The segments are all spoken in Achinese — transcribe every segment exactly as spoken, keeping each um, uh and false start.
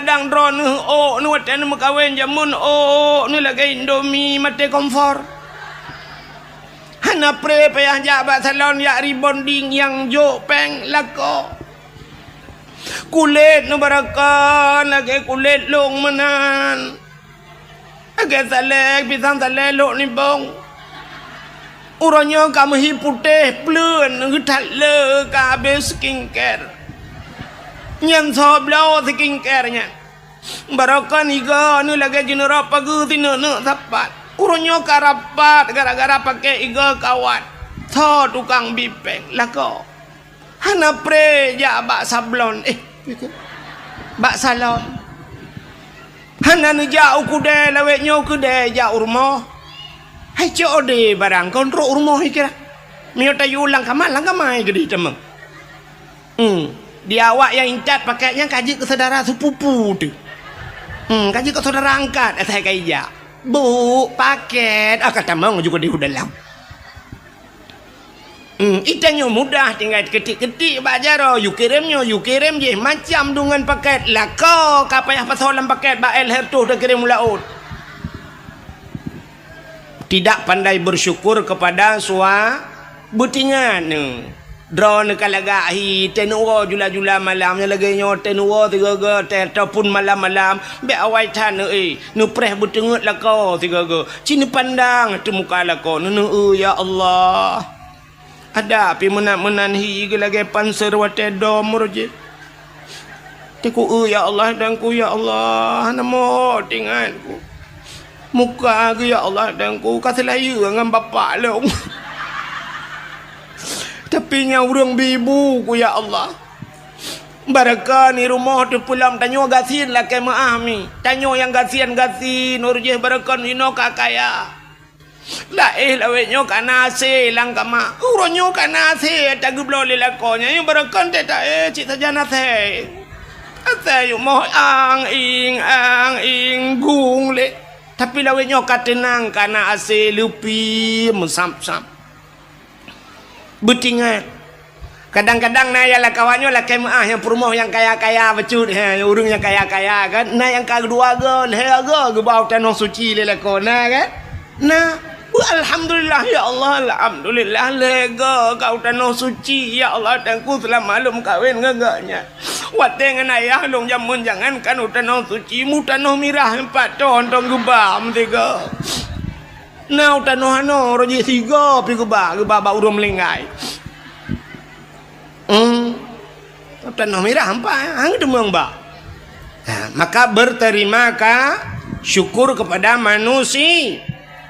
Kadang droeneuh ôk neuh watée neumeukawen jameun ôk neuh lagée Indomie maté kompor. Hana pré payah jak bak salon jak rebonding nyang jok péng lakoe. Kulét neuh barokon lagée kulét lông meunan. Lagée salée, pisang salée lhok nibong. Uroe nyoe ka meuhi putéh pleuen geuthat le ka habéh skincare. Nyan soe bloe skincare nyan. Barokon igoe neuh lagée jineurok pageue sineuk-neuk sapat. Uroe nyoe ka rapat gara-gara paké igoe kawat. Soe tukang bi péng lakoe. Hana pré jak bak sablon, eh, bak salon. Hana neujak u keudée lawét nyoe keudée jak u rumoh. Hai cok ode barang kon trok u rumoh kira. Miyueb tayue lam kama, lam kama keudeh teuma. Hmm. Di awak nyang intat paket nyan ka jeuet keu syedara sepupu teuh. Hmm, ka jeuet keu syedara angkat asai ka ijak. Bu, paket, ah ka tamong ju keudeh u dalam. Hmm, itanyoe mudah tinggai keutik-keutik bak jaroe, yue kirém nyoe, yue kirém jih, macam deungon paket. Lakoe ka payah pasoe lam paket bak él hertoh takirém u laôt. Tidak pandai bersyukur kepada sua-, beutingat neuh. Droeneuh ka lagak hi, teuh neuwoe jula-jula malam nyang lagée nyoe, teuh neuwoe sigoe-goe, teuh ataupun malam-malam, bék awai that neuh, eh, neupreh beuteungeut lakoe sigoe-goe. Ci neupandang ateueh muka lakoe, neuneuk, "Ya Allah, ada pih meunan-meunan hi geulagée panser watée dom roh jih. Teungku, ya Allah, Teungku, ya Allah, hana meuhot ingat ku. Muka geuh, ya Allah, Teungku, ka seulayeue ngon bapak lôn. Tapi nyang ureuëng bi ibu ku, ya Allah." Barokon i rumoh teupeulom tanyoe gasien lakée meuáh mi. Tanyoe nyang gasien-gasien, uroe jih barokon inoe ka kaya. Laéh lawét nyoe ka na asé lam kama. Uroe nyoe ka na asé tageubloe lé lakoe nyan. Nyang barokon teuh ta-, eh, cit sajan asé. Asé yumoh ang-ing, ang-ing, gung lé. Tapi lawét nyoe ka teunang, ka na asé, leupie meusab-sab. Beutingat. Kadang-kadang na nyang lam kama nyoe lakée meuáh nyang peurumoh nyang kaya-kaya bacut, he, ureuëng nyang kaya-kaya kan, na nyang ka dua goe, lhée goe geuba u tanoh suci lé lakoe, na kan? Na. Beu alhamdulillah, ya Allah, alhamdulillah, lhée goe ka u tanoh suci, ya Allah, Teungku, seulama lôn meukawen ngon gobnyan. Watée ngon ayah lôn jameun jangankan u tanoh suci, mu tanoh mirah pat thon-thon geuba meusigoe. Na u tanoh anoe, roh jih sigoe pih geuba, geuba bak ureuëng meulinggai. Hmm. Tanoh mirah empat, hang teumong ba. Ha, maka berterima ka-, syukur kepada manusia.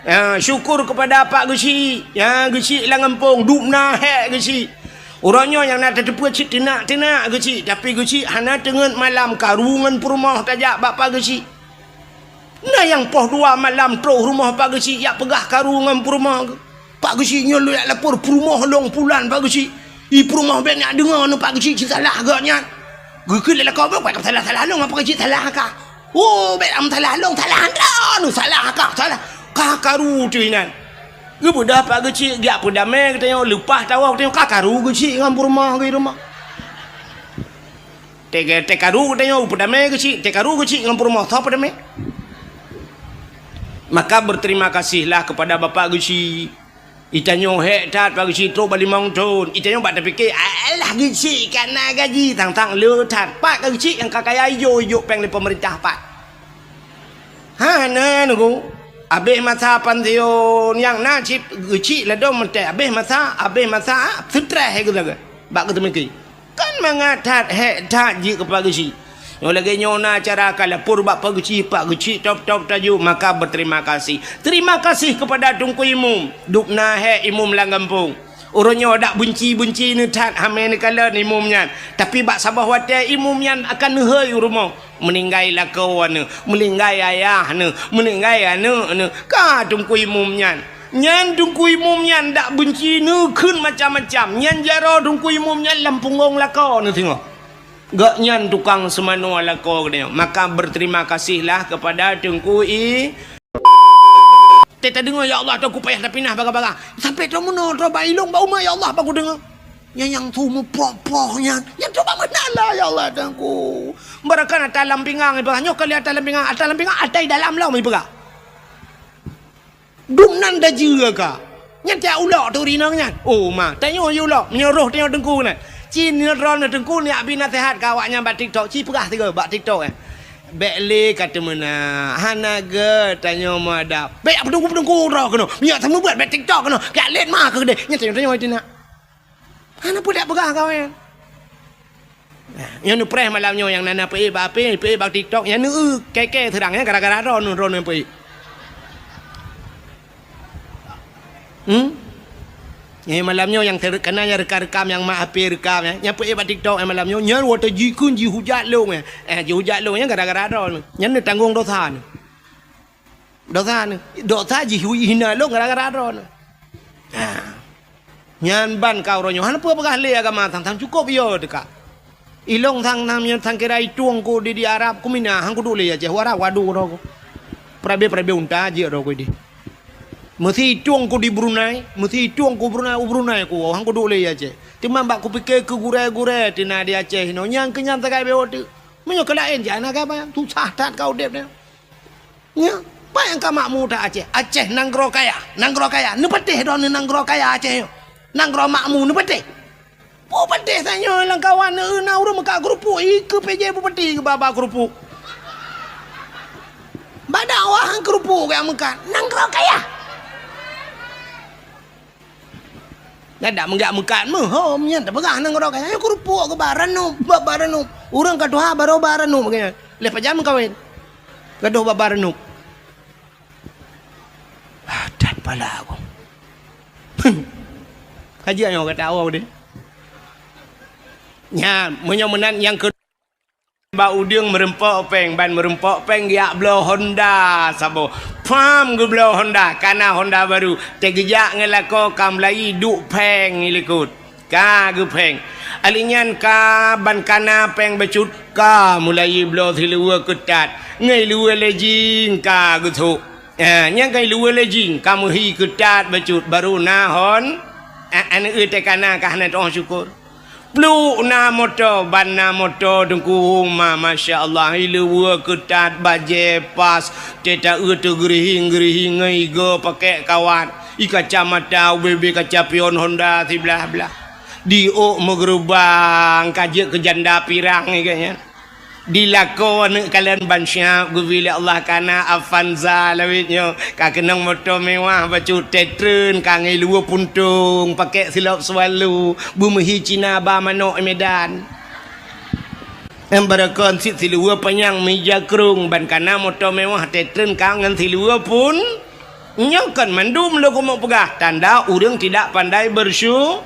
Ha, syukur kepada Pak Geuchik. Ya, Geuchik lam gampông, dubna hék Geuchik. Uroe nyoe nyang na tateupeue cit teunak-teunak Geuchik, tapi Geuchik hana teungeut malam karu ngon peurumoh tajak bak Pak Geuchik. Na nyang poh dua malam troh rumoh Pak Geuchik jak peugah karu ngon peurumoh geuh. Pak Geuchik nyoe lôn jak lapor peurumoh lôn pulan Pak Geuchik. I peurumoh bék nyak deungoe nyoe Pak Geuchik cit salah gobnyan. Geukheun lé lakoe bék salah-salah lôn, Pak Geuchik salah ka. Oh, bék lam salah lôn, salah droeneuh, salah ka, salah. Ka karu teuh inan. Geubeudoh Pak Geuchik jak peudamé geutanyoe, leupah tawoe geutanyoe, ka karu Geuchik ngon peurumoh geuh i rumoh. Teuka-, teukaru geutanyoe peudamé Geuchik, teukaru Geuchik ngon peurumoh, soe peudamé? Maka berterima kasihlah kepada Bapak Geuchik. Itanyoe hék that Pak Geuchik trok bak limong thon. Itanyoe bak tapike, "Alah Geuchik ka na gaji, tang-tang le that." Pat ka Geuchik nyang ka kaya ijok-ijok péng lé peumeurintah pat. Hana nunggu. Abéh masa pansiun nyang na cit Geuchik ladom meuntée. Abéh masa, abéh masa, seutreh geutanyoe bak geuteumiki. Kan mangat that, hék that jih keu Pak Geuchik. Nyoe lagée nyoe na cara ka lapor bak Pak Geuchik, Pak Geuchik top-top taju, maka berterima kasih. Terima kasih kepada Teungku Imum. Dubna hék imum lam gampông. Uroe nyoe dak beunci-beunci neuthat hamé neukalon imum nyan. Tapi bak saboh watée imum nyan akan neuhôi u rumoh. Meuninggai lakoe neuh, meuninggai ayah neuh, meuninggai aneuëk neuh. Ka Teungku Imum nyan. Nyan Teungku Imum nyan dak beunci neukheun macam-macam. Nyan jaroe Teungku Imum nyan lam punggong lakoe neuh singoh. Gobnyan tukang seumanoe lakoe geutanyoe. Maka berterima kasihlah kepada Teungku I-, Teuh tadeungoe, "Ya Allah, Teungku payah tapinah bagah-bagah." Sampai trok meunoe, trok bak ilong, bak umat, "Ya Allah, bak kudeungoe." Nyan nyang su meupoh-poh nyan. Nyan trok bak meunala, "Ya Allah, Teungku." Beureukan ata lam pingang ipeugah. Nyoe kali ata lam pingang, ata lam pingang, ata i dalam lom ipeugah. Dum nan dajeue ka. Nyan tiak ulok tu rinong nyan. Oh, ma, tanyoe yue ulok. Meunyoe roh tanyoe teungku nyan. Ci nyoe droeneuh teungku nyak bi naseuhat keu awaknyan bak TikTok. Ci peugah sigoe bak TikTok, eh. Bék lé ka teumeunak. Hana gét tanyoe meuadab. Bék peutungku-peutungku droe keunoe. Meunyoe seumeubeuet bék TikTok keunoe. Keu lét ma keu keudeh. Nyan tanyoe, tanyoe teunak. Hana peue dak peugah kawen. Nah, nyoe neupreh malam nyoe nyang na-na peuék bak H P, peuék bak TikTok, nyan neueu kèe-kèe seurang nyan gara-gara droeneuh, droeneuh peuék. Hmm? Nyoe malam nyoe nyang ter-, kana nyang rekam-rekam nyang mak H P rekam nyan, nyang peuék bak TikTok nyan malam nyoe, nyan watèe jikheun jihujat lôn nyan. Eh, jihujat lôn nyan gara-gara droeneuh. Nyan neutanggong dosa neuh. Dosa neuh. Dosa jihina lôn gara-gara droeneuh. Nah. Nyan ban ka uroe nyoe hana peue peugah lé agama sang-sang cukôp yo teuka. Ilông sang-sang nyan sang kira itueng ku di, di Arab ku mina hang kuduek lé Aceh u Arab wadu droe ku. Peurabe-peurabe unta jeuet droe ku di. Meusi itueng ku di Brunei, meusi itueng ku Brunei, u Brunei ku hang kuduek lé Aceh. Teuma bak kupike keu gurèe-gurèe teuh na di Aceh inoe nyang keu nyan sagai bewok teuk. Meunyoe keu laén jih hana gaba, susah that ka udép nyan. Nyoe, peue nyang ka makmu that Aceh? Aceh nanggroe kaya, nanggroe kaya. Neupatéh droeneuh nanggroe kaya Aceh nyoe. Nanggroe makmu neupatéh. Peue patéh tanyoe lam kawan neueu na ureueng meukat keurupuk, ikeue P J bupati keu ba-ba keurupuk. Bak dakwah keurupuk gaya meukat. Nanggroe kaya. Nyan dak meugak meukat meuhom nyan tapeugah nanggroe kaya. Nyan keurupuk keu ba ranup, ba, ba ranup. Ureueng ka tuha barô ba ranup geuh nyan. Lheueh pajan meukawen. Gadôh ba, ba ranup. Ah, that pala aku. Ka jeuet nyoe gata awak deh. Nyan, meunyoe meunan nyang keu Bak udeueng meurumpok péng, ban meurumpok péng geujak bloe Honda saboh. Pham geubloe Honda, kana Honda baru. Teugeujak ngon lakoe ka meulayi duek péng i likot. Ka geupéng. Alèh nyan ka ban kana péng bacut ka meulayi bloe siluweue keutat. Ngon luweue lejing ka geusok. Ah, nyang kai luweue lejing ka meuhi keutat bacut baru na hon. Ah, aneuk eu teuka na ka hana teuoh syukur. Pluek na moto, ban na moto Teungku Uma, masya Allah, i luweue keutat, bajée pas, teuta eu teugeurihing-geurihing ngon igoe pakèk kawat, i kacamata ubé-bé kaca pion Honda siblah-blah. Di ôk meugeurubang ka jeuet keu janda pirang i geuh nyan. Di lakoe aneuk kalon ban siab geubri lé Allah kana Avanza lawét nyoe. Ka keunong moto mewah bacut teutrön ka ngon luweue puntông pakèk silop Swallow beumeuhi Cina ba manok i Medan. Nyang barokon cit siluweue panyang meuija krông ban kana moto mewah teutrön ka ngon siluweue pun. Nyoe kon mandum lôn keumeung peugah tanda ureueng tidak pandai bersyu-,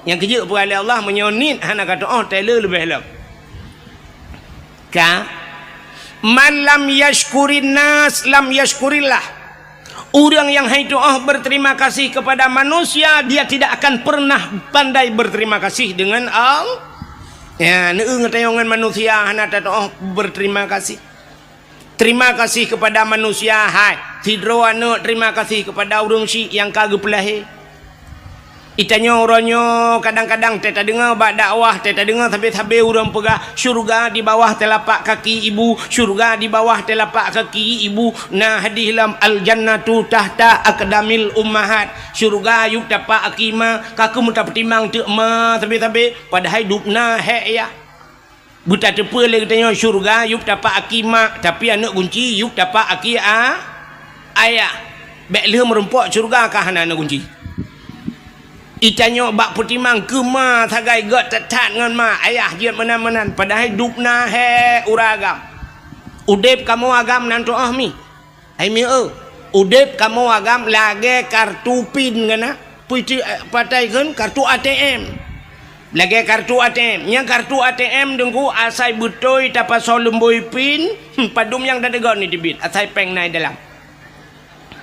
nyang keujeuet peugah lé Allah meunyoe niet hana ka teuoh tée le leubeh lom. Ka, "Man lam yashkurin nas lam yashkurillah." Ureueng nyang hai teuoh berterima kasih kepada manusia, dia tidak akan pernah pandai berterima kasih dengan Allah. Ya, neueu ngon tanyoe ngon manusia hana tateuoh berterima kasih. Terima kasih kepada manusia, hai sidroe aneuk, terima kasih kepada ureueng syiek nyang ka geupeulahé. Itanyoe uroe nyoe kadang-kadang teuh tadeungoe bak dakwah, teuh tadeungoe sabe-sabe ureueng peugah, "Syurga di bawah telapak kaki ibu, syurga di bawah telapak kaki ibu." Na hadih lom, "Al-jannatu tahta aqdamil ummahat." Syurga yup tapak aki ma, ka keumeung tapeutimang teuk ma sabe-sabe, padahai dubna hék yah. Beutateupeue lé geutanyoe syeuruga yup tapak aki mak, tapi aneuk gunci yup tapak aki a-, ayah. Bék lheueh meurumpok syeuruga ka hana aneuk gunci. Itanyoe bak peutimang keu ma sagai gét that-that ngon ma, ayah jeuet meunan-meunan, padahai dubna hék uroe agam. Udeb kamoe agam nan tuoh mi. Hai mieu, udeb kamoe agam lagée kartu pin keunan. Pui ti-, eh, patai kheun kartu A T M. Lagée kartu A T M. Nyang kartu A T M Teungku asai beutôi tapasoe lumbôi pin, hmm, padum nyang tateugon ni teubiet, asai péng na i dalam.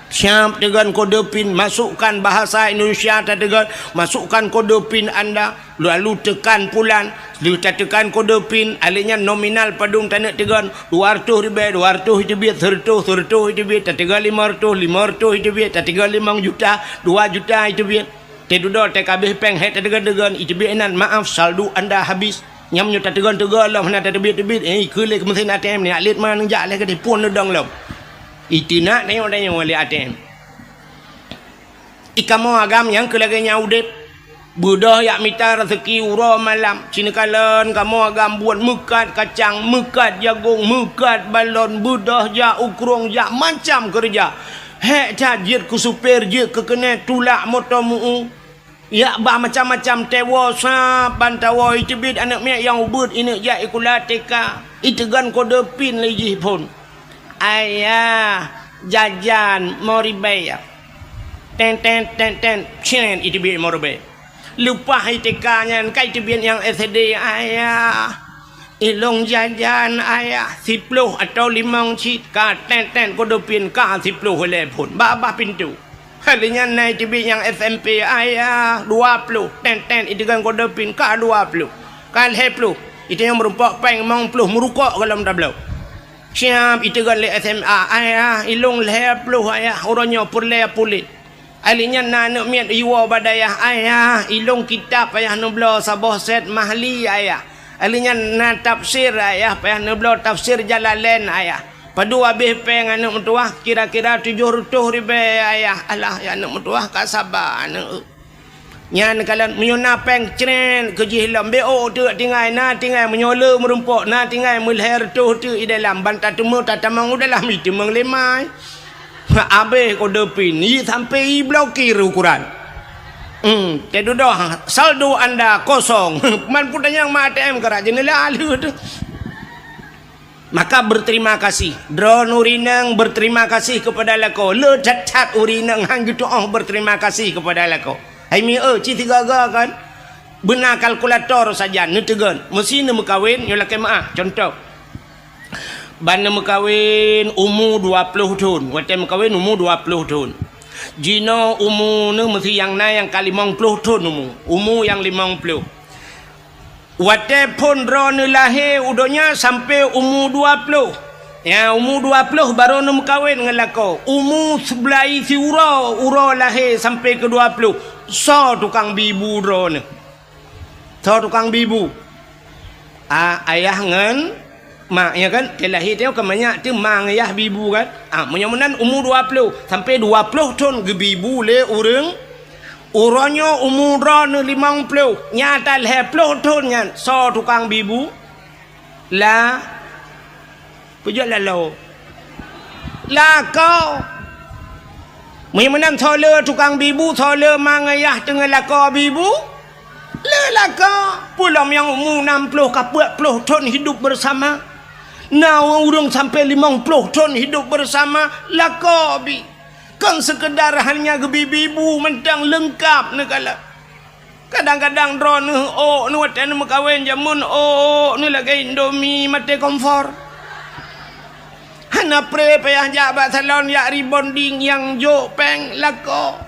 Siab teugon kode pin, masukkan bahasa Indonesia tateugon, masukkan kode pin anda. Lalu tekan pulan, lheueh tatekan kode pin, alèh nyan nominal padum taneuk teugon, dua reutôh ribèe, dua reutôh iteubiet, seureutôh, seureutôh iteubiet, tateugon limong reutôh, limong reutôh iteubiet, tateugon limong juta, dua juta iteubiet. Teududoe teuka abéh péng hék tateugon-teugon, iteubiet inan, "Maaf, saldo Anda habis." Nyam nyoe tateugon-teugon lom, hana tateubiet-teubiet, eh, ikheun lé keu meusén A T M nyan, lét mangat jak lé keudéh phon neudong lom. Iteunak tanyoe-tanyoe lé A T M. Ikamoe agam nyang keu lagée nyan udeb. Beudôh jak mita raseuki uroe malam. Cineukalon kamoe agam buet meukat kacang, meukat jagong, meukat balon, beudôh jak u krueng, jak macam keureuja. Hék that jeuet keu supir, jeuet keu keuneuk, tulak moto meu-u. Jak bah macam-macam, tewoe sab ban tawoe, iteubiet aneuëk miet nyang ubeuet, ineuk jak sikula T K. Iteugon kode pin lé jih phon. "Ayah, jajan lima ribée." Ten, ten, ten, ten, cen, iteubiet lima ribée. Leupah I T K nyan, ka iteubiet nyang S D, "Ayah, ilong jajan, Ayah, siploh atau limong cit." Ka ten, ten, kode pin, ka siploh lé phon. Babah pintoe. Lheueh nyan na iteubiet nyang S M P, "Ayah, dua ploh." Ten, ten, iteugon kode pin, ka dua ploh. Ka lhée ploh. Itanyong meurumpok péng limong ploh, meurukok golom tabloe. Siab iteugon lé S M A, "Ayah, ilong lhée ploh, Ayah, uroe nyoe peureulée puléh." Lheueh nyan na aneuëk miet iwoe bak dayah, "Ayah, ilong kitab payah neubloe saboh set Mahli, Ayah. Lheueh nyan na tafsir, Ayah, payah neubloe tafsir Jalalain, Ayah. Padub habéh péng aneuëk meutuwah, kira-kira tujoh reutôh ribée, Ayah." "Alah, ya aneuëk meutuwah, ka saba aneuëk." Nyan kalon meunyoe na péng, cret keu jih lom, bék ôk teuk tinggai, na tinggai meunyoe le meurumpok, na tinggai meulhée reutôh teuk i dalam, ban tateumé tatamong u dalam, iteumeung lé mai. Habéh kode pin, i sampai iblokir ukuran. Hmm, teududoh, saldo anda kosong. Man peue tanyong ma A T M keurak jeuneulah lheueh teuh. Maka berterima kasih. Droeneuh ureuëng inong berterima kasih kepada lakoe. Le that-that ureuëng inong han geutuoh berterima kasih kepada lakoe. Hai mi eu, ci sigaga kan? Beuna kalkulator sajan neuteugon. Meusi neumeukawen, nyoe lakée meuah. Contoh. Ban neumeukawen umu dua ploh thon. Watée meukawen umu dua ploh thon. Jinoe umu neuh meusi nyang na nyang ka limong ploh thon umu. Umu nyang limong ploh. Watée phon droeneuh lahé u donya sampoe umu dua ploh. Ya, umu dua ploh barô neumeukawen ngon lakoe. Umu seublaih siuroe, uroe lahé sampoe keu dua ploh. Soe tukang bi bu droeneuh? Soe tukang bi bu? A, ayah ngon mak, ya kan? Teu lahé teuh ka manyak teuh ma ngon yah bi bu kan? A, meunyoe meunan umu dua ploh, sampoe dua ploh thon geubi bu lé ureuëng, uroe nyoe umu droeneuh limong ploh, nyata lhée ploh thon nyan, soe tukang bi bu? La, peujeuet laloe. Lakoe. Meunyoe meunan soe le tukang bi bu, soe le ma ngon yah teungoh lakoe bi bu? Le lakoe. Peulom nyang umu nam ploh ka peuet ploh thon hidup bersama. Na ureuëng sampoe limong ploh thon hidup bersama, lakoe bi. Kon seukeudar hanya geubi bi bu mantong, leungkap neukalon. Kadang-kadang droeneuh ôk neuh watée neumeukawen jameun, ôk neuh lagée Indomie maté kompor. Hana pré payah jak bak salon jak rebonding nyang jok péng lakoe.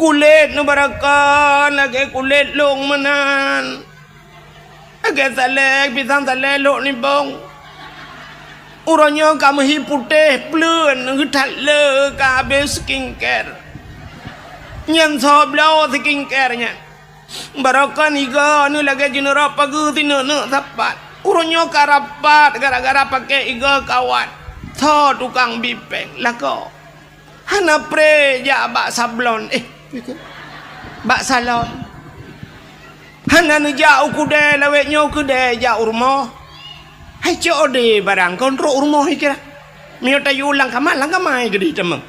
Kulét neuh barokon lagée kulét lông meunan. Lagée salée, pisang salée lhok nibong. Uroe nyoe ka meuhi putéh pleuen, geuthat le ka habéh skincare. Nyan soe bloe skincare nyan. Barokon igoe neuh lagée jineurok pageue sineuk-neuk sapat. Uroe nyoe ka rapat gara-gara paké igoe kawat. Soe tukang bi péng lakoe. Hana pré jak bak sablon, eh, bak salon. Hana neujak u keudée lawét nyoe keudée jak u rumoh. Hai C O D barang kon trok u rumoh ikira. Meunyoe tayue lam kama, lam kama keudeh tamong.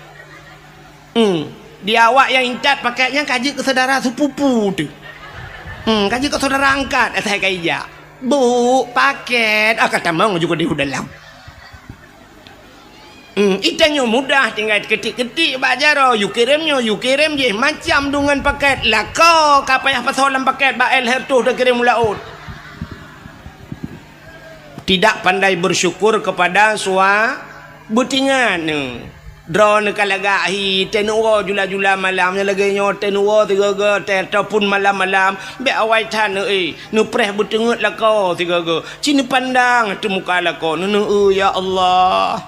Hmm. Di awak nyang intat paket nyan ka jeuet keu syedara sepupu teuh. Hmm, ka jeuet keu syedara angkat asai ka ijak. Bu, paket, ah, ka tamong juga di dalam. Hmm, itanyoe mudah tinggai keutik-keutik bak jaroe, yue kirém nyoe, yue kirém jih, macam deungon paket. Lakoe ka payah pasoe lam paket bak L Hertuh takirém u laôt. Tidak pandai bersyukur kepada sua beutingan. Droeneuh ka lagak hi, teuneuk woe jula-jula malam, nyang lagée nyoe teuneuk woe sigoe-goe teuh, ataupun malam-malam, bék awai that neuéh, neupreh beuteungeut lakoe sigoe-goe. Ci neupandang ateueh muka lakoe, neuneuk, "Ya Allah."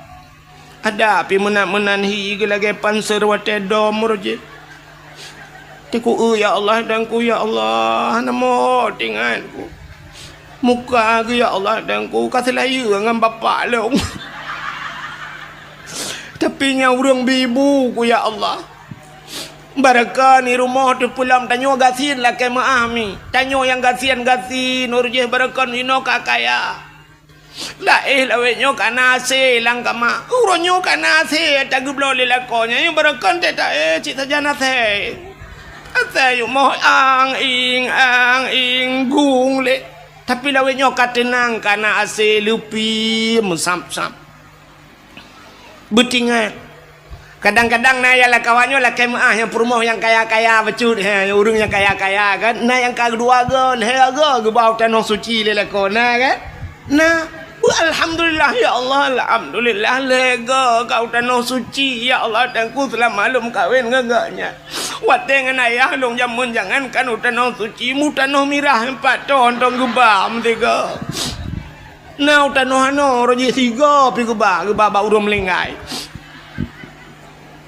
Ada pih meunan-meunan hi geulagée panser watée dom roh jih. Teungku, "Ya Allah, Tuhanku, ya Allah, hana meuho tinganku." Muka geuh, ya Allah, Teungku, ka seulayeue ngon bapak lôn. Tapi nyang ureuëng bi ibu ku, ya Allah. Barokon i rumoh teupeulom, tanyoe gasien lakée meuáh mi. Tanyoe nyang gasien-gasien, uroe jih barokon inoe ka kaya. Laéh lawét nyoe ka na asé lam kama. Uroe nyoe ka na asé tageubloe lé lakoe nyan, barokon teuh taéh cit sajan asé. Asé yumoh ang-ing, ang-ing, gung lé. Tapi lawét nyoe ka teunang, ka na asé leupie meusab-sab. Beutingat. Kadang-kadang na nyang lakoe nyoe lakée meuáh nyang peurumoh nyang kaya-kaya bacut, he, ureuëng nyang kaya-kaya kan. Na nyang ka dua go, lhée go geuba u tanoh suci lé lakoe, na kan? Na. Beu alhamdulillah, ya Allah, alhamdulillah, lhée go ka u tanoh suci, ya Allah, Teungku, seulama lôn meukawen ngon gobnyan. Watée ngon ayah lôn jameun jangankan u tanoh suci, mu tanoh mirah pat thon-thon geuba meusigoe. Na u tanoh anoe, uroe jih sigoe pih geuba, geuba bak ureuëng meuninggai.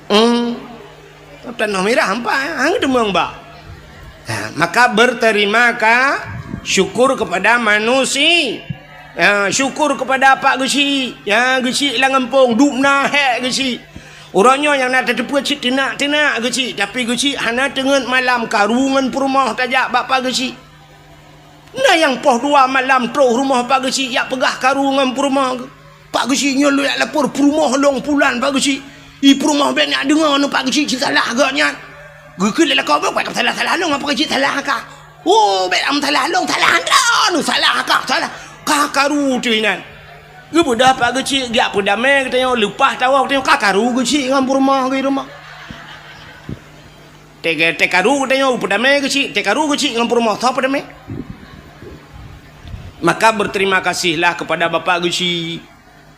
Hmm. Tanoh mirah ampai, hana teumeueng ba. Ha, maka berterima ka-, syukur kepada manusia. Ha, syukur kepada Pak Geuchik. Ya, Geuchik lam gampông, dubna hék Geuchik. Uroe nyoe nyang na tateupeue cit teunak-teunak Geuchik, tapi Geuchik hana teungeut malam karu ngon peurumoh tajak bak Pak Geuchik. Na nyang poh dua malam troh rumoh Pak Geuchik jak peugah karu ngon peurumoh geuh. Pak Geuchik nyoe lôn jak lapor peurumoh lôn pulan Pak Geuchik. I peurumoh bék nyak deungoe nyoe Pak Geuchik cit salah gobnyan. Geukheun lé lakoe bék salah-salah lôn, Pak Geuchik salah ka. Oh, bék am salah lôn, salah droeneuh, salah ka, salah. Ka karu teuh inan. Geubeudôh Pak Geuchik jak peudamé geutanyoe, leupah tawoe geutanyoe, ka karu Geuchik ngon peurumoh geuh i rumoh. Teuka-, teukaru geutanyoe peudamé Geuchik, teukaru Geuchik ngon peurumoh, soe peudamé? Maka berterima kasihlah kepada Bapak Geuchik.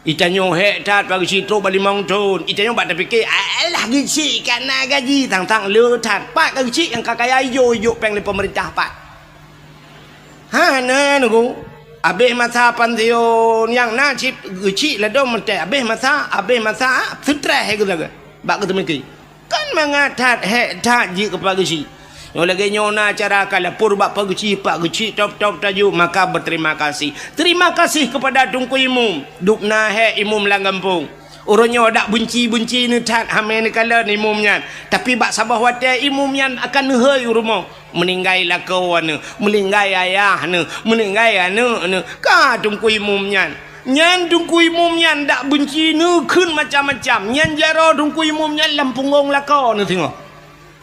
Itanyoe hék that Pak Geuchik trok bak limong thon. Itanyoe bak tapike, "Alah Geuchik ka na gaji, tang-tang le that." Pat ka Geuchik nyang ka kaya ijok-ijok péng lé peumeurintah pat. Hana nunggu. Abéh masa pansiun nyang na cit Geuchik ladôm meuté. Abéh masa, abéh masa, seutreh geuh sagai. Bak geuteumiki. Kan mangat that, hék that jih keu Pak Geuchik. Nyoe lagée nyoe na cara ka lapor bak Pak Geuchik, Pak Geuchik tôb-tôb tajok, maka berterima kasih. Terima kasih kepada Teungku Imum. Dubna hék Imum lam gampông. Uroe nyoe dak beunci-beunci neuh that hamé neukalon Imum nyan. Tapi bak saboh watée Imum nyan akan neuhôi u rumoh. Meuninggai lakoe neuh, meuninggai ayah neuh, meuninggai aneuëk neuh. Ka Teungku Imum nyan. Nyan Teungku Imum nyan dak beunci neukheun macam-macam. Nyan jaroe Teungku Imum nyan lam punggong lakoe neuh singoh.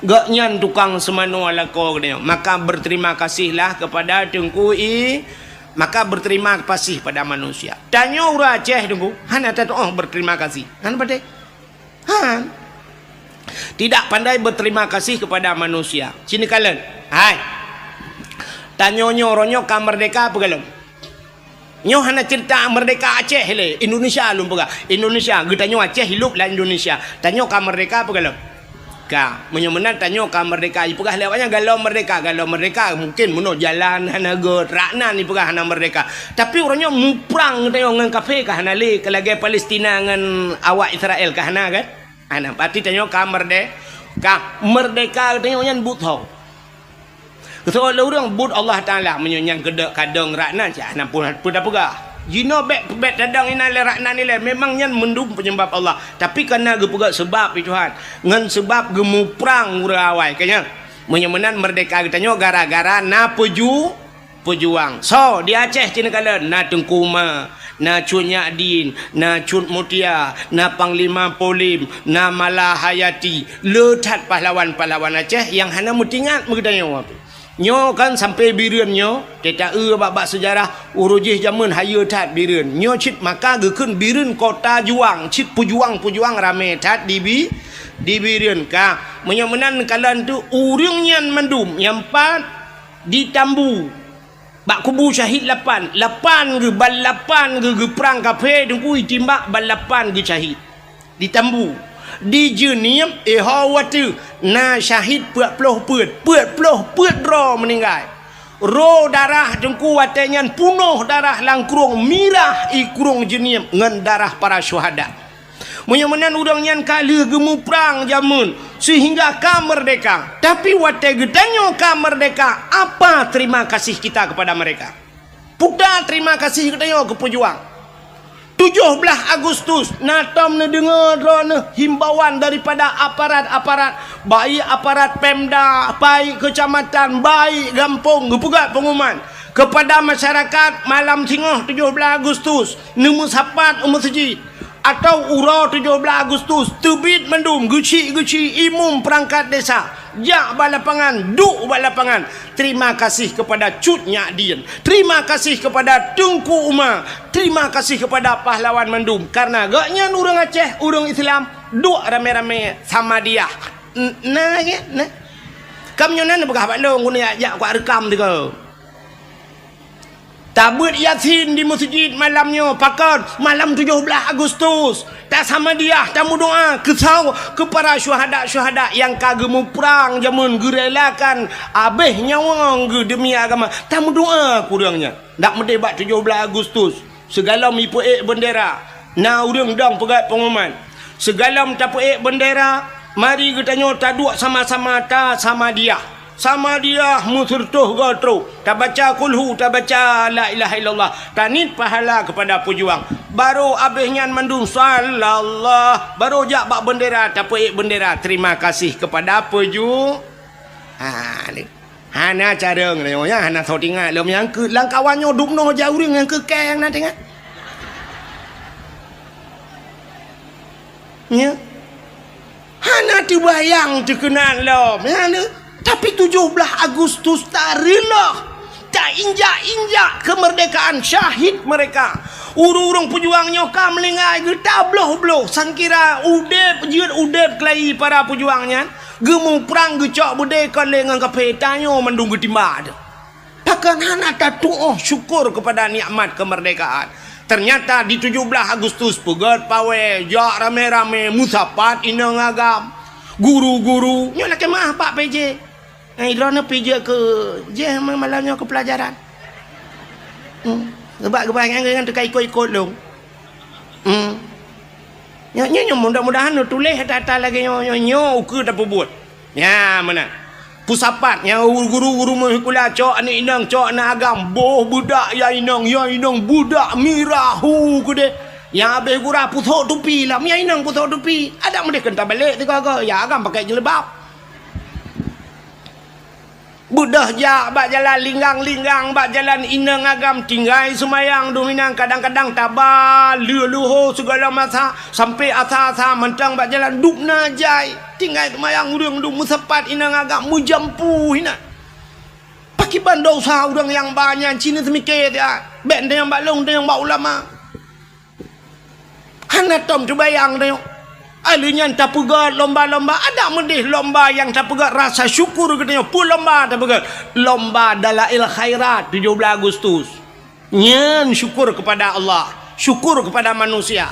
Gobnyan tukang seumanoe lakoe geutanyoe. Maka berterima kasihlah kepada Teungku I-, maka berterima kasih pada manusia. Tanyoe ureuëng Aceh Teungku, hana tatuoh berterima kasih. Hana patéh. Han. Tidak pandai berterima kasih kepada manusia. Sini kalen. Hai. Tanyoe nyoe, uroe nyoe ka merdeka peue galom? Nyoe hana cerita merdeka Aceh lé, Indonesia lôn peugah. Indonesia, geutanyoe Aceh hidup lam Indonesia. Tanyoe ka merdeka peue galom? Ka. Meunyoe meunan tanyoe ka merdeka, ipeugah lé awaknyan galom merdeka, galom merdeka. Mungkin meunoe jalan hana gét, rak nan ipeugah hana merdeka. Tapi uroe nyoe muprang geutanyoe ngon kafé ka hana lé, ka lagée Palestina ngon awak Israel ka hana kan? Hana, berarti tanyoe ka merde-, ka merdeka geutanyoe nyan buet ho. Keusoe lé ureuëng buet Allah Taala, meunyoe nyan keudok kadong rak nan, cit hana peue, peue tapeugah. Jinoe bék, bék tadong inan lé rak nan ilée, memang nyan mandum peunyeubab Allah. Tapi kana geupeugah seubab i Tuhan, ngon seubab geumuprang ureuëng awai, ka nyan. Meunyoe meunan merdeka geutanyoe gara-gara na peuju-, peujuang. Soe di Aceh cit neukalon, na Teungku Ma, na Cut Nyakdin, na Cut Mutia, na Panglima Polim, na Malahayati. Le that pahlawan-pahlawan Aceh nyang hana meutingat meugeutanyoe. Nyoe kan sampoe Bireuen nyoe, teuta-eu bak-bak seujarah, uroe jih jameun hayeue that Bireuen. Nyoe cit maka geukheun Bireuen kota juang, cit peujuang-peujuang ramé that di Bi-, di Bireuen ka. Meunyoe meunan neukalon teuk ureuëng nyan mandum nyang pat di Tambu. Bak kubu syahid lapan, lapan geuh, ban lapan geuh geuprang kafé Teungku, itimbak ban lapan geuh syahid. Di Tambu, di Jeunieb, eh ho watée na syahid peuet ploh peuet, peuet ploh peuet droe meuninggai. Ro darah Teungku watée nyan punoh darah lam krueng, mirah i krueng Jeunieb ngon darah para syuhada. Meunyoe meunan ureuëng nyan ka lheueh geumuprang jameun seuhingga ka merdeka. Tapi watée geutanyoe ka merdeka, apa terima kasih kita kepada mereka? Puta terima kasih geutanyoe keu peujuang. Tujoh blaih Agustus, na tom neudeungoe droeneuh himbauan daripada aparat-aparat, baik aparat Pemda, baik kecamatan, baik gampông, geupeugah pengumuman kepada masyarakat, malam singoh tujoh blaih Agustus, neumeusapat u meuseujid, atau uroe tujoh blaih Agustus, teubiet mandum geuchik-geuchik imum perangkat desa, jak bak lapangan, duek bak lapangan. Terima kasih kepada Cut Nyak Dien. Terima kasih kepada Teungku Uma. Terima kasih kepada pahlawan mandum. Karena gobnyan ureuëng Aceh, ureuëng Islam, duek ramé-ramé Samadiyah. N-, na lagée, na. Kam nyoe na neupeugah bak lôn, guna jak, jak kuat reukam teuka. Tabeuet Yasin di meuseujid malam nyoe, pakon? Malam tujoh blaih Agustus. Tasamadiyah, tameudoá keu sau-, keu para syuhada-syuhada nyang ka geumuprang jameun, geurelakan abéh nyawöng geuh demi agama. Tameudoá keu ureuëng nyan. Dak meudeh bak tujoh blaih Agustus, sigohlom jipeuék beundera, na ureuëng dong peugét pengumuman. Sigohlom tapeuék beundera, mari geutanyoe taduek sama-sama tasamadiyah. Samadiyah meuseureutoh goe trok, tabaca kulhu, tabaca la ilaha illallah, taniet pahala keupada peujuang. Barô abéh nyan mandum sallallahu, barô jak bak beundera, tapeuék beundera, terima kasih keupada peuju-, ha, ni. Hana carông nyoe, ya, hana soe teuingat lom nyang keu lam kawan nyoe dubnoe jak ureuëng nyang keu keng na teuingat. Nya. Hana teubayang teukeunang lom, ya, ni. Tapi tujoh blaih Agustus tareulôh, tainjak-injak kemerdekaan syahid mereka. Ureuëng-ureuëng peujuang nyoe ka meulinggai geuh tabloh-bloh, sangkira udeb, jeuet udeb keulayi para peujuang nyan. Geumuprang geucok beudé kon lé ngon kaphé, tanyoe mandum geutimba teuh. Pakon hana tatuoh syukur keupada nikmat keumeurdekaan? Teunyata di tujoh blaih Agustus peugét pawé, jak ramé-ramé meusapat inong agam, guru-guru. Nyoe lakée meuáh bak P J. Nyan droeneuh P J keu jih malam nyoe keu peulajaran. Hmm. Sabab geuba nyan teuka ikot-ikot lôn. Hmm. Nyoe, nyoe, nyoe, mudah-mudahan neutuléh ata-ata lagée nyoe, nyoe, nyoe ukeue tapeubuet. Nya, meunan. Peusapat, nyang guru-guru, guru meuhikula, cok aneuk inong, cok aneuk agam, boh beudak ya inong, ya inong beudak mirah hu keudeh. Nyang abéh gura pusok tupi lam, ya inong pusok tupi. Adak meudeh keu tabalek sigoe-goe, ya agam pakai jilbab. Beudôh jak bak jalan linggang-linggang, bak jalan inong agam tinggai seumayang dum inong, kadang-kadang taba leuh luho sigohlom masa, sampoe asa-asa mantong bak jalan dum na jai. Tinggai seumayang ureuëng dum meusapat inong agam meujampu hinan. Pakriban dosa ureuëng nyang ba nyan, ci neuseumiké siat. Bék teunyong bak lôn, teunyong bak ulama. Hana tom teubayang tanyoe. Alheuh nyan tapeugét lomba-lomba, adak meudeh lomba nyang tapeugét rasa syukur geutanyoe. Peue lomba tapeugét? Lomba Dalail Khairat tujoh blaih Agustus. Nyan syukur keupada Allah, syukur keupada manusia.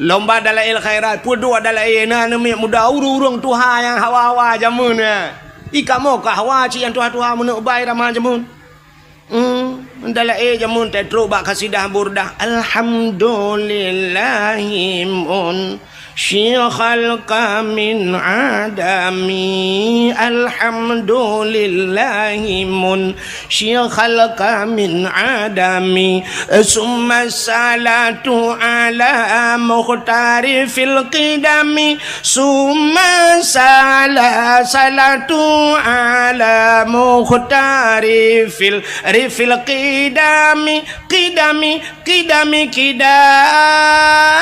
Lomba Dalail Khairat, peue dua dalail na neumiet muda ureuëng-ureuëng tuha nyang hawa-hawa jameun nyan. I kamoe ka hawa cit nyang tuha-tuha meuneuk bai rama jameun. Hmm, meudalah, eh, jameun teutrok bak kasidah Burdah. Alhamdulillahi mun syikhal kamin adami. Alhamdulillahi mun syikhal kamin adami. Summa salatu ala mukhtari fil qidami. Summa sala-, salatu ala mukhtari fil, rifil qidami, qidami, qidami, qidami.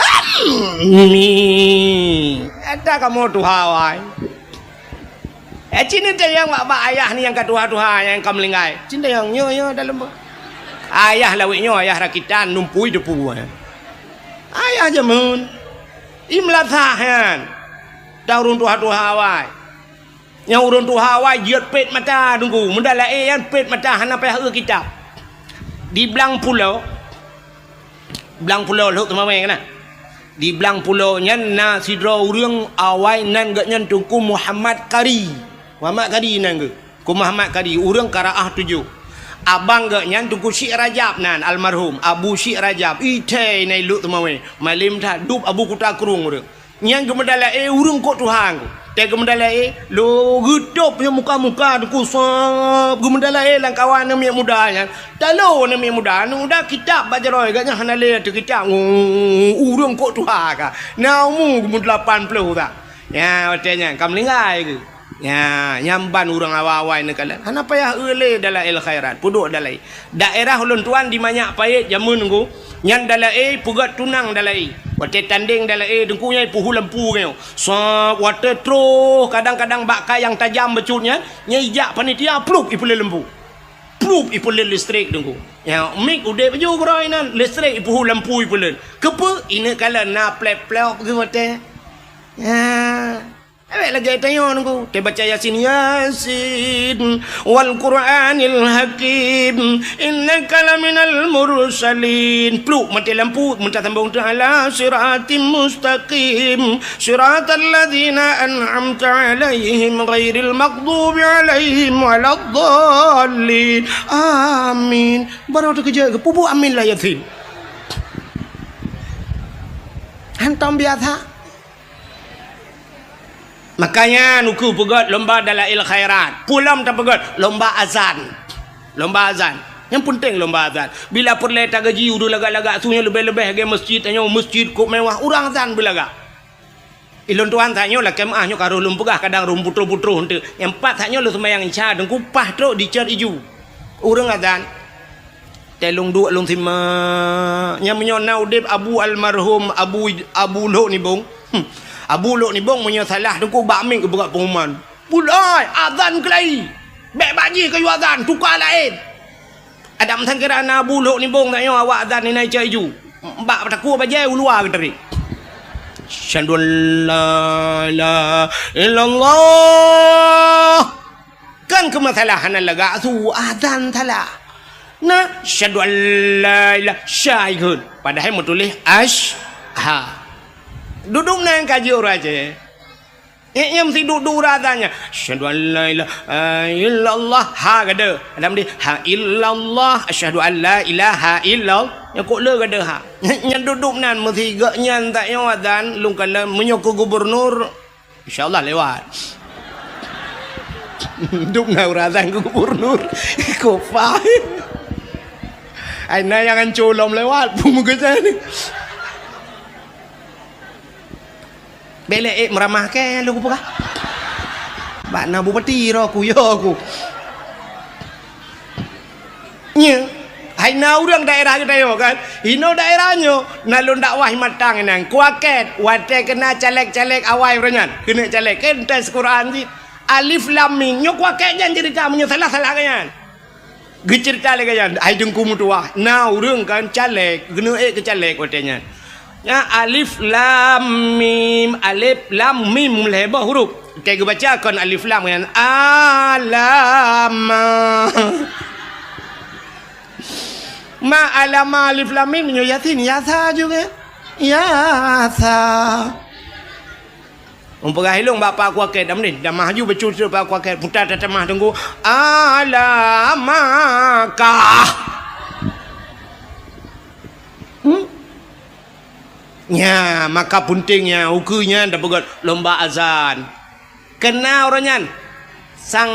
Ata kamoe tuha wai. Eh, cit neutanyong bak, bak ayah ni nyang ka tuha-tuha, nyang ka meulinggai. Cit neutanyong, nyoe, nyoe dalam bu-, ayah lawét nyoe, ayah rakitan, numpui depu. Ayah jameun. I meulasah nyan. Dan ureuëng tuha-tuha awai. Nyang ureuëng tuha awai jeuet pet mata teungku. Meudalah, eh, nyan pet mata hana payah eu kitab. Di Blang Pulo, Blang Pulo Lhok Teumawé na. Di Blang Pulo nyan na sidroe ureuëng awai nan geuhnyan Teungku Muhammad Kari. Muhammad Kari nan geuh. Teungku Muhammad Kari, ureuëng Karaah Tujoh. Abang geuhnyan Teungku Syik Rajab nan, almarhum Abu Syik Rajab. Ithai na i Lhok Teumawé. Malém that dub Abu Kuta Krueng ureuëng. Nyan geumeudalah, eh, ureuëng kok tuha teungku. Teuh geumeudalai, lo geutôb nyoe muka-muka Teungku, sab geumeudalai lam kawan aneuk miet muda nyan. Talo aneuk miet muda, aneuk muda kitab bak jaroe, gobnyan hana lé ateueh kitab, ureueng kok tuha ka. Na umu geumeu lapan ploh ka. Nyan, watèe nyan ka meuninggai geuh. Nyan, nyan ban ureueng awai-awai neukalon. Hana payah eu lé Dalail Khairat, peuduek dalai. Daerah ulôn tuan di Manyak Payet jameun Teungku, nyan dalai, peugöt tunang dalai. Watèe tandeng dalai Teungku nyan peuhu lampu nyoe. Sab, watèe troh, kadang-kadang bak ka nyang tajam bacut nyan, nyan ijak panitia, plup, ipeuleuet lampu. Plup, ipeuleuet listrik Teungku. Nyan, mik udeb ju keudroe nyan, listrik ipeuhu lampu ipeuleuet. Keupeue? Ineuk kalon na plep-plop geuh watèe. Nyan. Awak lagèe tanyoe Teungku, teubaca Yasin, Yasin, wal Qur'anil Hakim, innaka laminal mursalin. Plup, maté lampu, meutasambong teuh, ala siratim mustaqim, siratal ladzina an'amta alaihim, ghairil maghdubi alaihim waladdallin. Amin. Baroe teukeujot geuh, peubuet amin lam Yasin. Hantom biasa. Makanya Teungku peugöt lomba Dalail Khairat. Peue lom tapeugöt? Lomba azan. Lomba azan. Nyang peunteng lomba azan. Bila peureulèe tagaji ureueng lagak-lagak su nyoe leubeh-leubeh lagèe meuseujid, tanyoe meuseujid kok mewah, ureueng azan beulagak. Ilôn tuan tanyoe lakèe meu'ah nyoe ka roh lôn peugah kadang rhom putroh-putroh eunteuk. Nyang pat tanyoe lôn seumayang Isya Teungku paih trok di Cot Iju. Ureueng azan. Teuh lôn duek lôn simak. Nyan meunyoe na udeb Abu almarhum Abu, Abu Lhok Nibong. Hmm. Abu Lhok Nibong meunyoe salah Teungku bak mik geupeugah pengumuman. Pulai, azan keulai. Bèk bak jih kayue azan, tuka laén. Adak meusan kira na Abu Lhok Nibong tanyoe awak azan inan Cot Iju. Bak takue bajèe u luwa geutarek. Asyhadu an la ilaha illallah. Kan keu masalah hana lagak su, azan salah. Na, asyhadu an la ilaha, sya ikheun. Padahai meutuléh ash, ha. Dudoe meunan ka jeuet ureueng Aceh. Nyang, nyang meusiduk-duk ureueng azan nyan. Asyhadu an la ilaha illallah. Ha gadôh. Adam di, ha illallah. Asyhadu an la ilaha illallah. Nyan kok le gadôh ha. Nyang dudoe meunan meusigoe nyan tanyoe azan lôn kalon meunyoe keu gubernur. Insya Allah lewat. Dum na ureueng azan keu gubernur. Kopai. Ai na nyang anco lom lewat, peue meugeucai ni. Bèk lé ék meuramah kèe lôn kupeugah. Bak na bupati roh ku, yo ku. Nyoe, hai na ureueng daerah geutanyoe kan? Inoe daerah nyoe, na lôn dakwah i Matang inan. Kuakét, watèe keu na caleg-caleg awai uroe nyan. Keuneuk caleg, kan tes Quran cit. Alif Lam Mim. Nyoe kuakét nyan ceurita, meunyoe salah, salah geuh nyan. Geuceurita lé geuh nyan, hai Teungku meutuwah. Na ureueng kan caleg, geuneuk ék keu caleg watèe nyan. Nyan alif lam mim, alif lam mim lhèe boh huruf. Teuh geubaca kon alif lam nyan. Alama. Ma alama alif lam mim nyoe Yasin, yasa juga. Yasa. Meunyoe peugah ilôn bak Pak Kuakét, dah meunan, dah maju bacut Pak Kuakét, puta tatamah Teungku. Alamaka. Hmm? Nya, maka peunteng nya, ukeue nyan tapeugöt lomba azan. Keu na uroe nyan, sang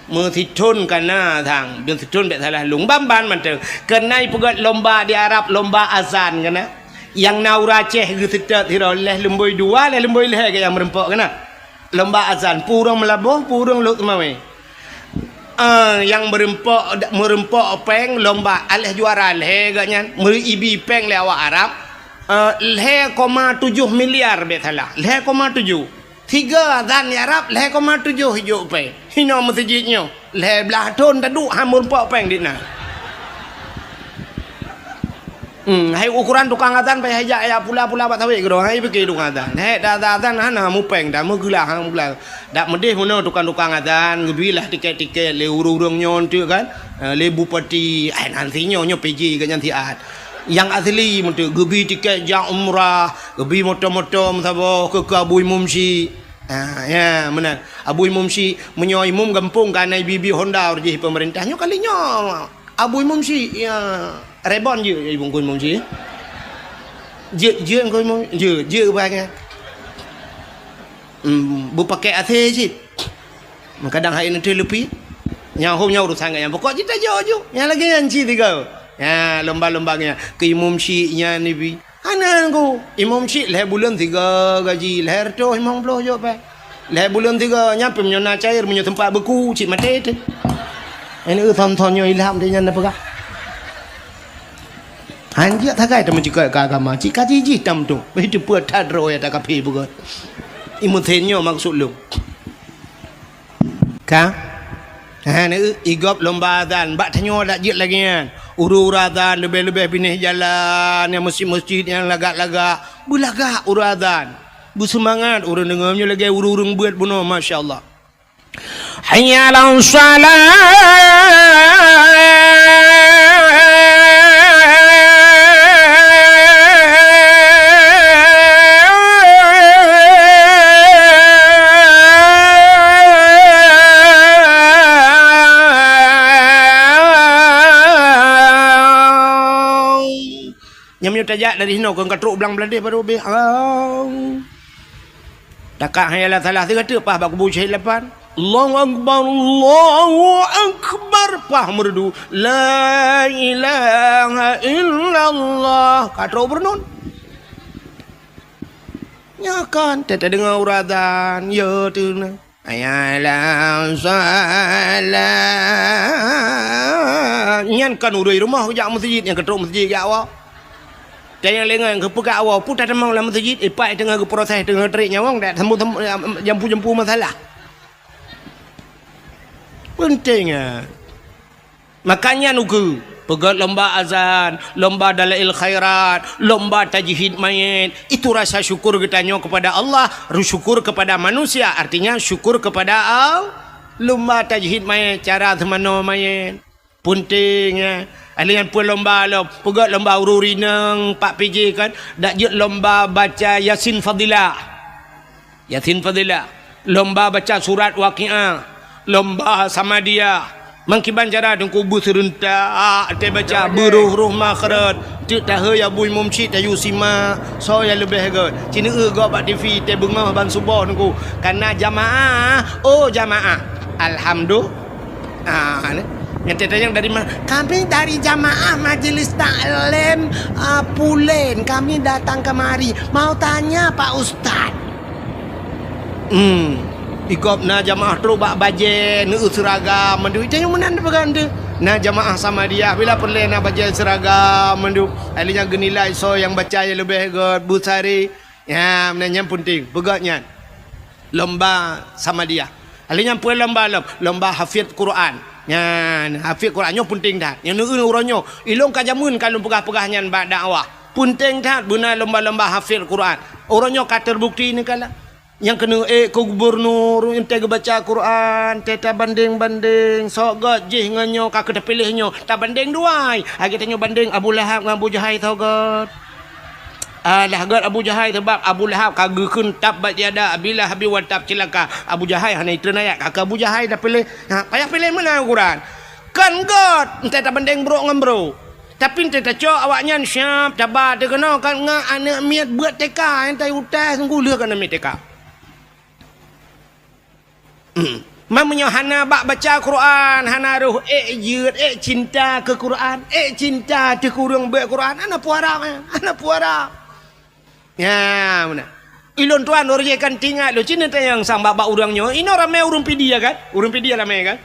meusithon ka na sang, meusithon bèk salah lôn. Ban-ban mantong. Keu na ipeugöt lomba di Arab, lomba azan keu na. Nyang na ureueng Aceh geuseutôt sidroe, lhèe lumbôi dua, lhèe lumbôi lhèe geuh nyang meureumpok keu na. Lomba azan, peue ureueng Meulaboh, peue ureueng Lhokseumawe. Ah, nyang meureumpok, meureumpok péng lomba, aléh juara lhèe geuh nyan, meuribi péng lé awak Arab, ah, lhèe koma tujoh miliar bèk salah, lhèe koma tujoh. Sigoe azan di Arab, lhèe koma tujoh ijok péng. Inoe meuseujid nyoe, lhèe blah thon taduek han meureumpok péng di na. Hmm, hai ukoran tukang azan payah jak, jak pula-pula bak sawét keudroe, hai pike tukang azan. Hai dah azan, azan hana mupéng, dah meugeulah, hana meugeulah. Dak meudeh bunoe tukang-tukang azan, geubri lah tiket-tiket lé ureueng-ureueng nyoe tu kan. Eh, lé bupati, ai nan si nyoe, nyoe P J geuh nyan siat. Nyang asli meutu geubri tiket jak umrah, geubri moto-moto meusaboh keu, keu Abu Imum Syik. Ha, ya, meunan. Abu Imum Syik, meunyoe imum gampông ka na ibi-ibi Honda ureueng jih peumeurintah. Nyoe kali nyoe Abu Imum Syik, ya, rebon jeuet Abu Imum Syik. Jeuet, jeuet Abu Imum, jeuet, jeuet bangai. Hmm, beupakèk asèe cit. Kadang hai neuteuh leupi. Nyang hom nyan urusan geuh nyan. Pokok jih tajok ju. Nyang lagèe nyan cit tiga. Ya, lomba-lomba geuh nyan. Keu imum syik nyan ibi. Hana ku. Imum syik lhèe buleuen tiga gaji, lhèe reutôh limong ploh jok pèng. Lhèe buleuen tiga, nyan pih meunyoe na cair, meunyoe teumpat beuku, cit maté teuh. Ini thon-thon nyoe ilham dia nyan dah peugah. Hanjeuet sagai tameucukot keu agama, cit ka jijih tam tu. Beh teupeue that droe ya takafé beugöt. Imum syik nyoe maksud lôn. Ka? Ha, neu, igop lomba azan. Bak tanyoe dak jeuet lagèe nyan. Ureueng-ureueng azan leubeh-leubeh binéh jalan, nyang meuseujid-meuseujid nyang lagak-lagak. Beulagak ureueng azan. Beuseumangat ureueng deungoe nyoe lagèe ureueng-ureueng beuet bunoe, masya Allah. Hayya 'alas shalah. Nyang meunyoe tajak dari sinoe keu ka trok blang Bladeh baru habéh. Au. Takat hayya 'alas shalah sigoe teuk paih bak kubu syahid lapan. Allahu Akbar, Allahu Akbar, paih meureudu. La ilaha illallah. Ka trok beureunon. Nyoe kan, teudeungoe ureueng azan, ya tu na. Hayya 'alas shalah. Nyan kan ureueng rumoh jak meuseujid, nyang ka trok meuseujid jak awak. Dan nyang lengah nyang geupeugah awak, peue tateumong lam meuseujid, ipak teungoh geuproses, teungoh tarék nyawöng, dak sambung-sambung, jampu-jampu masalah. Peunteng, ah. Maka nyan ukeue, peugöt lomba azan, lomba dalail khairat, lomba tajhid mayét. Itu rasa syukur geutanyoe kepada Allah, syukur kepada manusia, artinya syukur kepada Allah. Lomba tajhid mayét, cara seumanoe mayét. Peunteng, ya. Ahli nyan peue lomba lom, peugöt lomba ureueng rineng, Pak P J kan, dak jeuet lomba baca Yasin Fadilah. Yasin Fadilah, lomba baca surat Waqiah, lomba Samadiyah. Mangkiban cara Teungku beuseureuntak, teubaca beuroh-roh makhraj, teuk tahe ya bui mumsyik tayue simak, soe nyang leubeh göt. Cineu gob bak T V, teubeungoh ban suboh Teungku. Kana jamaah, oh jamaah. Alhamdulillah. Ah, ni. Nyan tanyong dari mana? Kami dari jamaah Majelis Taklim, ah, Pulen. Kami datang kemari. Mau tanya Pak Ustaz. Hmm. Ikop na jamaah trok bak bajèe, neu seuragam mandum. Tanyong meunan peugah tu. Na jamaah Samadiyah, bila peureulèe na bajèe seuragam mandum. Ahli nyan geunilai soe nyang baca nyang leubeh göt, beusari. Ya, meunan nyan peunteng. Peugah nyan. Lomba Samadiyah. Lalu nyang peue lomba lom? Lomba hafiz Quran. Nyan, hafiz Quran nyoe peunteng that. Nyang neu uroe nyoe, ilôn ka jameun ka lôn peugah-peugah nyan bak dakwah. Peunteng that beuna lomba-lomba hafiz Quran. Uroe nyoe ka terbukti neukalon. Nyang keuneuk ék keu gubunur, entée geubaca Quran, entée tabandeng-bandeng, sok göt jih ngon nyoe ka keu tapiléh nyoe, tabandeng dua ai. Lagèe tanyoe bandeng Abu Lahab ngon Abu Jahai, sok göt. Alah göt Abu Jahai, sabab Abu Lahab ka geukheun tabbat yada Abi Lahabin wa tab, cilaka. Abu Jahai hana itreun ayat, ka keu Abu Jahai tapiléh. Ha, payah piléh meunan Quran. Kon göt, entée tabandeng brok ngon brok. Tapi entée tacok awaknyan siab, taba teuh keunoe kan ngon aneuk miet beuet T K, entée utai sunggoh lheueh keu aneuk miet T K. Hmm. Man meunyoe hana bak baca Quran, hana roh ék jeuet, ék cinta keu Quran, ék cinta teuh keu ureueng beuet Quran, hana peue harab, eh, hana peue harab. Nyan, meunan. Ilôn tuan, ureueng jéh kan tingat lôn, ci neutanyong sang bak-bak ureueng nyoe, inoe ramé ureueng Pidie kan? Ureueng Pidie ramé kan?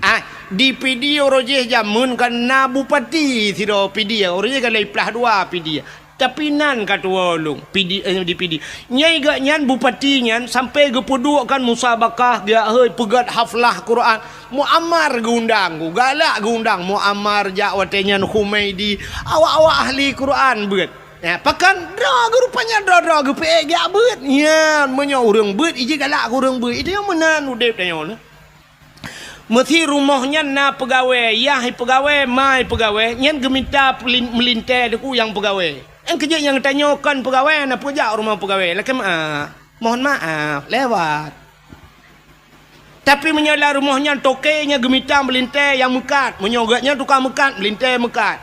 Ah, di Pidie ureueng jéh jameun kan na bupati sidroe Pidie, ureueng jéh kan lhèe plah dua Pidie. Tapi nan ka tuwoe lôn, Pidie, eh, di Pidie. Nyai geuh nyan bupati nyan sampoe geupeuduek kan musabakah, geujak hôi peugöt haflah Quran. Muammar geuundang, galak geuundang Muammar jak watèe nyan Humaidi, awak-awak ahli Quran beuet. Ya, pakon droe geuh rupanya droe-droe geupeuék geujak beuet. Nyan, meunyoe ureueng beuet, iji galak keu ureueng beuet. Itu nyang meunan udép tanyoe nyoe. Meusi rumoh nyan na peugawée, yah peugawée, ma peugawée, nyan geumita pelin-, meulintée teungku nyang peugawée. Nyang keujeuet nyang tanyoe kon peugawée, na peujak rumoh peugawée. Lakée meu'ah, mohon maaf, lewat. Tapi meunyoe lam rumoh nyan toke nyang geumita meulintée nyang meukat, meunyoe geuh nyan tukang meukat, meulintée meukat.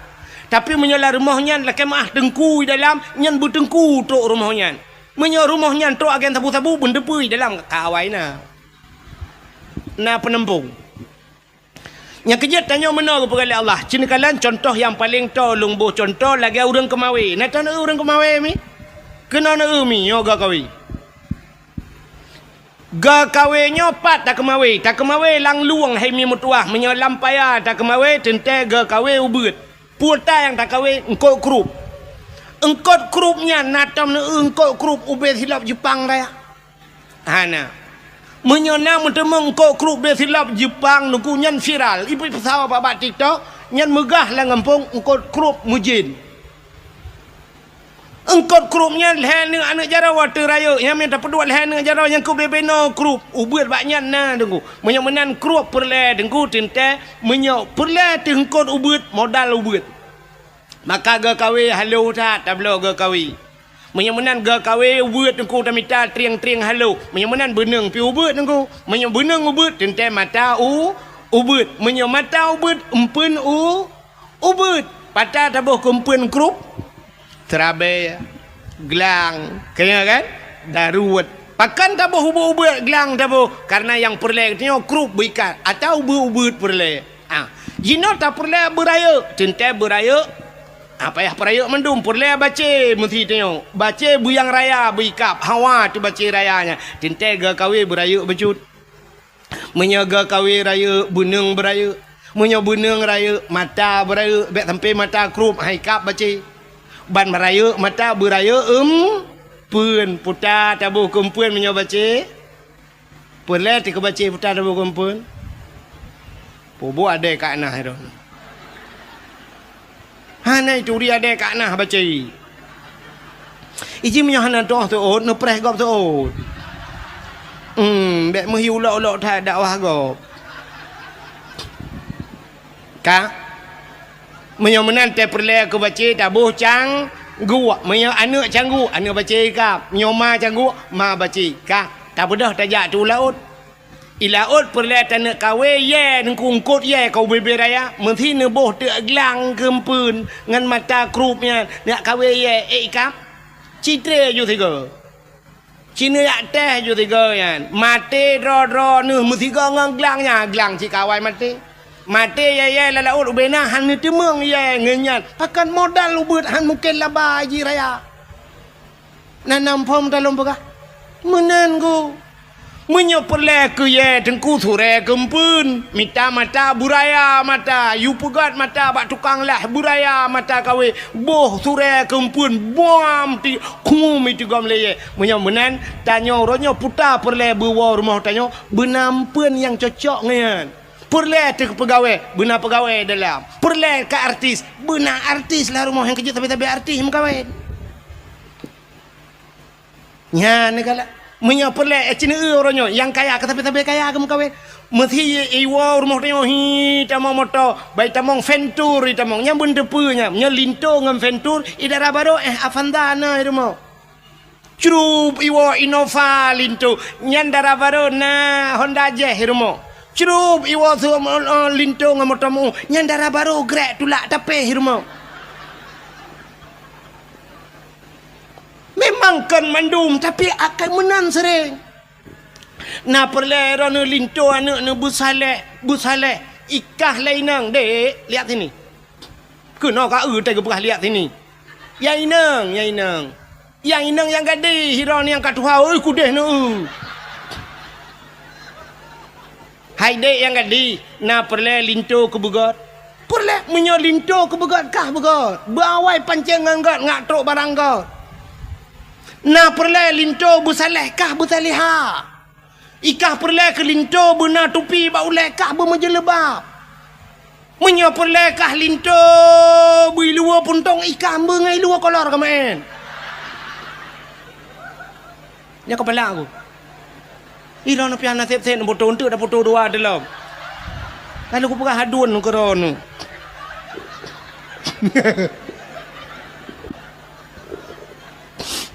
Tapi meunyoe lam rumoh nyan lakée meu'ah teungku di dalam, nyan beuteungku trok rumoh nyan. Meunyoe rumoh nyan trok agen sabu-sabu, beuneuteupeu dalam ka awai na. Na peuneumpông. Nyang keujeuet tanyoe meunoe geupeugah lé Allah. Ci neukalon contoh nyang paleng toe lôn boh contoh lagèe ureueng keumawé. Na tanyoe ureueng keumawé mi? Keunoe neu mi nyoe geukawe. Geukawe nyoe pat takeumawe. Takeumawe lam lueng hai mi meutuwah. Meunyoe lam paya takeumawe teuntèe geukawe ubeuet. Peue ta nyang takeumawe eungkôt krup. Eungkôt krup nyan na tom neu eungkôt krup ubé silop Jeupang raya. Hana. Meunyoe na meuteumé eungkôt krup ubé silop Jeupang nungku nyan viral. Ipeusawa bak, bak TikTok nyan meugah lam gampông eungkôt krup meujén. Eungkôt krup nyan lhèe neuk aneuk jaroe watèe rayeuk, nyan meunan tapeuduek lhèe neuk jaroe nyang keuh binoe krup, ubeuet bak nyan na teungku. Meunyoe meunan krup peureulèe teungku teuntèe, meunyoe peureulèe teuh eungkôt ubeuet, modal ubeuet. Maka geukawe halo that tabloe geukawe. Meunyoe meunan geukawe ubeuet teungku tamita trieng-trieng halo. Meunyoe meunan beuneueng pih ubeuet teungku. Meunyoe beuneueng ubeuet teuntèe mata u ubeuet. Meunyoe mata ubeuet eumpeuen u ubeuet, pat taboh keu eumpeuen krup, seurabèe, glang, keu nyan kan? Daruet. Pakon taboh ubeuet-ubeuet glang taboh? Karena nyang peureulèe geutanyoe krup beuikat, atawa ubeuet-ubeuet peureulèe. Ah, jinoe tapeureulèe beurayeuk, teuntèe beurayeuk. Ah, payah peurayeuk mandum, peureulèe bacé meusi tanyoe. Bacé beuyang raya beuikab, hawa teuh bacé raya nyan. Teuntèe geukawe beurayeuk bacut. Meunyoe geukawe rayeuk, beuneueng beurayeuk. Meunyoe beuneueng rayeuk, mata beurayeuk, bèk sampoe mata krup, han ikab bacé. Ban beurayeuk mata beurayeuk eumpeuen, puta taboh keu eumpeuen meunyoe bacé. Peureulèe teuh keu bacé puta taboh keu eumpeuen. Peubuet adèe ka na hai droeneuh. Hana ituri adèe ka na bacé. Iji meunyoe hana toh seuôt, neupreh gob seuôt. Hmm, bèk meuhi ulok-ulok that dakwah gob. Ka? Meunyoe meunan teuh peureulèe keu bacé taboh cangguek. Meunyoe aneuk cangguek, aneuk bacé ikab. Meunyoe ma cangguek, ma bacé. Ka? Tabeudôh tajak tu laôt. I laôt peureulèe taneuk kawe yèe, eungkôt yèe ka ubé-bé raya, meusi neuboh teuk glang keu eumpeuen ngon mata krup nyan, neuk kawe yèe, ék ikab. Citré ju sigoe. Ci neujak teh ju sigoe nyan. Maté droe-droe neuh meusigoe ngon glang nyan, glang cit ka awai maté. Maté yèe-yèe lam laôt ubé na han neuteumeung yèe ngon nyan. Pakon modal ubeuet han mungken laba jih raya. Na nam phom ta lôn peugah. Meunan ku. Meunyoe peureulèe keu yèe teungku surèe keu eumpeuen, mita mata beuraya mata, yue peugöt mata bak tukang lah beuraya mata kawe, boh surèe keu eumpeuen, buam ti khum itu gom lé yèe. Meunyoe meunan, tanyoe uroe nyoe puta peureulèe beuwoe rumoh tanyoe, beuna eumpeuen nyang cocok ngon nyan. Peureulèe teuh peugawèe, beuna peugawèe dalam. Peureulèe ka artis, beuna artis lam rumoh nyang keujeuet sabe-sabe artis meukawen. Nyan neukalak. Meunyoe peureulèe, eh, ci neueu uroe nyoe, nyang kaya ka sabe-sabe kaya geumeukawen. Meusi iwoe rumoh tanyoe hi tamong moto, bai tamong Ventur itamong. Nyan beuneuteupeu nyan. Nyoe Linto ngon Ventur, i dara barô, eh, Avanza na i rumoh. Crup iwoe Innova Linto, nyan dara barô na Honda Jazz i rumoh. Crup iwoe su-, eh, Linto ngon moto meu, nyan dara barô grek tulak tapéh i rumoh. Memang kon mandum, tapi akai meunan sering. Na peureulèe droeneuh Linto aneuk neuh beusalèh, beusalèh. Ikah lé inong, "Dek, lihat sini." Keunoe ka eu teuh geupeugah lihat sini. "Ya inong, ya inong." Nyang inong nyang gadih, sidroe nyang ka tuha, oi, kudeh neu. Hai dek nyang gadih, na peureulèe Linto keu beugöt? Peureulèe, meunyoe Linto keu beugöt, kah beugöt. Beuawai pancéng ngon göt, ngak trok barang göt. Na peureulèe Linto beusalèh, kah beusalèha. Ikah peureulèe keu Linto beuna tupi bak ulèe kah beumeujeuleuba. Meunyoe peureulèe kah Linto beu iluwa puntông, ikah beungai iluwa kolor keumaén. Nyan kepala aku. Ilôn piah naseb seb neupoto eunteuk dapoto dua delom. Lalu kupeugah aduen keudroe neu.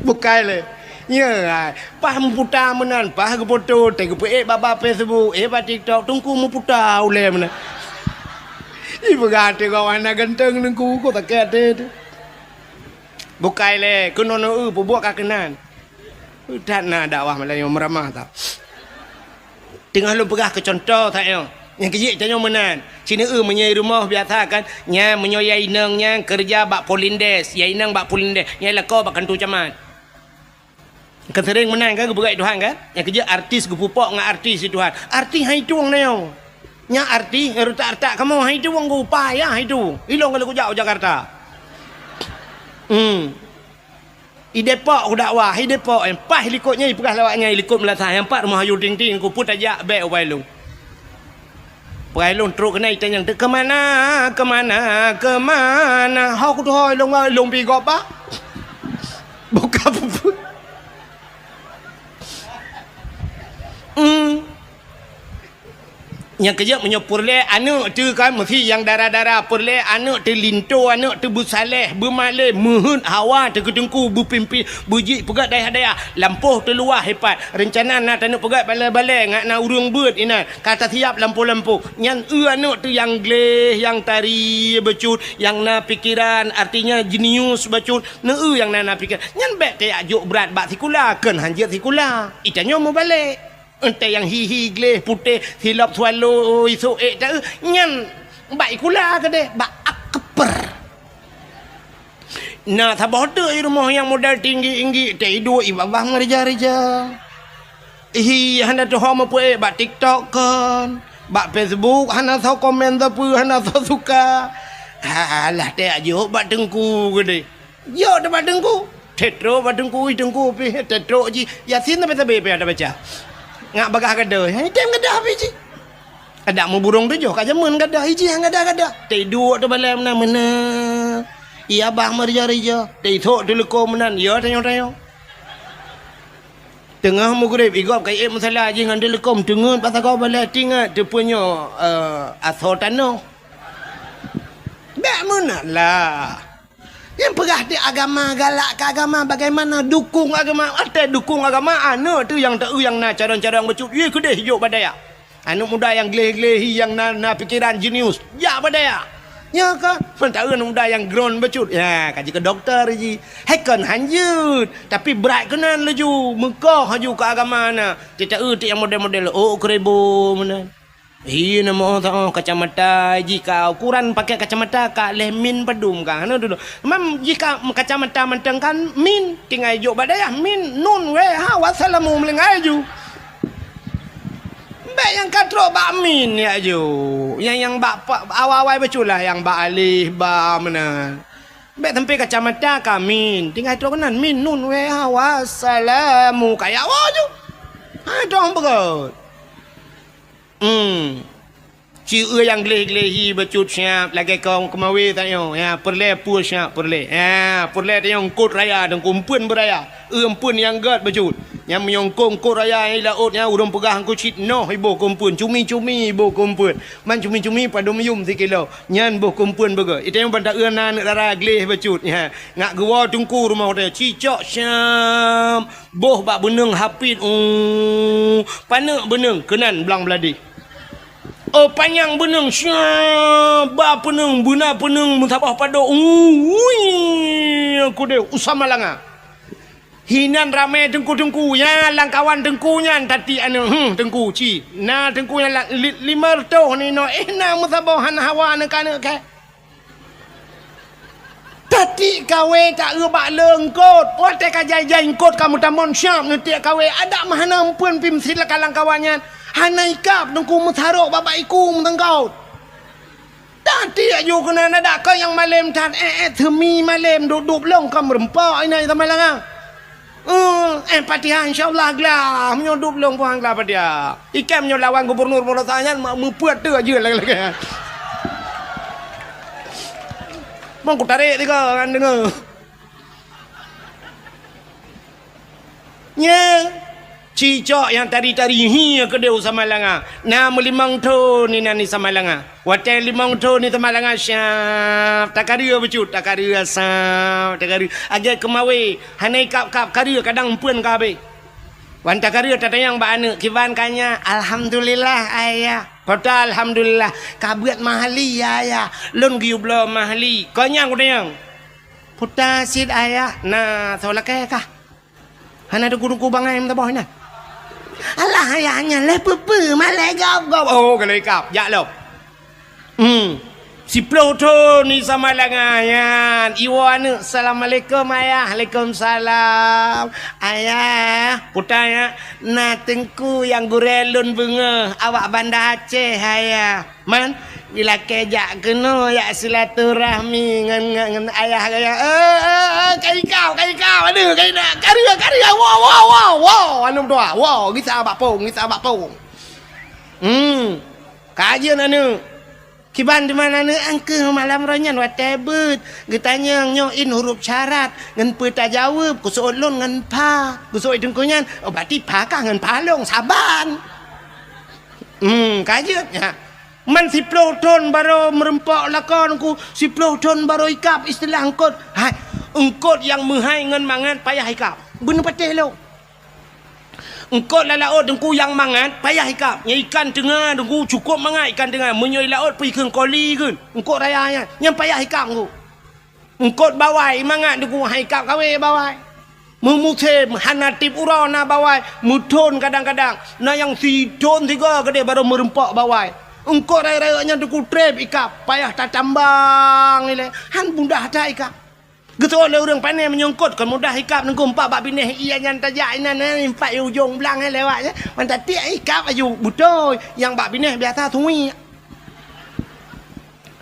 Bukai lé. Nyoe, ai, paih meuputa meunan, paih geupoto, teuh geupeuék bak, bak Facebook, ék bak TikTok, teungku meuputa ulèe meunan. Ipeugah até gob hana ganteng teungku, kok sakét até teuh. Bukai lé, keunoe neu-eu peubuet ka keunan. That na dakwah malam nyoe meuramah tau. Teungoh lôn peugah keu cuntoh that nyoe. Nyang keujeuet tanyoe meunan. Sineuk meunyoe rumoh biasa kan, nyan meunyoe ya inong nyan keureuja bak Polindes, ya inong bak Polindes, nyan lakoe bak kantô camat. Kan sering meunan kan geupeugah Tuhan kan? Nyang keujeuet artis geupupok ngon artis di Tuhan. Artis hai tueng nyoe. Nyan artis retak-retak kamoe hai tueng geupa ya hai tueng. Ilong kalau kujak u Jakarta. Hmm. I Depok kudakwah, i Depok, eh, paih likot nyan, ipeugah lawak nyan, i likot meulasah, nyang pat rumoh Ayu Ting Ting, ku pun tajak bèk u Bailong. Bailong trok keunan itanyong, "Kemana, kemana, kemana?" Ho kutuho ilong, ilong pi gob, Pak. Buka puput. Hmm. Nyang keujeuet meunyoe peureulèe aneuk teuh kan, meusi nyang dara-dara peureulèe aneuk teuh linto, aneuk teuh beusalèh, beumalèe, meuheuet hawa teuh keu teungku, beupimpin, beujeuet peugöt dayah-dayah. Lampôh teuh luwah ipat. Reuncana na taneuk peugöt balèe-balèe, ngat na ureueng beuet inan. Ka tasiap lampôh-lampôh. Nyan eu aneuk teuh nyang gleh, nyang tari bacut, nyang na pikeran, artinya jenius bacut. Neu eu nyang na, na pikeran. Nyan bèk tajak jok brat bak sikula, kheun hanjeuet sikula. Itanyoe meubalek. Entah nyang hi-hi gleh putéh silop swallow isok ék ta-, nyan bak ikula keudeh, bak akper. Na saboh teuk i rumoh nyang modal tinggi-tinggi, teuiduek i babah meurija-rija. Hi hana tuho meupeuék bak TikTok kon, bak Facebook hana soe komen sapeue, hana soe suka. Alah, teuh ajok bak teungku keudeh. Jok teuma teungku. Tetrok bak teungku, ui teungku pih, tetrok jih. Yasin sabe-sabe pih ada baca. Ngak bagah gadoh, eh, tem gadoh pih jih. Adak muburong tujoh ka jameun gadoh, ijih nyang gadoh-gadoh. Teuduek teubalai meunan-meunan. Iya bah meurija-rija, teusok teuleuko meunan, ya tanyoe-tanyoe. Teungoh meugreb, igob ka iék musala jih ngon teuleuko, teungeut bak sagoe balai tingat teupeunyoe, eh, asoe tanoh. Bèk meunan lah. Nyang peugah di agama, galak keu agama, bagaimana dukung agama? Watèe dukung agama, aneuk teuh nyang teu nyang na carông-carông bacut, yue keudeh jok bak dayah. Aneuk muda nyang gleh-gleh hi, nyang na, na pikeran jenius, jak bak dayah. Nyo ka, seumantara aneuk muda nyang groen bacut, ya, ka jeuet keu dokto jih. Hai kon hanjeuet, tapi brat keunan laju, meukoh laju keu agama na. Teuta eu teuh nyang model-model, oh, keureubo meunan. Hi, na meu teuh kacamata jih ka, ukuran pakèk kacamata ka lhèe min padum ka. Hana dulu. Mam jih ka kacamata mantong kan min, tinggai jok bak dayah min, nun, wee, ha, wassalamu meulinggai ju. Bèk nyang ka trok bak min ya ju. Nyang, nyang bak pa-, awai-awai bacut lah nyang bak alif, ba meunan. Bèk sampai kacamata ka min, tinggai trok keunan min, nun, wee, ha, wassalamu, ka ya wa ju. Ha, dong beugöt. Hmm. Ci eu nyang gleh-gleh hi bacut siap lagèe kong keumawe tanyoe. Ya, peureulèe peue siap peureulèe. Ya, peureulèe tanyoe eungkôt raya, teungku eumpeuen beuraya. Eu eumpeuen nyang gèt bacut. Nyang meunyoe eungkôt, eungkôt raya nyang di laôt nyan ureueng peugah eungkôt cit noh iboh keu eumpeuen, cumi-cumi iboh keu eumpeuen. Man cumi-cumi padum yum sikilo. Nyan boh keu eumpeuen beugöt. Itanyoe ban ta eu na aneuk dara gleh bacut. Ya, ngak geuwoe teungku rumoh teuh. Cicok siap. Boh bak beuneueng hapit, uh, paneuk beuneueng keunan blang bladeh. Oh, panyang beuneueng, sya, ba peuneueng, beuna peuneueng, meusaboh padôk, uh, ui, keudeh, u Samalanga. Hinan ramè teungku-teungku, ya, lam kawan teungku nyan, tati aneuk, hmm, teungku, ci. Na teungku nyan la-, li-, limong reutôh ninoe, eh, na meusaboh hana hawa aneuk-aneuk kèe. Tati kawé ta eu bak le eungkôt. Watèe ka jai-jai eungkôt ka meutamong siap neutiek kawé. Adak meuhana eumpeuen pih meusilakan lam kawan nyan. Hana ikab teungku meusarok bak-bak iku meuteungkôt. Tati aju keunan adak keu nyang malém that, eh, eh, seumi malém dup-dup lông ka meureumpok inan sama langa. Eh, eh, Fatihah, insya Allah glah. Meunyoe dup lông puang glah Fatihah. Ikan meunyoe lawan gubernur Polosa nyan, ma-, meupeuet tu aja lagèe-lagèe. Mang kutarek tiga kan dengar. Nya, cicok nyang tari-tari hi keudeh u Samalanga. Na meulimong thon inan di Samalanga. Watèe limong thon di Samalanga siap, takareu bacut, takareu asam, takareu. Agèt keumawe, hana ikab-kab kareu kadang eumpeuen ka habéh. Wan takareu tatanyong bak aneuk, "Kiban ka nyak?" "Alhamdulillah, Ayah." "Peue ta alhamdulillah?" "Ka beuet mahli, Ayah. Lôn geuyue bloe mahli." "Kon nyan kutanyong." "Peue ta cit, Ayah?" "Na soe lakèe kah?" Hana teungku-teungku bangai meusaboh nyan. Alah, ayah nyan lé peue-peue, malée gob-gob. Oh, ka lheueh ikab, jak lom. Hmm. Siploh thon di Samalanga nyan, iwoe aneuk, "Assalamualaikum, Ayah." "Waalaikumsalam." "Ayah," peue teuh, "na teungku nyang gurée lôn beungoh, awak Banda Aceh, Ayah." Man, ilakée jak keunoe, jak silaturahmi ngon, ngon, ngon ayah gaya. Eh, eh, eh, ka ikab, ka ikab, aduh, ka ikab. Kari, kari, wo, wo, wo, wo, aneuk dua, wo, gisa bak pong, gisa bak pong. Hmm, ka jeuet aneuk. Kiban teuma aneuk, angkeuh malam roh nyan watée beuet. Geutanyong nyoe in huruf syarat, ngon peue tajaweueb, kuseuôt lôn ngon pha. Kuseuôt teungku nyan, oh, berarti pha kah ngon pha lôn, saban. Hmm, ka jeuet, nyan. Man siploh thon barô meureumpok lakoe teungku, siploh thon barô ikab istilah eungkôt. Hai, eungkôt nyang meuhai ngon mangat payah ikab. Beuneupatéh lôn. Eungkôt lam laôt teungku nyang mangat payah ikab. Nyang ikan teunga teungku cukôp mangat ikan teunga. Meunyoe laôt pih kheun koli kheun. Eungkôt raya nyan, nyan payah ikab teungku. Eungkôt bawai mangat teungku, hai ikab kawé bawai. Meumusém hana tieb uroe na bawai, meuthon kadang-kadang. Na nyang sithon sigoe keudeh barô meureumpok bawai. Eungkôt rayeuk-rayeuk nyan teungku trép ikab, payah tatambang ilée. Han mudah that ikab. Geuteuôt lé ureuëng pané meunyoe eungkôt kon mudah ikab teungku, empat bak binéh ié nyan tajak inan, eh, empat ujong blang, eh, lewat, eh. Man tatiek ikab aju beutôi, nyang bak binéh biasa suwiek.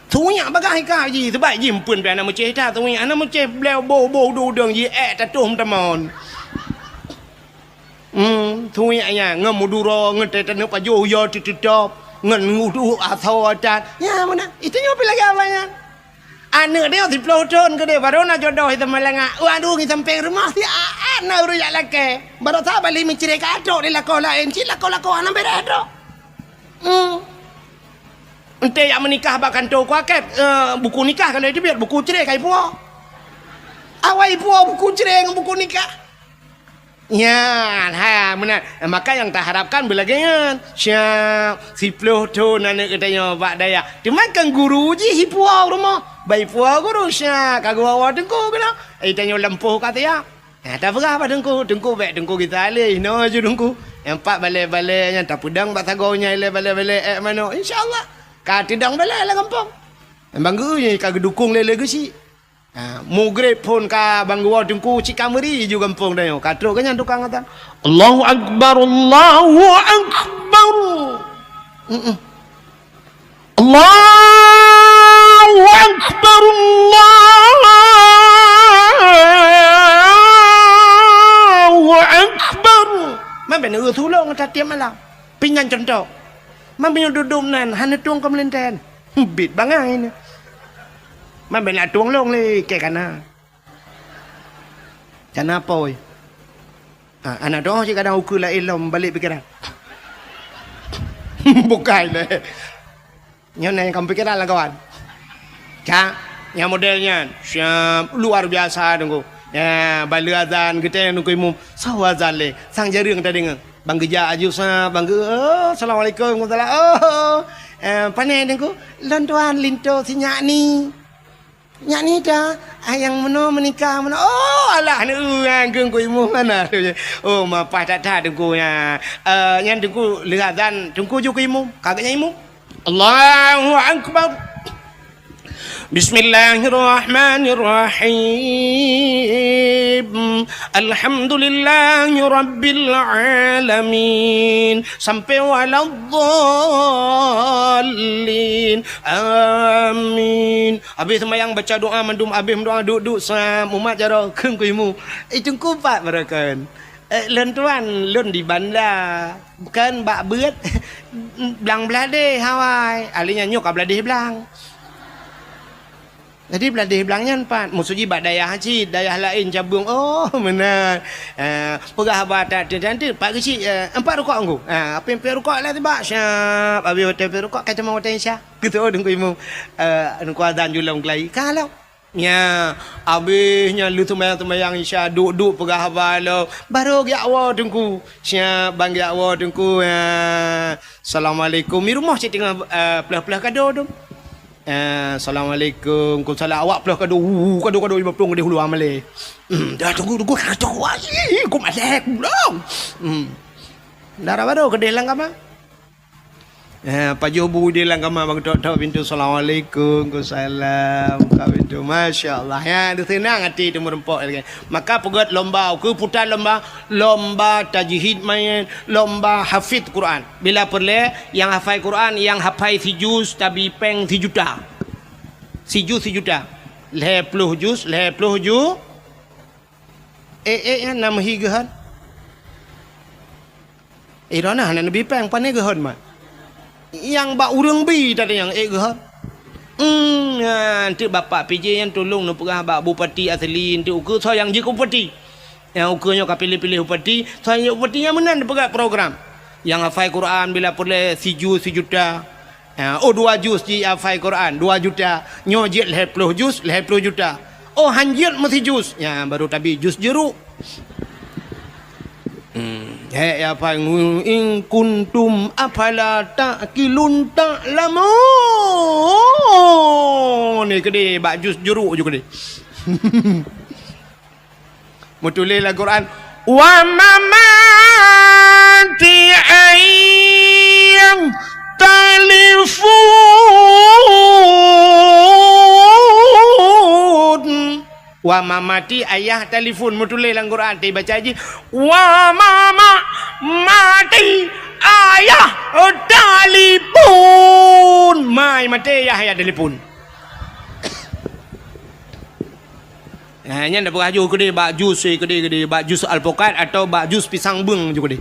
Suwiek bagah ikab jih, sabab jih empeuen pih hana meucéh that suwiek, hana meucéh bléu boh-boh udeueng-udeueng jih ék tatoh meutamon. Hmm, suwiek nyan ngon meuduro, ngon teuh taneuk pajoh yo teuteutop, ngon udeueng asoe that. Nyan meunan, itu nyoe pih lagée awak nyan. Aneuk nyoe siploh thon keudeh, barô na jodoh di Samalanga. Waduh, ngi sampéng rumoh si Aat na ureuëng jak lakée. Barô saban lé meucré ka trok di lakoe laén, cit lakoe-lakoe hana béreh trok. Hmm. Enté jak meunikah bak kantô kuakét, eh, buku nikah ka lheueh teubiet, buku cré ka ipuwoe. Awai ipuwoe buku cré ngon buku nikah. Nyan, ha, meunan. Maka nyang taharapkan beulagée nyan. Siap, siploh thon aneuk geutanyoe bak dayah. Teuma kan guru jih ipuwoe rumoh. Bak ipuwoe guru, siap, ka geuwoe teungku keunoe. Eh, tanyoe lampôh ka siap. Nah, tapeugah bak teungku, teungku bék teungku gisa lé, inoe ju teungku. Nyang pat balée-balée nyan tapeudong bak sagoe nyan ilée balée-balée ék manok. Insya Allah, ka teudong balée lam gampông. Nyang banggeue nyan ka geudukong lé, lé geuchik. Ha, mugreb phon ka banggeue teungku cit ka meuri ju gampông tanyoe. Ka trok keu nyan tukang atan. Allahu Akbar, Allahu Akbar. Mm-mm. Allahu Akbar, Allahu Akbar. Man bèk na eu tulông that tiep malam. Pih nyan cuntoh. Man meunyoe dudoe nan hana tueng keu meulintén. Bit bangai nyan. Man bèk na tueng lông lé kèe kana. Kana pôi. Ha, aneuk droe cit kadang ukeue laén lom balek pikeran. Bukai lé. Nyoe na nyang ka pikeran lam kawan. Cak, nyang model nyan. Siap, luar biasa teungku. Ya, baleue azan geutanyoe teungku imum. Soe azan lé? Sang jareueng tadeungoe. Ban geujak aju sa, ban geu-, oh, assalamualaikum, waalaikumsalam. Oh, eh, pane teungku? Lôn tuan linto si nyak ni. Nyak ni ta, ah, nyang meunoe meunikah meunoe. Oh, alah, aneuk ureueng keu teungku imum hana. Oh, mapah that-that teungku nyan. Eh, nyan teungku lheueh azan, teungku ju keu imum. Ka geuhnyan imum. Allahu Akbar. Bismillahirrahmanirrahim. Alhamdulillahi rabbil alamin. Sampai waladdallin. Amin. Habéh seumayang baca doa mandum, habéh meudoa duek-duek sam umat jaroe keu teungku imum. Eh, teungku pat baroekon. Eh, lôn tuan, lôn di Banda. Bukan bak beuet blang bladeh awai. Ahli nyan nyoe ka bladeh blang. Jadi bladeh blang nyan pat. Maksud jih bak dayah cit, dayah laén cabeueng. Oh, meunan. Eh, peugah haba that, that, that, pat geuchik, eh, empat rukok teungku. Ah, apé-apé rukok lah tibak. Siap, habéh watèe peuet rukok, ka teuma watèe Isya. Geuteuôt teungku imum. Eh, teungku azan ju lom keulayi. Ka lom. Nya, habéh nyan lheueh seumayang-seumayang Isya, duek-duek peugah haba lom. Barô geujak woe teungku. Siap, ban geujak woe teungku. Ya. Assalamualaikum. Di rumoh cit teungoh, eh, peuleueh-peuleueh kado tu. Eh, assalamualaikum, waalaikumsalam. Awak ploh kado, hu, hu, kado, kado, lima ploh di hulu amalé. Hmm, dah tunggu, tunggu, kado, wah, ih, ku malèe, ku lom. Hmm. Dara baru keudéh lam kama. Eh, pajoh bu di lam kama, bak tok-tok pintu, assalamualaikum, waalaikumsalam, buka pintu. Masya Allah. Ya, di senang hati tu meureumpok lagi. Maka peugöt lomba, ukeue puta lomba, lomba tajwid main, lomba hafiz Quran. Bila peureulèe, nyang hafai Quran, nyang hafai sijuz, tabi péng sijuta. Sijuz sijuta. Lhèe ploh juz, lhèe ploh ju-, eh, eh, nyan na meuhi geuhon. Eh, droeneuh hana neubi péng, pane geuhon mat. Nyang bak ureueng bi tadi nyang ék geuhon. Hmm, nyan, teuk Bapak P J nyan tulông neupeugah bak Bupati Asli, teuk ukeue soe nyang jeuet keu Bupati. Nyang ukeue nyoe ka piléh-piléh Bupati, soe nyang jeuet Bupati nyan meunan neupeugah program. Nyang hafai Quran bila peureulèe sijuz sijuta. Ha, oh, dua juz jihafai Quran, dua juta. Nyoe jeuet lhèe ploh juz, lhèe ploh juta. Oh, han jeuet meusijuz. Nyan, baru tabi juz jeuruk. Hmm, hèk ya, hafai ngu-, "In kuntum afala ta'qilun ta'lamun." Ni keudéh, bak juz jeuruk ju keudéh. Meutuléh lam Quran, "Wa mamati ayyang talifun." Wa mamati ayyang talifun. Meutuléh lam Quran, tapi baca jih, "Wa mama-, mati ayyang talifun." Mai maté yah, yah talifun. Ha, nyan dah peugah ju keudéh bak juz, eh, keudéh, keudéh, bak juz Alpukat atau bak juz Pisang Beung ju keudéh.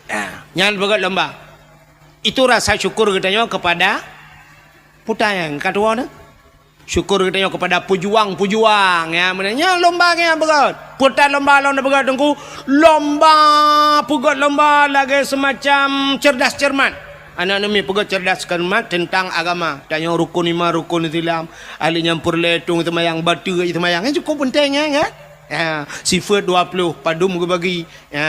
Ha, nyan peugöt lomba. Itu rasa syukur geutanyoe kepada puta nyang ka tuwoe nyoe. Syukur geutanyoe kepada pejuang-pejuang, ya, meunan nyan lomba nyang peugöt. Puta lomba lom na peugöt Teungku, lomba peugöt lomba lagèe semacam cerdas cermat. Aneuk-aneuk miet peugöt cerdas cermat tentang agama. Tanyoe rukun lima rukun Islam. Ahli nyan peureulèe tueng seumayang, bateue seumayang. Nyan cukup penting, ya, kan? Ya, sifat dua puluh, padum geubagi. Ya,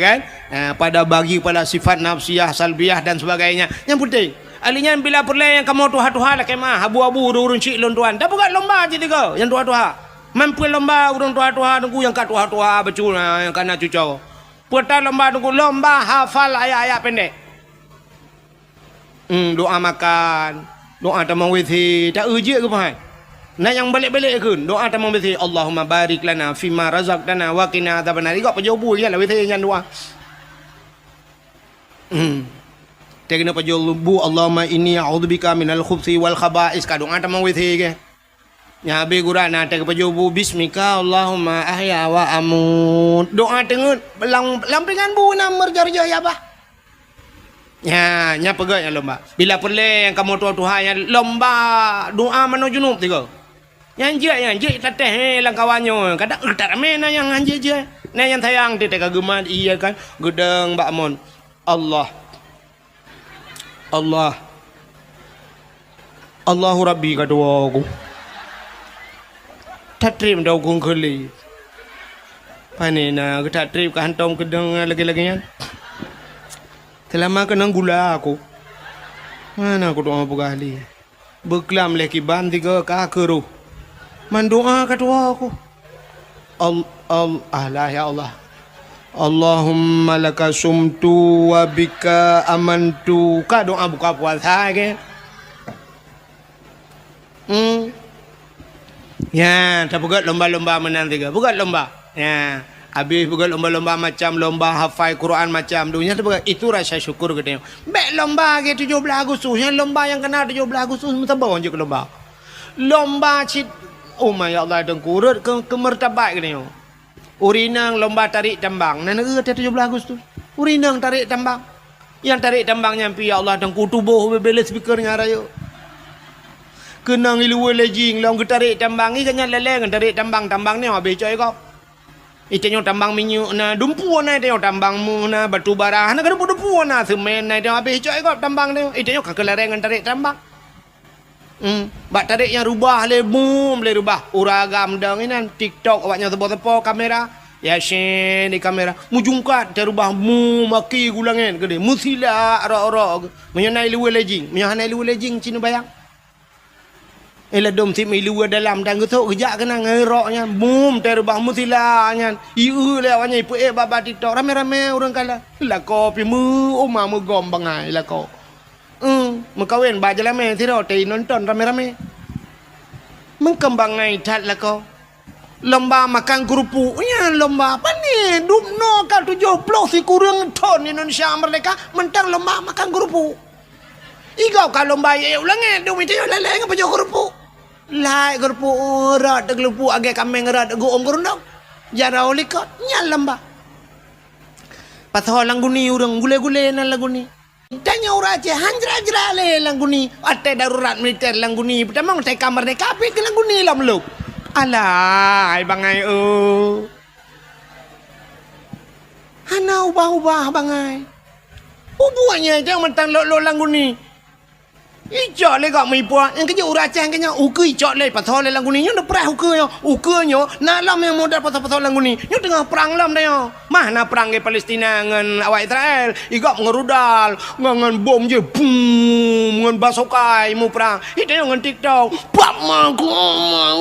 kan? Ya, pada bagi pada sifat nafsiyah, salbiyah dan sebagainya. Nyan penting. Ahli nyan bila peureulèe nyang kamoe tuha-tuha lakèe meu'ah, abu-abu ureueng-ureueng chik lôn tuan. Tapeugöt lomba cit tiga nyang tuha-tuha. Mampu lomba ureueng tuha-tuha Teungku nyang ka tuha-tuha bacut, ha, nyang ka na cucoe. Peugöt lomba Teungku, lomba hafal ayat-ayat pendek. Hmm, doa makan, doa tamong W C, ta-eu jeuet keuh hai. Na nyang balek-balek kheun, doa tamong W C, "Allahumma barik lana fima razaqtana wa qina adzabannar." Igok pajoh bu, ya, lam W C nyan doa. Hmm. Teuh keuneuk pajoh bu, "Allahumma inni a'udzubika minal khubsi wal khaba'is." Ka doa tamong W C keuh. Nyan habéh gura na teuh pajoh bu, "Bismika Allahumma ahya wa amut." Doa teungeut, lam, lam pingan bu na meureuja-reuja ya bah. Nyan, nyan peugöt nyan lomba. Bila peureulèe nyang kamoe tuha-tuha nyan lomba doa manoe junub tiga. Nyan jeuet, nyan jeuet tatéh, eh, lam kawan nyoe. Kadang, eh, that ramé na nyang han jeuet-jeuet. Na nyang sayang teuh ka geumat, iya kan, geudong bak mon. Allah. Allah. Allahu Rabbi ka tuwoe ku. Tatrép dong kungkuli. Pane na geutak trép ka hantom keudong lagèe-lagèe nyan. Seulama keunong gula aku. Mana aku doa peugah lé. Beuklam lé kiban tiga ka keuroh. Mandoa ka tuwoe ku. Al-, al-, alah, ya Allah. Allahumma laka sumtu wa bika amantu. Ka doa buka puasa ke? Hmm. Ya, tapeugöt lomba-lomba meunan tiga. Peugöt lomba. Ya, habéh peugöt lomba-lomba macam lomba hafai Quran macam tu. Nyan tapeugöt, itu rasa syukur geutanyoe. Bèk lomba lagèe tujoh blah Agustus. Nyan lomba nyang ka na tujoh blah Agustus meusaboh jeuet keu lomba. Lomba cit, oh ma ya Allah, Teungku, rhot keu, keu meurtabat geutanyoe. Ureueng inong lomba tarek tambang, na neueu teuh tujoh blah Agustus. Ureueng inong tarek tambang. Nyang tarek tambang nyan pih, ya Allah, Teungku, tuboh bubé-bubé speaker nyang rayeuk. Keunong i luwa lé jing lom geutarek tambang, i gobnyan lé-lé ngon tarek tambang, tambang nyoe habéh cok i gob. I tanyoe tambang minyeuk na, dumpeue na i tanyoe, tambang méuh na, batu bara na, dumpeue-dumpeue na, seumén na i tanyoe, habéh cok i gob tambang nyoe. I tanyoe ka keulareng ngon tarek tambang. Hmm, bak tarek nyang reubah lé, bum, lé reubah. Ureueng agam dong inan, TikTok awak nyan seupo-seupo kamera. Yasin di kamera, meujungkat teurubah mu maki gulangét keudeh, meusilak rok-rok. Meunyoe na iluwa lejing, meunyoe hana iluwa lejing, cit neubayang. Eh, ladôm sit meuiluwa dalam dan geusok geujak keunan ngon rok nyan, bum, teurubah meusilak nyan. Ieu lé awak nyan ipeuék bak-bak TikTok, ramé-ramé ureuëng kalon. Lakoe pih meu uma meugom bangai lakoe. Eh, meukawen bak jeulamé sidroe teu nonton ramé-ramé. Meukeumbang ngai that lakoe. Lomba makan keurupuk. Nyan lomba apa ni? Dum noe ka tujoh ploh sikureueng thon Indonesia merdeka, mantong lomba makan keurupuk. Igob ka lomba ék u langét, dum itu lalée ngon pajoh keurupuk. Lai keurupuk rot teukeulupuk agée kaméng rot geuôm keurundong. Jaroe likot, nyan lomba. Pasoe lam guni ureuëng gule-gule nan lam guni. Tanyoe ureuëng Aceh han jra-jra lé lam guni, watée darurat militer lam guni, peutamong teuka merdeka pih keu lam guni lom lom. Alah, hai bangai, oh. Hana ubah-ubah bangai. Ubuek nyan jangan mantong lok-lok lam guni. Icok lé gak meuipuak, nyang keujeuet ureuëng Aceh keunyoe ukeue icok lé pasoe lé lam guni, nyoe neupreh ukeue nyoe. Ukeue nyoe na lom nyang model pasoe-pasoe lam guni. Nyoe teungoh prang lom tanyoe. Mah na prang di Palestina ngon awak Israel, igob ngon rudal, ngon, ngon bom jih, bum, ngon basokai muprang. Itu ngon TikTok. Pak ma ku ma,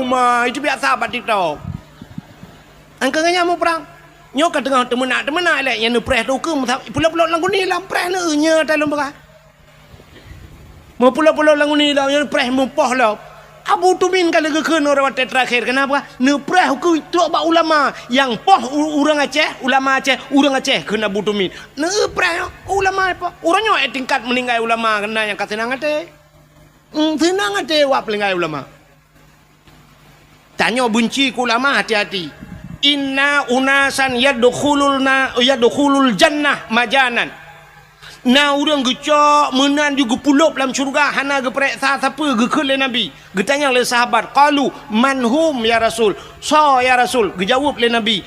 ma, itu biasa bak TikTok. Angka ngon nyan muprang. Nyoe ka teungoh teumeunak-teumeunak lé nyang neupreh tu ukeue meusa-, pulop-pulop lam guni lam preh neu nyoe talon beurah. Meupulop-pulop lam guni lom, nyan preh meupoh lom. Abu Tumin ka lheueh geukheun uroe watée teurakhir. Kenapa? Neupreh ukeue trok bak ulama. Nyang poh u-, ureuëng Aceh, ulama Aceh, ureuëng Aceh kheun Abu Tumin. Neupreh ulama poh. Uroe nyoe ék tingkat meuninggai ulama keunan nyang ka seunang até. Hmm, seunang até wak peulinggai ulama. Tanyoe beunci keu ulama, hati-hati. Inna unasan yadkhulul na-, yadkhulul jannah majanan. Na ureuëng geucok meunan ju geupulop lam syeuruga hana geupareksa sapeue, geukheun lé Nabi. Geutanyong lé sahabat, qalu, "Man hum ya Rasul?" Soe ya Rasul? Geujaweueb lé Nabi,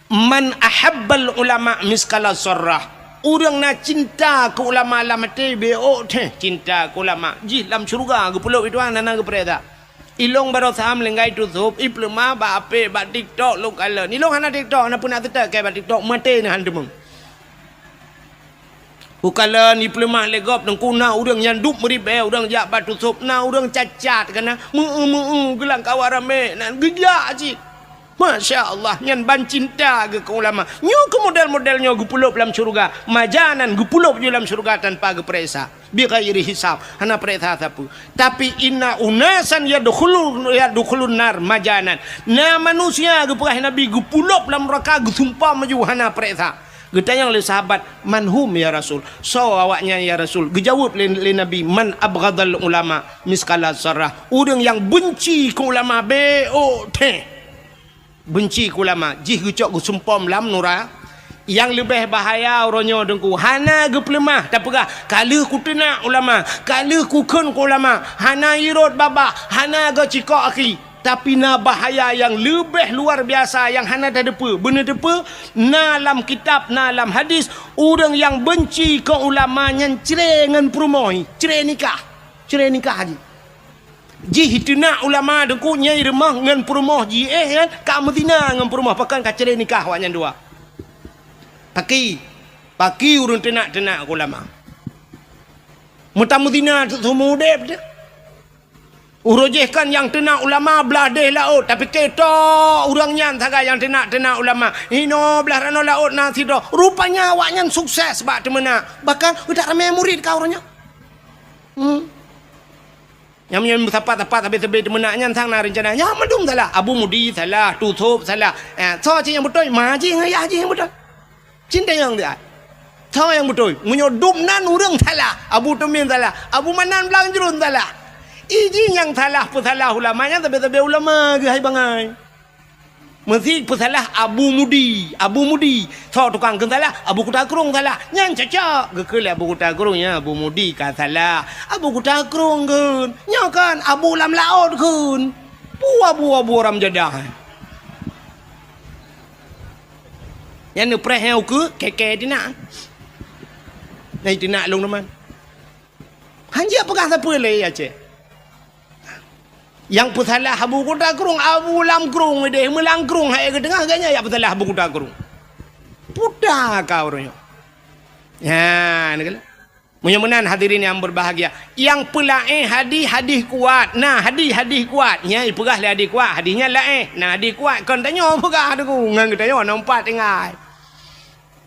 "Man ahabbal ulama miskala zarrah." Ureuëng na cinta keu ulama lam até, bék teuh cinta keu ulama. Jih lam syeuruga geupulop itu hana geupareksa. Ilong baroe sam linggai tusôb, ipeuleumah bak apek, bak TikTok lôn kalon. Ilong hana TikTok, hana peunak teutek kée bak TikTok, maté neuh han teumeung. Ukalon ipeuleumah lé gob teungku na ureuëng nyang duek meuribée, ureuëng jak bak tusôb, na ureuëng cacat keunan, meu-eu-meu-eu geulam kawan ramé, nan geujak cit. Masya Allah, nyan ban cinta geuh keu ulama. Nyoe keu model-model nyoe geupulop lam syeuruga. Majanan geupulop ju lam syeuruga tanpa geupareksa. Bighairi hisab, hana pareksa sapeue. Tapi inna unasan yadkhulu-, yadkhulun nar majanan. Na manusia geupeugah Nabi geupulop lam neuraka geusumpom ju hana pareksa. Geutanyong lé sahabat, "Man hum ya Rasul?" Soe awaknyan ya Rasul? Geujaweueb lé, lé Nabi, "Man abghadal ulama miskala zarrah." Ureuëng nyang beunci keu ulama bék teuh. Beunci keu ulama, jih geucok geusumpom lam nura. Nyang leubeh bahaya uroe nyoe teungku, hana geupeuleumah tapeugah, "Ka lheueh kuteunak ulama, ka lheueh kukheun keu ulama," hana irot babah, hana geucikok aki. Tapi na bahaya nyang leubeh luar biasa nyang hana tateupeue. Beuneuteupeu, na lam kitab, na lam hadis, ureuëng nyang beunci keu ulama nyan cre ngon peurumoh, cre nikah. Cre nikah jih. Jih teunak ulama teungku nyang rumoh ngon peurumoh jih, eh, kan ka meuzina ngon peurumoh, pakon ka cre nikah awaknyan dua. Paki, paki ureuëng teunak-teunak ulama. Meutameuzina seumeu udeb teuh. Uroe jih kan nyang teunak ulama blah deh laôt, tapi keutô ureuëng nyan sagai nyang teunak-teunak ulama. Inoe blah ranoe laôt na sidroe. Rupanya awaknyan sukses bak teumeunak. Bahkan utak ramé murit ka uroe nyoe. Hmm. Nyang meunyoe meusapat-sapat sabe-sabe teumeunak nyan sang na reuncana. Nyan mandum salah. Abu Mudi salah, Tusôb salah. Eh, soe cit nyang beutôi? Ma jih ngon yah jih nyang beutôi. Cit nyang dia. Soe nyang beutôi? Meunyoe dum nan ureuëng salah, Abu Tumin salah, Abu Manan Blang Jruen salah. Iji nyang salah peusalah ulama nyan sabe-sabe ulama geuhai bangai. Meusi peusalah Abu Mudi, Abu Mudi. Soe tukang kheun salah? Abu Kuta Krueng salah. Nyan cocok. Geukheun lé Abu Kuta Krueng, nyan Abu Mudi ka salah. Abu Kuta Krueng kheun. Nyoe kan Abu lam laôt kheun. Peue Abu-Abu ram jadah. Nyan neupreh nyang ukeue, keke teunak. Nyan teunak lôn teuma. Hanjeuet peugah sapeue lé Aceh. Nyang peusalah Abu Kuta Krueng, Abu Lam Krueng ideh, meulang krueng hai geuteungoh, gobnyan nyang peusalah Abu Kuta Krueng. Puta ka uroe nyoe. Nyan, meunyoe meunan hadirin yang berbahagia, nyang peulaén hadih, hadih kuat. Nah, hadih, hadih kuat. Nyan ipeugah lé hadih kuat, hadih nyan laén. Nah, hadih kuat kon tanyoe peugah Teungku, ngon geutanyoe na umpat tinggai.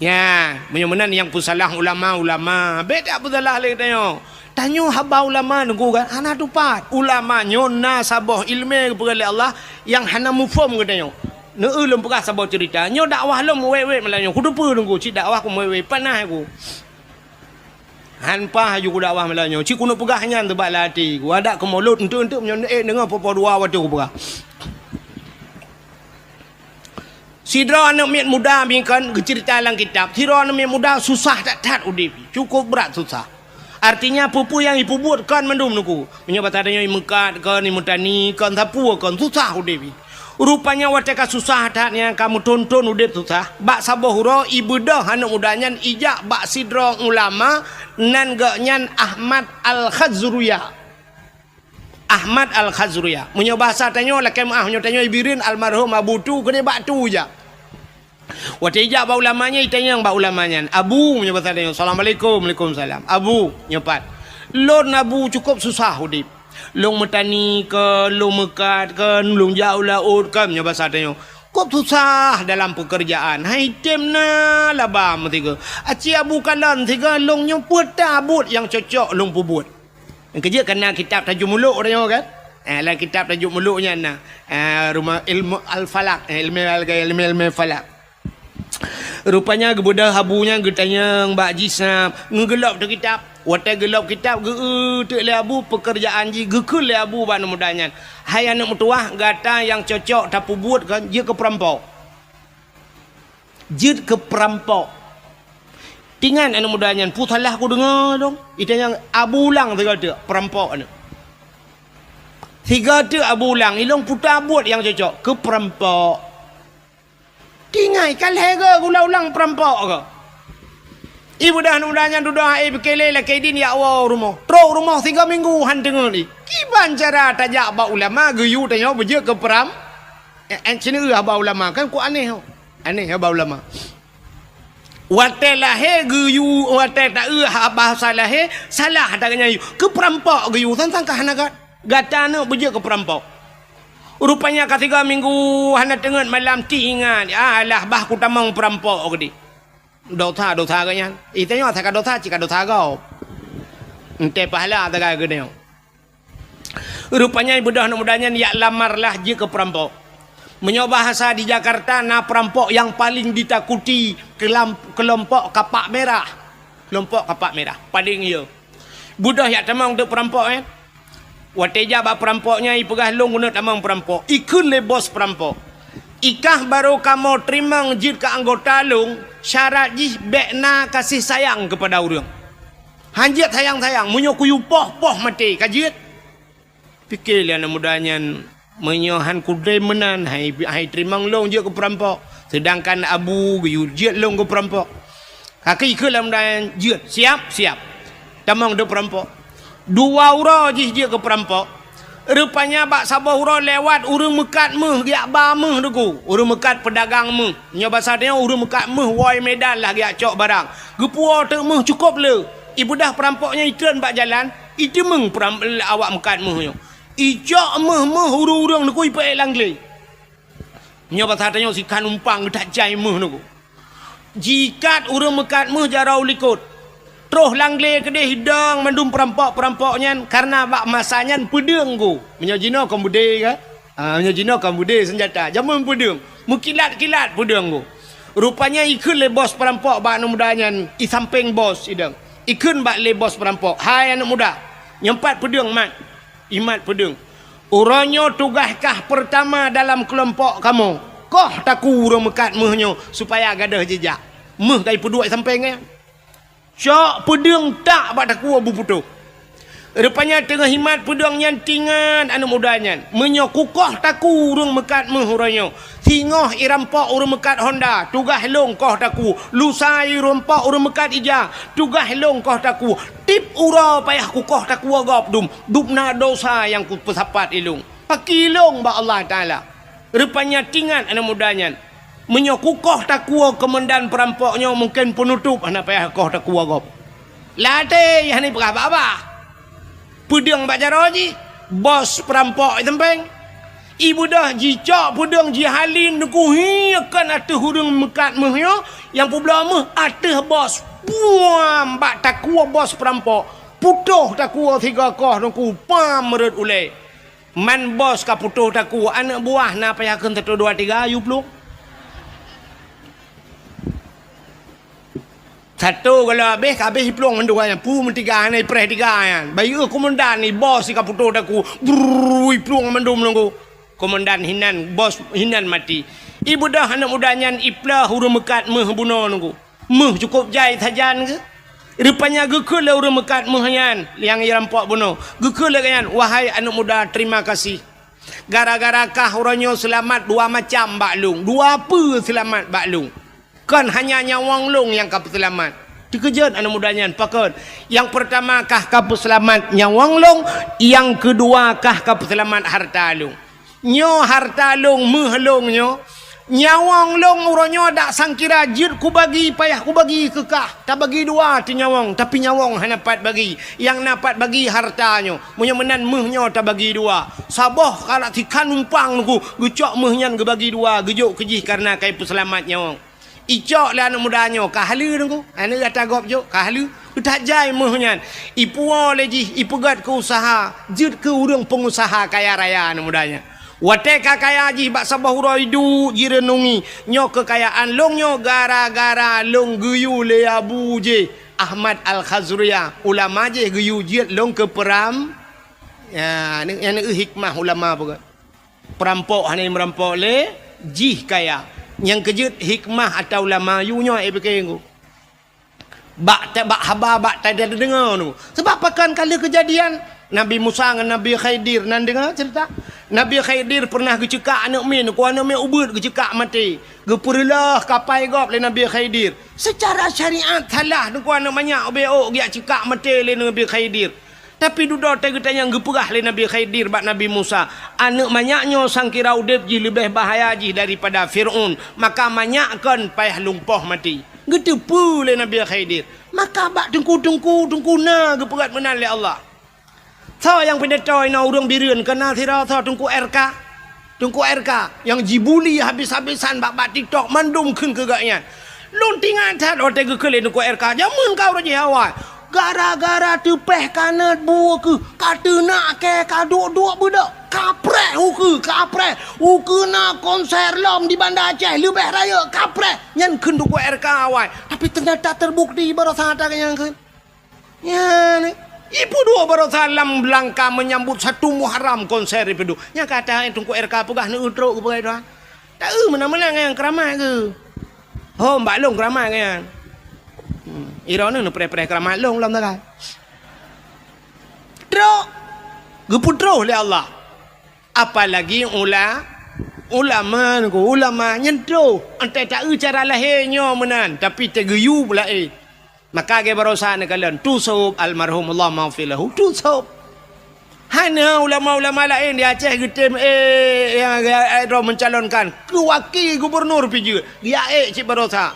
Nyan, meunyoe meunan nyang peusalah ulama-ulama, bèk tapeusalah lé geutanyoe. Tanyoe haba ulama Teungku kan, hana tupat. Ulama nyoe na saboh ileumèe geupeugah lé Allah nyang hana muphom geutanyoe. Neu-eu lôn peugah saboh ceurita. Nyoe dakwah lôn meuwét-wét malam nyoe. Kuteupeue Teungku, cit dakwah ku meuwét-wét, panas ku. Han paih laju kudakwah malam nyoe. Cit keuneuk peugah nyan teuh bak lam até ku. Adak keu mulod, enteuk-enteuk meunyoe ék deungoe po-po dua watèe kupeugah. Sidroe aneuk miet muda bingkon geuceurita lam kitab. Sidroe aneuk miet muda susah that-that udép. Cukup brat susah. Artinya, peue-peue nyang ipeubuet kon mandum Teungku. Meunyoe basa tanyoe imeukat kon, imeutani kon, sapeue kon, susah udép. Rupanya watèe ka susah that nyan, ka meuthon-thon udép susah, bak saboh uroe ibeudôh aneuk muda nyan ijak bak sidroe ulama nan geuh nyan Ahmad Al-Khazruya. Ahmad Al-Khazruya. Meunyoe basa tanyoe lakèe meu'ah, meunyoe tanyoe i Bireuen almarhum Abu Tu, keudéh bak Tu jak. Watèe ijak bak ulama nyan, itanyong bak ulama nyan, "Abu," meunyoe basa tanyoe, "Assalamualaikum." "Waalaikumsalam." "Abu," nyoe pat, "lôn Abu cukup susah udép. Lôn meutani kon, lôn meukat kon, lôn jak u laôt kon," meunyoe basa tanyoe. "Kôb susah dalam peukeurjaan, han item na laba meusigoe. Aci Abu kalon sigoe, lôn nyoe peue ta buet nyang cocok lôn peubuet." Nyang keujeuet ka na kitab Tajul Muluk tanyoe kan? Eh, lam kitab Tajul Muluk nyan na, eh, rumoh ilmu al-falak, eh, ilmu al-, ilmu, ilmu falak. Rupanya geubeudôh Abu nyan geutanyong bak jih snap, ngeugeulob teuh kitab. Watèe geulob kitab, geu-eu teuk lé Abu peukeurjaan jih, geukheun lé Abu bak aneuk muda nyan, "Hai aneuk meutuwah, gata nyang cocok tapeubuet kon jeuet keu peurampok." Jeuet keu peurampok. Tingat aneuk muda nyan, peue salah kudeungoe dong? Itanyong Abu Ulang sigoe teuk, peurampok aneuk. Sigoe teuk Abu Ulang, ilôn peue ta buet nyang cocok keu peurampok. Tingat ka lhèe goe geulang-ulang peurampok goe. Ibeudôh aneuk muda nyan dudoe, eh, pike lé lakèe idin jak woe u rumoh. Trok u rumoh sigoe minggu han teungeut lé. Kiban cara tajak bak ulama geuyue tanyoe beujeuet keu peuram-, eh, eh, sineuk haba ulama kan ku aneh ho. Aneh haba ulama. Watèe lahé geuyue, watèe taeu ha-, bahasa lahé, salah ata geuhnyan yue. Keu peurampok geuyue, sang-sang ka hana gat-, gata aneuk beujeuet keu peurampok. Rupanya ka sigoe minggu hana teungeut malam, tingat, "Alah, bah kutamong peurampok," geudeh. Dosa-dosa geuhnyan. Itanyoe asai ka dosa, cit ka dosa gob. Eunteuk pahala sagai geutanyoe. Rupanya ibeudôh aneuk muda nyan jak lamar lah jeuet keu peurampok. Meunyoe bahasa di Jakarta, na peurampok nyang paleng ditakuti keulam-, keulompok kapak merah. Keulompok kapak merah, paleng yo. Beudôh jak tamong teuk peurampok nyan. Watèe jak bak peurampok nyan, ipeugah, "Lôn keuneuk tamong peurampok." Ikheun lé bos peurampok, "Ikah barô kamoe teurimong jeuet keu anggota lôn, syarat jih bèk na gaséh sayang keupada ureueng." Han jeuet sayang-sayang, meunyoe kuyue poh, poh maté ka jeuet. Pike lé aneuk muda nyan, "Meunyoe han kudeh meunan, hai, hai teurimong lôn jeuet keu peurampok, seudangkan Abu geuyue jeuet lôn keu peurampok." Ka keu ikheun lé aneuk muda nyan, "Jeuet, siap, siap." Tamong teuk peurampok. Dua uroe jih jeuet keu peurampok. Rupanya bak saboh uroe lewat ureueng meukat méuh, geujak ba méuh Teungku. Ureueng meukat peudagang méuh. Nyoe basa tanyoe ureueng meukat méuh woe Medan lah geujak cok barang. Geupuwoe teuk méuh cukôp le. Ibeudôh peurampok nyan itreun bak jalan, iteumeung peuram-, awak meukat méuh nyoe. Icok méuh-méuh ureueng-ureueng Teungku ipeuék lam glé. Nyoe basa tanyoe sikhan umpang geutajai méuh Teungku. Jikat ureueng meukat méuh jaroe u likot. Troh lam glé keudeh idong mandum peurampok-peurampok nyan, kareuna bak masa nyan peudeueng Teungku. Meunyoe jinoe kon beudé kan? Ah, meunyoe jinoe kon beudé seunjata, jameun peudeueng. Meukilat-kilat peudeueng Teungku. Rupanya ikheun lé bos peurampok bak aneuk muda nyan, i sampéng bos idong. Ikheun bak lé bos peurampok, "Hai aneuk muda, nyoe pat peudeueng mat." Imat peudeueng. "Uroe nyoe tugaih kah peurtama dalam keulompok kamoe. Koh takue ureueng meukat méuh nyoe supaya gadôh jijak." Méuh ka ipeuduek sampéng nyan. Cok peudeueng tak bak takue beuputôh. Rupanya teungoh imat peudeueng nyan tingat aneuk muda nyan, "Meunyoe kukoh takue ureueng meukat méuh uroe nyoe, singoh irampok ureueng meukat honda, tugaih lôn koh takue. Lusa irampok ureueng meukat ija, tugaih lôn koh takue. Tiep uroe payah kukoh takue gob dum, dum na dosa nyang kupeusapat ilôn." Pakilong bak Allah Taala. Rupanya tingat aneuk muda nyan. Meunyoe kukoh takue keumandan peurampok nyoe, mungken peunutôp hana payah koh takue gob. Lam até hana peugah babah. Peudeueng bak jaroe jih, bos peurampok i teumpeng. Ibeudôh jicok peudeueng jihalin Teungku, hi kon ateueh ureuëng meukat méuh nyoe, nyang peubloe méuh ateueh bos. Puam bak takue bos peurampok. Putôh takue sigoe koh Teungku, pam rot ulée. Man bos ka putôh takue, aneuk buah na payah kheun satu dua tiga, yue plueng. Satu kalau habéh, ka habéh plueng mandum nyan. Pu meutiga, hana ipreh tiga nyan. Bayeue keumandan ni bos ka putôh takue, brrrr, iplueng mandum Teungku. Keumandan hinan, bos hinan maté. Ibeudôh aneuk muda nyan iploh ureuëng meukat méuh bunoe Teungku. Méuh cukôp jai sajan geuh. Rupanya geukheun lé ureuëng meukat méuh nyan nyang irampok bunoe. Geukheun lé gobnyan, "Wahai aneuk muda, terima kasih. Gara-gara kah uroe nyoe seulamat dua macam bak lôn. Dua peue seulamat bak lôn. Kon hanya nyawöng lôn nyang ka peuseulamat." Teukeujot aneuk muda nyan, "Pakon?" "Nyang peurtama kah ka peuseulamat nyawöng lôn, nyang keudua kah ka peuseulamat hareuta lôn." "Nyoe hareuta lôn, méuh lôn nyoe. Nyawöng lôn uroe nyoe dak sangkira jeuet kubagi, payah kubagi keu kah. Tabagi dua teuh nyawöng, tapi nyawöng hana pat bagi. Nyang na pat bagi hareuta nyoe. Meunyoe meunan méuh nyoe tabagi dua. Saboh kalak sikhan umpang Teungku, geucok méuh nyan geubagi dua, geujok keu jih kareuna ka ipeuseulamat nyawöng." Icok lé aneuk muda nyoe, ka haleue Teungku. Aneuk gata gob jok, ka haleue. That jai méuh nyan. Ipuwoe lé jih, ipeugét keu useuha, jeuet keu ureuëng peungusaha kaya raya aneuk muda nyan. Watée ka kaya jih bak saboh uroe iduek jireunungi, "Nyoe keukayaan lôn nyoe gara-gara lôn geuyue lé Abu jih, Ahmad Al-Khazriyah, ulama jih geuyue jeuet lôn keu peuram." Ya, nyan, nyan hikmah ulama peugah. Peurampok hana meurampok lé jih kaya. Nyang keujeuet hikmah ata ulama yue nyoe, eh, pike Teungku. Bak ta-, bak haba, bak ta-, tadeungoe Teungku. Sabab pakon ka lheueh keujadian Nabi Musa ngon Nabi Khidir, na deungoe ceurita? Nabi Khidir peureunah geuceukak aneuk miet, keu aneuk miet ubeuet geuceukak maté. Geupeureuloh kapai gob lé Nabi Khidir. Seucara syariat salah Teungku aneuk manyak ubé ôk geujak ceukak maté lé Nabi Khidir. Tapi dudoe teuh geutanyoe geupeugah lé Nabi Khidir bak Nabi Musa, "Aneuk manyak nyoe sangkira udeb jih leubeh bahaya jih daripada Fir'aun, maka manyak kon payah lumpoh maté." Geuteupeue lé Nabi Khidir. Maka bak teungku-teungku, teungku na geupeugét meunan lé Allah. Soe nyang pidato inoe ureuëng Bireuen, keu na sidroe soe Teungku R K. Teungku R K nyang jibuli habis-habisan bak, bak TikTok, mandum kheun keu gobnyan. Lôn teuingat that watée geukheun lé Teungku R K, jameun ka uroe jih awai. Gara-gara teupeh kanot bu kheueh, ka teunak kée, ka duek-duek beudôk, kapreh ukeue, kapreh. Ukeue na konser lom di Banda Aceh, leubeh rayeuk, kapreh. Nyan kheun Teungku R K awai. Tapi teunyata teubukti baroesa that nyang kheun. Nyan, ipeuduek baroesa lam langka meunyambot satu Muharram konser ipeuduek. Nyang ka that Teungku R K peugah neueu trok geupeugah doa. Taeu meunan-meunan ngon nyang keuramat keuh. Ho, bak lôn keuramat ngon nyan. Hmm, droeneuh neupreh-preh keuramat lôn lom tagai. Trok. Geupeutroh lé Allah. Apalagi ula-, ulama, ulama nyan troh. Entah taeu cara lahé nyoe meunan, tapi teugeuyue laén. Maka lagée baroesa neukalon, tusôb almarhum, Allahumma ghfir lahu, tusôb. Hana ulama-ulama laén di Aceh geutem, eh, nyang, eh, droe mencalonkan keu wakil gubernur pih jeuet, geujak ék cit baroesa.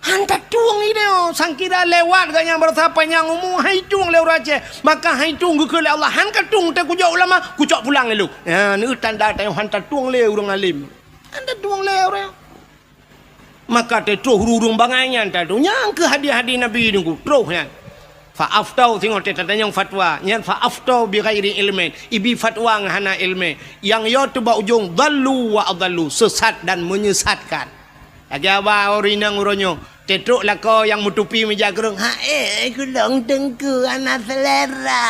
Han tatueng idéh, sangkira lewat gobnyan baroesa panyang umu, han itueng lé ureuëng Aceh. Maka han itueng geukheun lé Allah, han katueng teuh kujok ulama, kucok pulang lé lôn. Ya, neu tanda tanyoe han tatueng lé ureuëng alim. Han tatueng lé ureuëng. Maka teutroh ureuëng bangai nyan tatu. Nyang keuh hadis-hadis Nabi Teungku, troh nyan. Fa aftau, singoh teutatanyong fatwa. Nyan fa aftau bi ghairi ilmin. Ibi fatwa ngon hana ilmi. Nyang yo teuh bak ujong, dhallu wa adhallu, sesat dan menyesatkan. Lagée haba ureuëng inong uroe nyoe, teutrok lakoe nyang meutupi meujakrong, "Ha, eh, kulong Teungku, hana selera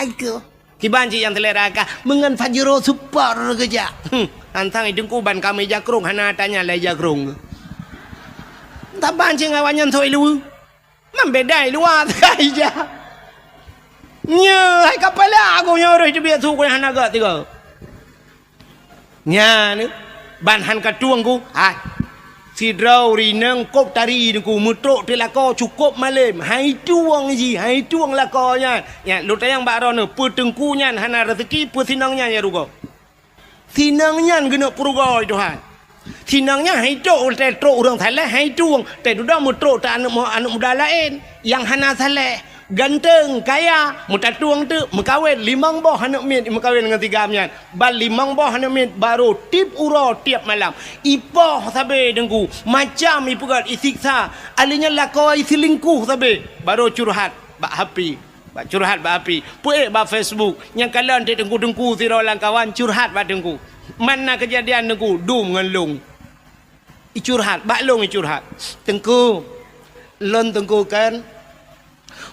aku." Kiban cit nyang selera kah, meungon Pajero Super geujak. Hmm, hantang i Teungku ban ka meujakrong, hana tanya lé jakrong. Taban cit ngon awaknyan sôi luweue. Man beda i luwa teuka ija. Nyoe, hai kapala aku nyoe roh teubiet su ku hana gak tiga. Nyan, ban han katueng ku, hai. Sidroe ureuëng inong kop tari Teungku meutrok teuh lakoe cukop malem, han itueng jih, han itueng lakoe nyan. Nyan, lôn tanyong bak droeneuh, peue Teungku nyan hana raseuki, peue sinong nyan nyang rugoe? Sinang nyan geuneuk peurugoe Tuhan. Sinang nyan hai trok, teutrok ureuëng saleh hai tueng, teududoe meutrok teu aneuëk mu-, aneuëk muda laén nyang hana saleh. Ganteng, kaya, meutatong teuk, meukawen limong boh aneuëk miet, meukawen ngon si Gam nyan. Ban limong boh aneuëk miet barô tieb uroe tieb malam. Ipoh sabe Teungku, macam ipeugét, isiksa. Alèh nyan lakoe iseulingkuh sabe, barô curhat bak H P. Bak curhat bak H P. Peuék bak Facebook. Nyang kalon teuk teungku-teungku sidroe lam kawan curhat bak teungku. Man na keujadian teungku, dum ngon lôn. Icurhat, bak lôn icurhat. "Teungku, lôn teungku kan,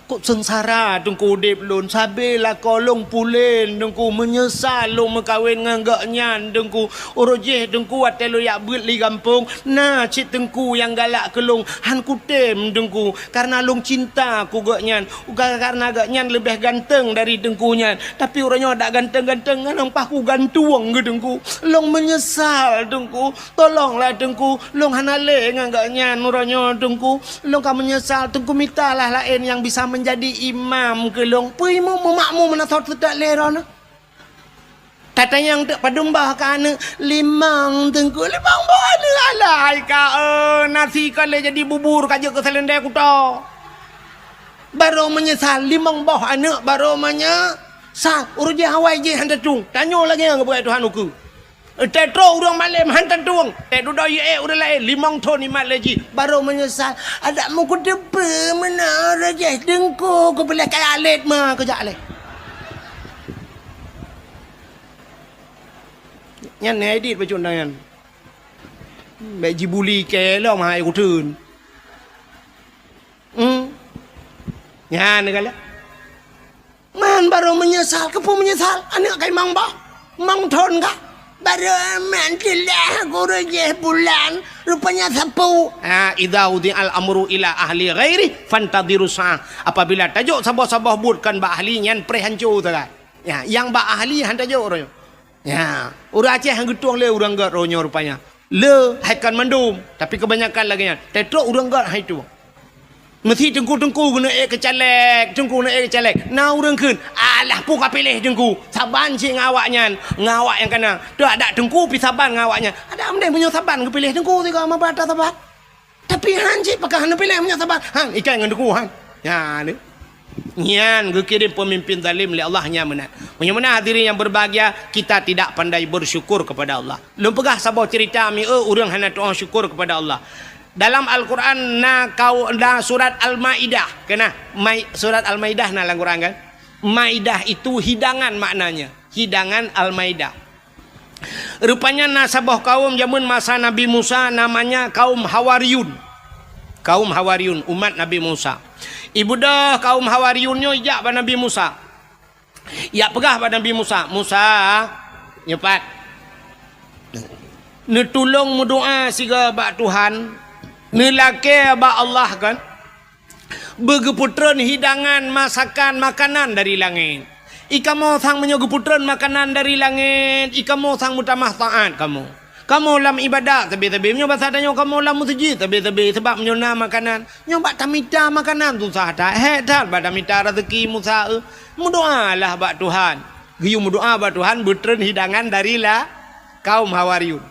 kok seungsara teungku udép lôn, sabe lakoe lôn pulen teungku, meunyeusal lôn meukawen ngon gobnyan teungku. Uroe jéh teungku watée lôn jak beuet li gampông, na cit teungku nyang galak keu lôn, han kutem teungku, kareuna lôn cinta keu gobnyan, ka-, kareuna gobnyan leubeh ganteng dari teungku nyan. Tapi uroe nyoe dak ganteng-ganteng, ngon paih kugantueng keu teungku. Lôn meunyeusal teungku." "Tolonglah Teungku, lôn hana lé ngon gobnyan uroe nyoe Teungku. Lôn ka meunyeusal Teungku, mitalah laén nyang bisa meunjadi imam keu lôn." Peue imum, meumakmum meunan sot teudak lé droeneuh. Tatanyong teuk padum boh ka aneuëk, "Limong Teungku." "Limong boh aneuëk alai ka, eh, nasi ka lé jadi bubur ka jeuet keu seulendei kuto." Barô meunyeusal, limong boh aneuëk barô meunyeusal. Uroe jéh awai jéh han tatueng. Tanyoe lagée nyang geupeugah Tuhan ukeue. Teutrok ureuëng malém han tatueng, teududoe ié ureuëng laén limong thon imat lé jih, barô meunyeusal, "Adak meukeuteupeue meunan rajah Teungku, kupiléh kaya lét ma keujak lé." Nyan edit bacut nyan. Bék jibuli kée lom hai kuteun. Hmm. Nyan galak. Man barô meunyeusal, keupeue meunyeusal? Aneuëk kai mang bah, mang thon ka. Barô man teulah gurée jéh bulan, rupanya sapeue. Ha, idza wudi'al amru ila ahli ghairi fantadhiru sa'ah. Apabila tajok saboh-saboh buet kon bak ahli nyan preh hanco sagai. Ya, nyang bak ahli han tajok roh. Ya, ureuëng Aceh han geutueng lé ureuëng gét roh nyoe rupanya. Le hai kon mandum, tapi kebanyakan lagée nyan. Teutrok ureuëng gét hai tueng. Meusi teungku-teungku geuneuk ék keu caleg, teungku geuneuk ék keu caleg. Na ureuëng kheun, "Alah peue ka piléh teungku, saban cit ngon awaknyan, ngon awak nyang kana." Teuh adak teungku pi saban ngon awaknyan. Adak meudeh meunyoe saban geupiléh teungku sigoe meuba atra saban. Tapi han cit pakon hana piléh meunyoe saban. Han ikai ngon teungku han. Nyan. Nyan geukirém peumimpin zalim lé Allah nyan meunan. Meunyoe meunan hadirin yang berbahagia, kita tidak pandai bersyukur kepada Allah. Lôn peugah saboh cerita mieu ureuëng hana tuoh syukur kepada Allah. Dalam Al-Quran na kau na surat Al-Maidah, kena? Mai-, surat Al-Maidah na lam Quran kan? Maidah itu hidangan maknanya, hidangan Al-Maidah. Rupanya na saboh kaum jameun masa Nabi Musa namanya kaum Hawariyun. Kaum Hawariyun, umat Nabi Musa. Ibeudôh kaum Hawariyun nyoe ijak bak Nabi Musa. Ijak peugah bak Nabi Musa, "Musa, nyoe pat. Neutulông meudoa sigoe bak Tuhan, neulakée bak Allah kan, beugeupeutrön hidangan masakan makanan dari langét. I kamoe sang meunyoe geupeutreun makanan dari langét, i kamoe sang meutamah taát kamoe. Kamoe lam iébadat sabe-sabe, meunyoe basa tanyoe kamoe lam meuseujid sabe-sabe, sabab meunyoe na makanan, nyoe bak tamita makanan susah that, hék that bak tamita raseuki Musa, eh. Meudoalah bak Tuhan." Geuyue meudoa bak Tuhan beutreun hidangan dari la-, kaum Hawariyun.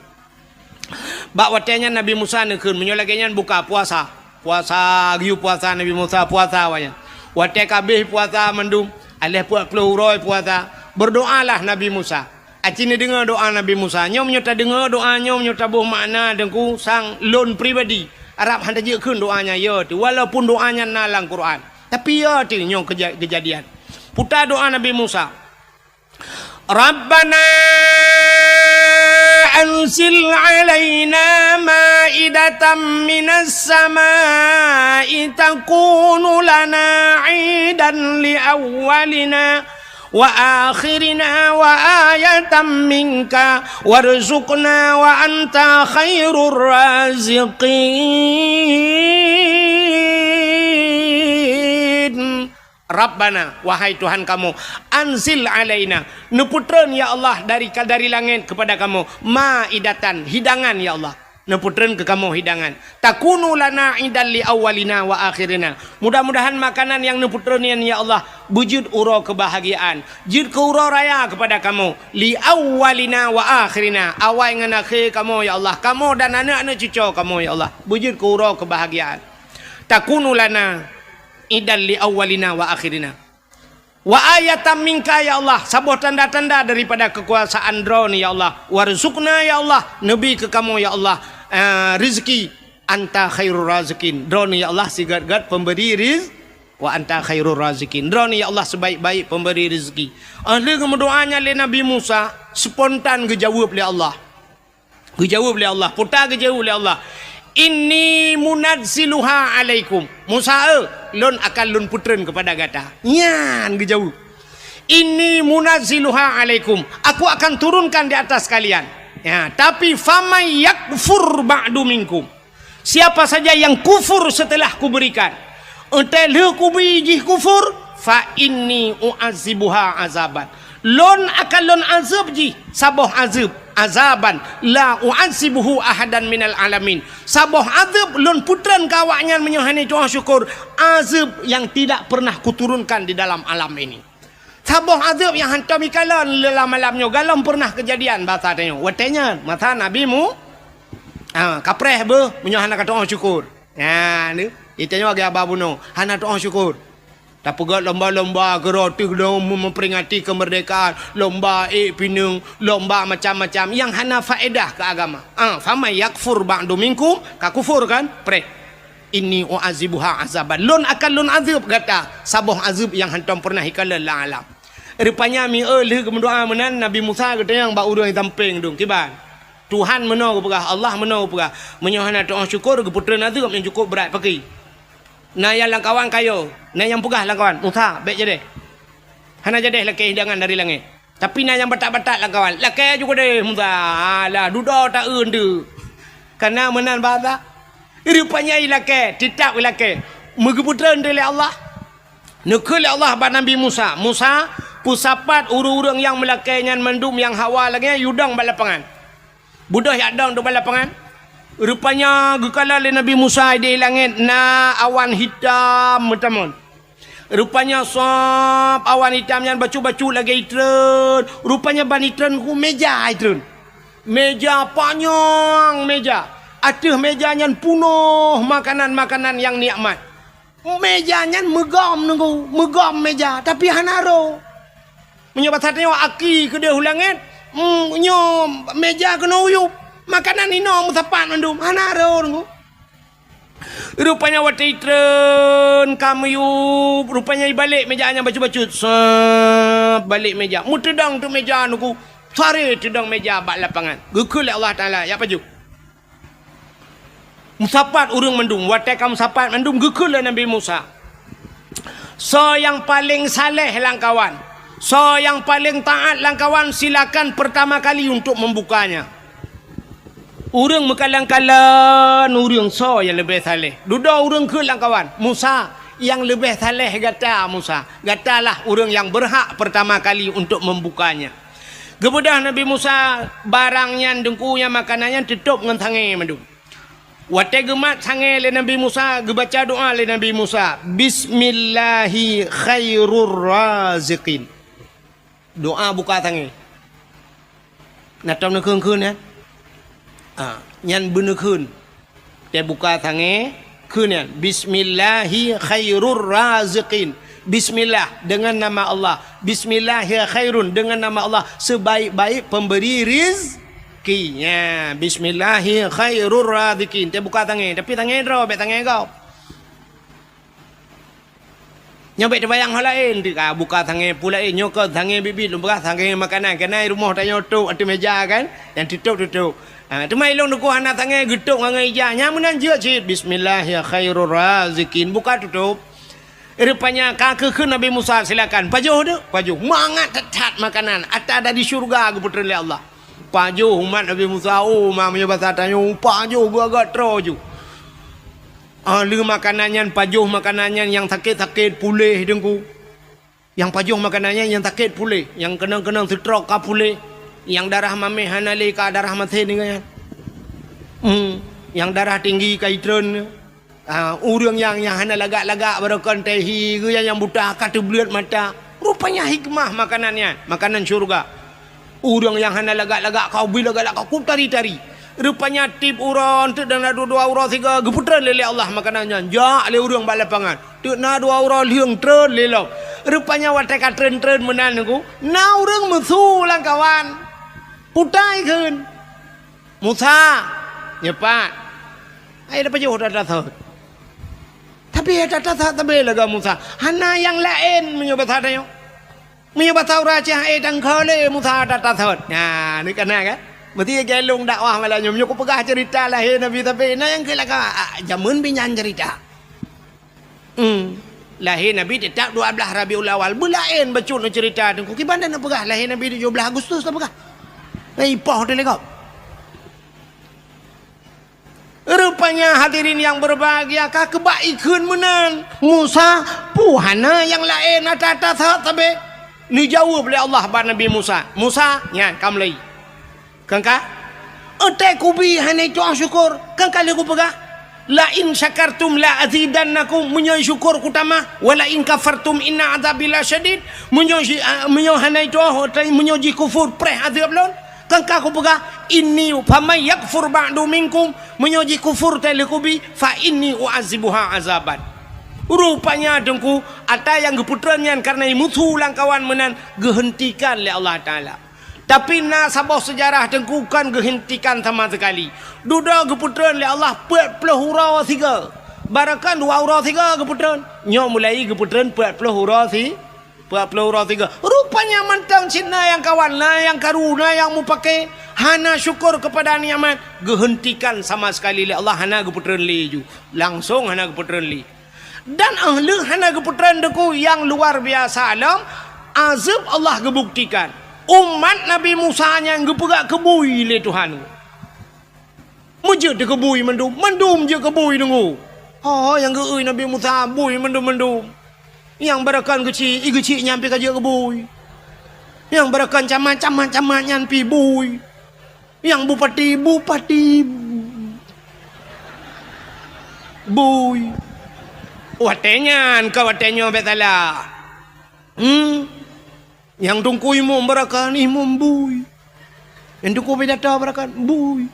Bak watée nyan Nabi Musa neukheun, "Meunyoe lagée nyan buka puasa." Puasa, geuyue puasa Nabi Musa, puasa awaknyan. Watée ka abéh puasa mandum, aléh peuet ploh uroe puasa, beudoalah Nabi Musa. Aci neudeungoe doa Nabi Musa. Nyoe meunyoe tadeungoe doa nyoe, meunyoe taboh makna teungku sang lôn pribadi, Arab han tajeuet kheun doa nyan, yo teuh, walaupun doa nyan na lam Quran. Tapi yo teuh nyoe keuja-, keujadian. Puta doa Nabi Musa. Rabbana anzil alaina ma'idatan minas sama'i takunu lana 'idan li awwalina wa akhirina wa ayatan minka warzuqna wa anta khairur raziqin. Rabbana, wahai Tuhan kamoe, anzil alaina, neupeutreun ya Allah dari, dari langét kepada kamoe, ma'idatan, hidangan ya Allah. Neupeutreun keu kamoe hidangan. Takunu lana 'idan li awwalina wa akhirina. Mudah-mudahan makanan nyang neupeutreun nyan ya Allah Beujeuet uroe keubahagiaan, jeuet keu uroe raya keupada kamoe, li awwalina wa akhirina, awai ngon akhé kamoe, ya Allah, kamoe dan aneuk-aneuk cucoe kamoe, ya Allah, beujeuet keu uroe keubahagiaan. Takunu lana idan li awwalina wa akhirina. Wa ayatan minka, ya Allah, saboh tanda-tanda daripada keukuasaan Droeneuh, ya Allah. Warzuqna, ya Allah, neubi keu kamoe, ya Allah, eh, rezeki. Anta khairur raziqin. Droeneuh, ya Allah, sigöt-göt pemberi riz-, wa anta khairur raziqin. Droeneuh, ya Allah, sebaik-baik pemberi rezeki. Óh lheueh geumeudoá nyan lé Nabi Musa, spontan geujaweueb lé Allah. Geujaweueb lé Allah, peue ta geujaweueb lé Allah, "Inni munazziluha alaikum." "Musa, eh, lôn akan lôn peutreun keupada gata." Nyan geujaweueb. "Inni munazziluha alaikum." Aku akan turunkan di atas kalian. Ya, tapi, "Faman yakfur ba'du minkum." Siapa saja yang kufur setelah kuberikan, Watée lheueh kubi jih kufur, fa inni u'adzibuha azaban. Lôn akan lôn azeueb jih saboh azeueb, azaban la u'adzibuhu ahadan minal alamin. Saboh azeueb lôn peutreun keu awaknyan meunyoe hana tu'oh syukur, azeueb nyang tidak pernah kuturunkan di dalam alam ini. Saboh azeueb nyang hantom ikalon lam alam nyoe, galom pernah keujadian basa tanyoe. Watée nyan, masa Nabi Mu-, ha, kapreh beuh meunyoe hana katu'oh syukur. Nyan, geutanyoe lagée haba bunoe, hana tu'oh syukur. Tapeugét lomba-lomba keudroe teuh lom meuperingati keumeurdekaan, lomba ék pineung, lomba macam-macam nyang hana faedah keu agama. Ah, faman yakfur ba'du minkum, ka kufur kan? Preh. Inni u'adzibuha azaban. Lôn akan lôn azeueb gata saboh azeueb nyang hantom pernah ikalon lam alam. Rupanya mieu lheueh geumeudoá meunan Nabi Musa geutanyong bak ureuëng sampéng dum, "Kiban? Tuhan meunoe geupeugah, Allah meunoe geupeugah, meunyoe hana tu'oh syukur, geupeutreun azeueb nyang cukôp brat paki." Na nyang lamkawan kayo, na nyang peugah lamkawan, "Musa, bék jadeh. Hana jadeh lakée hidangan dari langét." Tapi na nyang batat-batat lamkawan, "Lakée ju keudeh, Musa. Alah, dudoe ta-eu deuh." Kana meunan basa. Rupanya ilakée, teutab ilakée. Meugeupeutreun lé Allah. Neukheun lé Allah bak Nabi Musa, "Musa, peusapat ureuëng-ureuëng nyang meulakée nyan mandum nyang hawa lagée nyan, yue dong bak lapangan." Beudôh jak dong bak lapangan. Rupanya geukalon lé Nabi Musa di langét na awan hitam meutamon. Rupanya sab awan hitam nyan bacut-bacut lagée itreun. Rupanya ban itreun ku meja itreun. Meja panyang meja. Ateueh meja nyan punoh makanan-makanan nyang nikmat. Meja nyan meugom nunggu, meugom meja, tapi hana roh. Meunyoe basa tanyoe aki keudeh u langét, mm, nyoe meja keunoe uyueb, makanan inoe meusapat mandum, hana roh nunggu. Rupanya watée itreun ka meuyueb, rupanya ibalek meja nyan bacut-bacut, sab balek meja, meuteudong teuk meja nunggu, sare teudong meja bak lapangan. Geukheun lé Allah Taala, "Jak pajoh." Meusapat ureuëng mandum. Watée ka meusapat mandum, geukheun lé Nabi Musa, "Soe nyang paleng saleh lamkawan, soe nyang paleng taát lamkawan, silakan pertama kali untuk membukanya." Ureuëng meukalon-kalon ureuëng soe nyang leubeh saleh. Dudoe ureuëng kheun lamkawan, "Musa, nyang leubeh saleh gata, Musa. Gatalah ureuëng nyang berhak pertama kali untuk membukanya." Geubeudôh Nabi Musa barang nyan, deungku nyan, makanan nyan teutôb ngon sangée mandum. Watée geumat sangée lé Nabi Musa, geubaca doá lé Nabi Musa, "Bismillahi khairur raziqin." Doá buka sangée. Na tom neukheun-kheun nyan? Ah, nyan beuneukheun. Teubuka sangée, kheun nyan, "Bismillahi khairur raziqin." Bismillah, dengan nama Allah. "Bismillahi khairun," dengan nama Allah, sebaik-baik pemberi rizki. Nya, "Bismillahi khairur raziqin." Teubuka sangée, tapi sangée droe, bék sangée gob. Nyoe bék teubayang hal laén, teuka buka sangée peue laén, nyoe keuh sangée biet-biet lôn peugah, sangée makanan, keunan rumoh tanyoe tôb ateueh meja kan, nyang teutôb-teutôb. Ha, teuma ilôn dukôh hana sangée geutôb ngon ija, nyang meunan jeuet cit, "Bismillahi khairur raziqin," buka tutôb. Rupanya ka geukheun Nabi Musa, "Silakan, pajoh deuh, pajoh." Mangat that-that makanan, ata dari syeuruga geupeutreun lé Allah. Pajoh umat Nabi Musa, oh, ma meunyoe basa tanyoe, pajoh geuagak troe ju. Ah, lheueh makanan nyan, pajoh makanan nyan, nyang sakét-sakét puléh, Teungku. Nyang pajoh makanan nyan, nyang sakét puléh, nyang keunong-keunong seutrok ka puléh, nyang darah maméh hana lé ka darah masen nyan. Hmm, nyang darah tinggi ka itreun. Ah, ureuëng nyang, nyang hana lagak-lagak baroekon teuh hi, geuh nyang, nyang buta ka teubleuet mata. Rupanya hikmah makanan nyan, makanan syurga. Ureuëng nyang hana lagak-lagak ka ubit, lagak-lagak ka kutari-tari. Rupanya tiep uroe teuk na dua, dua uroe sigoe geupeutreun lé, lé Allah makanan nyan. Jak lé ureuëng bak lapangan. Teuk na dua uroe lheueng treun lé lom. Rupanya watée ka treun-treun meunan nyoe, na ureuëng meusu lam kawan. Putai kheun. Musa, nyoe pat. Hai, ata pajoh ata tasot. Tapi ata tasot sabe lagak Musa. Hana nyang laén meunyoe basa tanyoe. Meunyoe basa ureuëng Aceh, eh, tangkho lé Musa ata tasot. Nah, ni kana kan? Mesti gelong dakwah malam nyoe. Meunyoe kupeugah cerita lahé Nabi sabe, na nyang keu laka, ah, jameun binyan cerita. Hmm. Lahé Nabi teutap dua blaih Rabiul Awal. Beulaén bacut neucerita teungku. Kiban dan neupeugah lahé Nabi tujoh blaih Agustus neupeugah. Nah, ipoh teuh lé gob. Rupanya hadirin yang berbahagia, ka keubak ikheun meunan. Musa, peue hana nyang laén ata-ata sabe? Neujaweueb lé Allah bak Nabi Musa. Musa, nyan ka mulai. Kan ka? Watée kubi hana itu'oh syukur, kan ka lheueh kupeugah, "La in syakartum la azidannakum," meunyoe syukur kutamah, "wa la in kafartum inna adzabi lasyadid," meunyoe ji-, ah, meunyoe hana itu'oh, watée meunyoe jikufur, preh azeueb lôn, kan ka kupeugah, "Inni faman yakfur ba'du minkum," meunyoe jikufur watée lheueh kubi, "fa inni u'adzibuha adzaban." Rupanya teungku, ata nyang geupeutreun nyan kareuna meusu lam kawan meunan geuheuntikan lé Allah Taala. Tapi na saboh seujarah teungku kon geuheuntikan sama seukali. Dudoe geupeutreun lé Allah peuet ploh uroe sigoe. Baroekon dua uroe sigoe geupeutreun. Nyoe mulai geupeutreun peuet ploh uroe si-, peuet ploh uroe sigoe. Rupanya mantong cit na nyang kawan, na nyang karu, na nyang mupake. Hana syukur keupada nikmat. Geuheuntikan sama seukali lé Allah, hana geupeutreun lé ju. Langsong hana geupeutreun lé. Dan óh lheueh hana geupeutreun teungku nyang luar biasa lom, azeueb Allah geubuktikan. Umat Nabi Musa nyan geupeugah keubui lé Tuhan. Meujeuet teuh keubui mandum, mandum jeuet keubui teungku. Ho nyang geu-eu Nabi Musa bui mandum-mandum. Nyang baroekon geuchik, i geuchik nyan pih ka jeuet keubui. Nyang baroekon camat, camat, camat nyan pih bui. Nyang bupati, bupati bui. Watée nyan ka watée nyoe bék salah. Hmm. Nyang teungku imum baroekon, imum bui. Nyang teungku pidato baroekon, bui.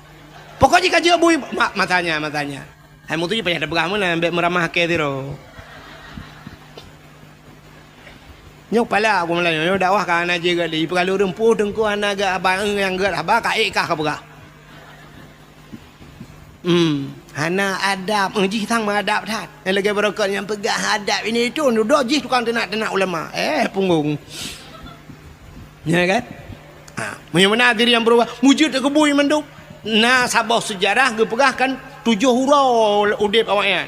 Pokok jih ka jeuet bui, ma-, masanya, masanya. Hai mutu jih payah tapeugah meunan, bék meuramah kée sidroe. Nyoe pala aku meulayeue, nyoe dakwah ka hana jeuet lé. Ipeugah lôn ureuëng peue teungku hana gét haba, nyang gét haba ka ék kah ka peugah. Hmm, hana adab. Eh, jih sang meuadab that. Nyang lagée baroekon nyang peugah adab ini itu, dudoe jih tukang teunak-teunak ulama. Eh, punggong. Ya kan? Ha, meunyoe meunan diri nyang beurubah, meujeuet teuh keubui mandum. Na saboh seujarah geupeugah kan tujoh uroe udeb awaknyan.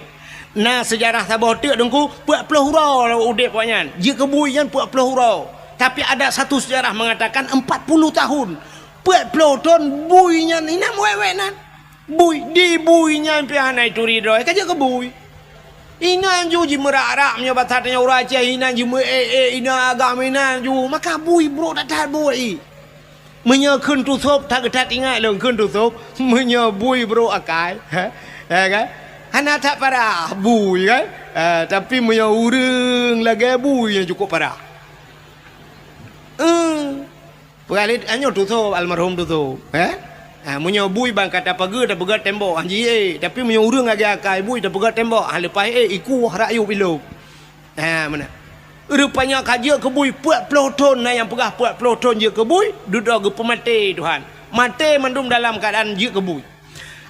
Na seujarah saboh teuk teungku, peuet ploh uroe udeb awaknyan. Jeuet keubui nyan peuet ploh uroe. Tapi ada satu seujarah mengatakan empat puluh tahun. Peuet ploh thon bui nyan inan wék-wék nan. Bui, di bui nyan pih hana ituri droe, ka jeuet keubui. Inan ju jimeurah-rah meunyoe basa tanyoe ureuëng Aceh, inan jimeuék-ék, inan agam inan ju, maka bui brok that-that bui. Meunyoe kheun tusôb, that geutat ingat lôn kheun tusôb, meunyoe bui brok akai, ha? Ya kan? Hana that parah bui kan? Ha, tapi meunyoe ureuëng lagée bui nyang cukôp parah. Eh. Peugah lé, nyoe tusôb, almarhum tusôb, eh? Ha, meunyoe bui ban ka tapeugét, tapeugét tembok, han jiék. Tapi meunyoe ureuëng lagée akai bui, tapeugét tembok, han leupah ék, ikueh rakyueb ilôb. Ha, meunan. Rupanya ka jeuet keubui peuet ploh thon, na nyang peugah peuet ploh thon jeuet keubui, dudoe geupeumaté Tuhan. Maté mandum dalam keuadaan jeuet keubui.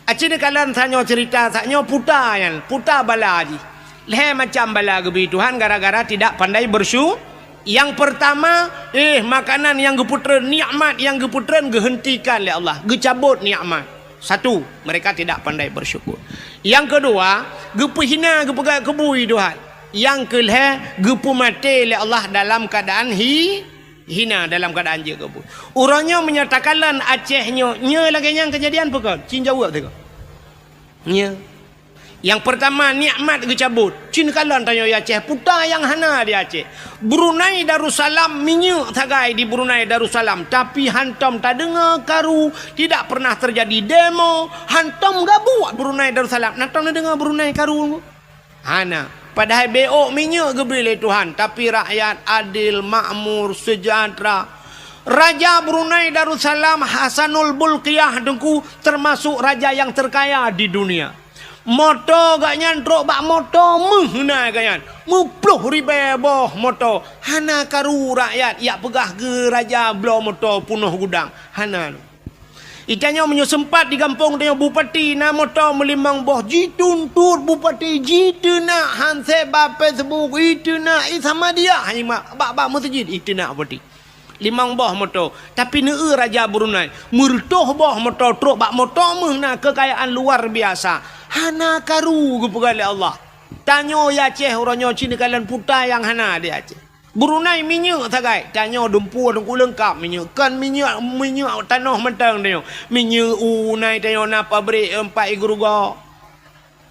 Aci neukalon tanyoe cerita, tanyoe puta nyan, puta bala jih. Lhée macam bala geubi Tuhan gara-gara tidak pandai bersyu-, Nyang pertama, eh, makanan nyang geupeutreun, nikmat nyang geupeutreun geuheuntikan lé Allah, geucabot nikmat. Satu, mereka tidak pandai bersyukur. Nyang keudua, geupeuhina, geupeugah keubui Tuhan. Nyang keulhée, geupeumaté lé Allah dalam keuadaan hi-, hina, dalam keuadaan jeuet keubui. Uroe nyoe meunyoe takalon Aceh nyoe, nyoe lagée nyan keujadian peue kon? Cit jaweueb teuh kon. Nyoe. Nyang peurtama, nikmat geucabot. Cit neukalon tanyoe di Aceh, peue nyang hana di Aceh. Brunei Darussalam, minyeuk sagai di Brunei Darussalam, tapi hantom tadeungoe karu, tidak pernah terjadi demo, hantom gabuek Brunei Darussalam. Na tom neudeungoe Brunei karu? Hana. Padahai B O minyeuk geubri lé Tuhan, tapi rakyat adil, makmur, sejahtera. Raja Brunei Darussalam Hasanul Bolkiah Teungku termasuk raja nyang terkaya di dunia. Moto gobnyan trok bak moto meuh na gobnyan. Meuploh ribée boh moto. Hana karu rakyat jak peugah keu raja bloe moto peunoh gudang. Hana. Di tanyoe meunyoe seumpat di gampông tanyoe bupati na moto meulimong boh, jituntot bupati, jiteunak hansé bak Facebook, jiteunak i Samadiyah, hai mak, bak-bak meuseujid, jiteunak bupati. Limong boh moto, tapi neueu raja Brunei, meureutôh boh moto trok bak moto meuh na keukayaan luar biasa. Hana karu geupeugah lé Allah. Tanyoe di Aceh uroe nyoe cit neukalon peue nyang hana di Aceh. Brunei minyeuk sagai, tanyoe dumpeue teungku leungkap minyeuk. Kon minyeuk, minyeuk tanoh mantong tanyoe. Minyeuk u na tanyoe na pabrik, eh, pat i Geurugok.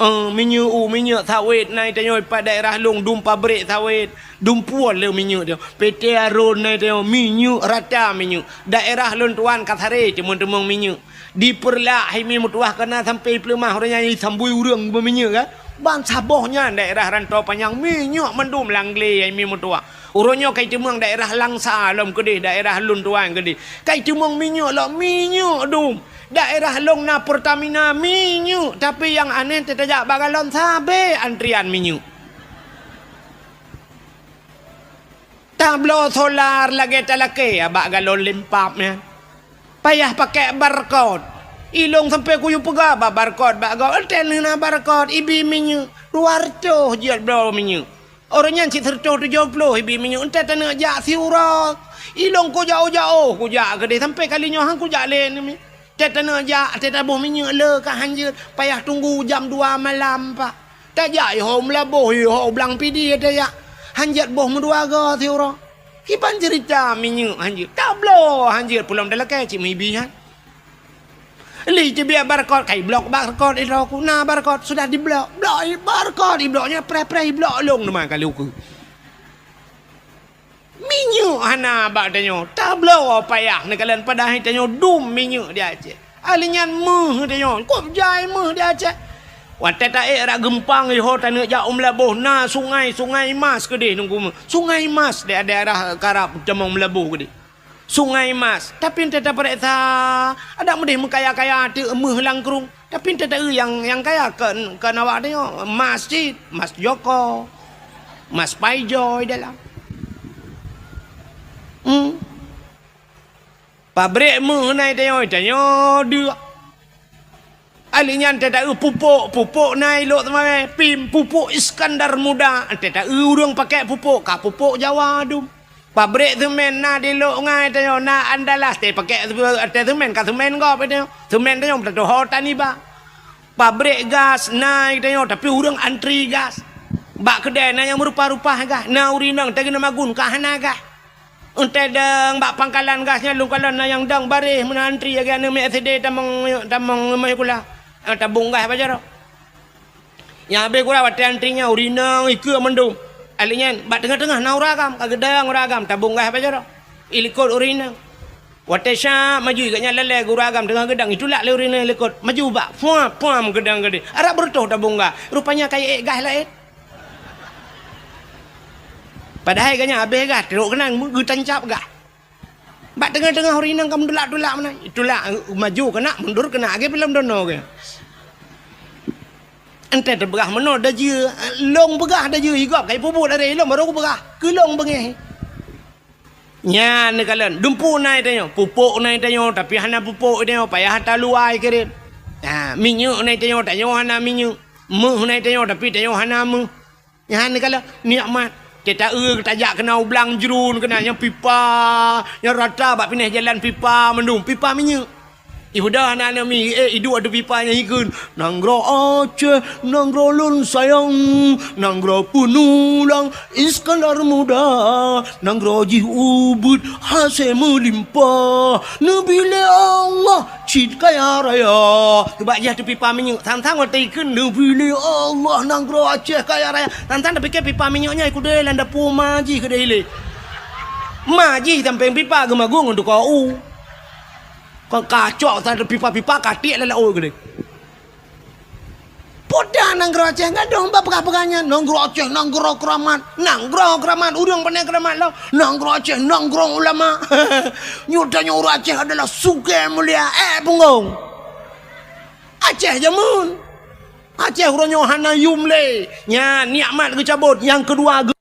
Eh, minyeuk u, minyeuk sawét na tanyoe pat daerah lôn dum pabrik sawét. Dumpeue le minyeuk tanyoe. P T Aron na tanyoe minyeuk rata minyeuk. Daerah lôn tuan ka saré teumon-teumon minyeuk. Di Peureulak hai mi meutuwah ka na sampoe i Peuleumah uroe nyan sambui ureuëng beuminyeuk kan. Ban saboh nyan daerah Rantau Panyang minyeuk mandum lam glé hai mi meutuwah. Uroe nyoe ka iteumeung daerah Langsa lom keudeh, daerah lôn tuan keudeh. Ka iteumeung minyeuk lom, minyeuk dum. Daerah lôn na Pertamina minyeuk, tapi nyang aneh teutajak bak galon sabé antrian minyeuk. Tabloe solar lagée talakée bak galon limpab nyan. Payah pakai barcode. Ilong sampai kuyue peugah bak barcode bak gob. Enten na barcode ibi minyeuk. Dua reutôh jeuet bloe minyeuk. Uroe nyan cit sireutôh tujoh ploh ibi minyeuk. Enten taneuk jak siuroe. Ilong kujak-ujak oh kujak keudeh sampai kali nyoe han kujak lé nyoe. Enten taneuk jak, enten taboh minyeuk le ka han jeuet. Payah tunggu jam dua malam pak. Tajak iho meulaboh iho blang pidi tajak. Han jeuet boh meudua goe siuroe. Kiban cerita minyeuk han jeuet. Tabloe han jeuet pulom dalakée cit meuibi nyan. Li teubiet barcode, kai blok barcode idroe ku. Na barcode sudah diblok. Blok i barcode, iblok nyan preh-preh iblok lông teuma kali ukeue. Minyeuk hana bak tanyoe. Tabloe payah neukalon padahai tanyoe dum minyeuk di Aceh. Ahli nyan meuh tanyoe. Kop jai meuh di Aceh. Watée taék rot geumpang iho taneuk jak u Meulaboh na sungai, Sungai Mas keudeh nunggu meuh. Sungai Mas di daerah karab tamong Meulaboh keudeh. Sungai Mas. Tapi ente tapareksa, adak meudeh meukaya-kaya teuk meuh lam krueng. Tapi ente taeu nyang, nyang kaya kon, kon awak tanyoe, mas cit, mas Joko, mas Paijoy dalam. Hmm. Pabrik meuh na i tanyoe, tanyoe deuk. Ahli nyan teuta eu pupuk, pupuk na i lok teumawé, pim pupuk Iskandar Muda, teuta eu ureuëng pakai pupuk, ka pupuk Jawa dum. Pabrik semen na di lok ngai tanyoe, na Andalas, teupakai ateueh semen, ka semen gob tanyoe. Semen tanyoe teutuho taniba. Pabrik gas na i tanyoe, tapi ureuëng antri gas. Bak keudai na nyang meurupa-rupa gas, na ureuëng inong teugeuna magun ka hana gas. Entée dong bak pangkalan gas nyan lôn kalon na nyang dong baréh meunan antri lagée aneuk miet S D tamong, tamong meuhai sikula. Ah, tabong gas bak jaroe. Nyang habéh sikula watée antri nyan ureuëng inong ikeue mandum. Ahli nyan bak teungoh-teungoh na ureuëng agam, ka geudong ureuëng agam tabong gas bak jaroe. Ilikot ureuëng inong. Watée syak maju gobnyan lalée ureuëng agam teungoh geudong itulak lé ureuëng inong ilikot. Maju bak, puam, puam geudong keudeh. Arab beureutoh tabong gas. Rupanya ka iék gas laén. Padahai gobnyan habéh gas, trok keunan geutancab gas. Bak teungoh-teungoh ureuëng inong ka meutulak-tulak meunan. Tulak maju keunak, mundur keunak, lagée filem dono geuh. Entée teupeugah meunoe dajeue, lông peugah dajeue, i gob ka ipeubuet lagée ilông barô kupeugah, keu lông beungéh. Nyan neukalon, dumpeue na i tanyoe, pupuk na i tanyoe, tapi hana pupuk i tanyoe, payah taluwa i kirém. Ha, minyeuk na i tanyoe, tanyoe hana minyeuk. Meuh na i tanyoe, tapi tanyoe hana meuh. Nyan neukalon nikmat. Teuta eu tajak keunoe u blang jruen keunan nyang pipa, nyang rata bak pinéh jalan pipa mandum, pipa minyeuk. Ibudah aneuk-aneuk miet, eh, iduek ateueh pipa nyan ikheun, "Nanggroe Aceh, nanggroe lôn sayang, nanggroe peunulang Iskandar Muda, nanggroe jih ubit hase meulimpah, neubri lé Allah cit kaya raya." Teubak jih ateueh pipa minyeuk, sang-sang watèe ikheun, "Neubri lé Allah nanggroe Aceh kaya raya." Sang-sang tapike pipa minyeuk nyan ikudeh lam dapu ma jih keudeh ilée. Ma jih sampéng pipa geumagong ngon tukang u. Kon kacok sa pipa-pipa katik lam laôt geude. Peue dah nanggroe Aceh gadôh bak peugah-peugah nyan, nanggroe Aceh nanggroe keuramat, nanggroe keuramat, ureueng pane keuramat lom, nanggroe Aceh nanggroe ulama. Nyoe tanyoe ureueng Aceh adalah sugée mulia, eh punggong. Aceh jameun. Aceh uroe nyoe hana yum lé. Nyan nikmat geucabot, nyang keudua geu-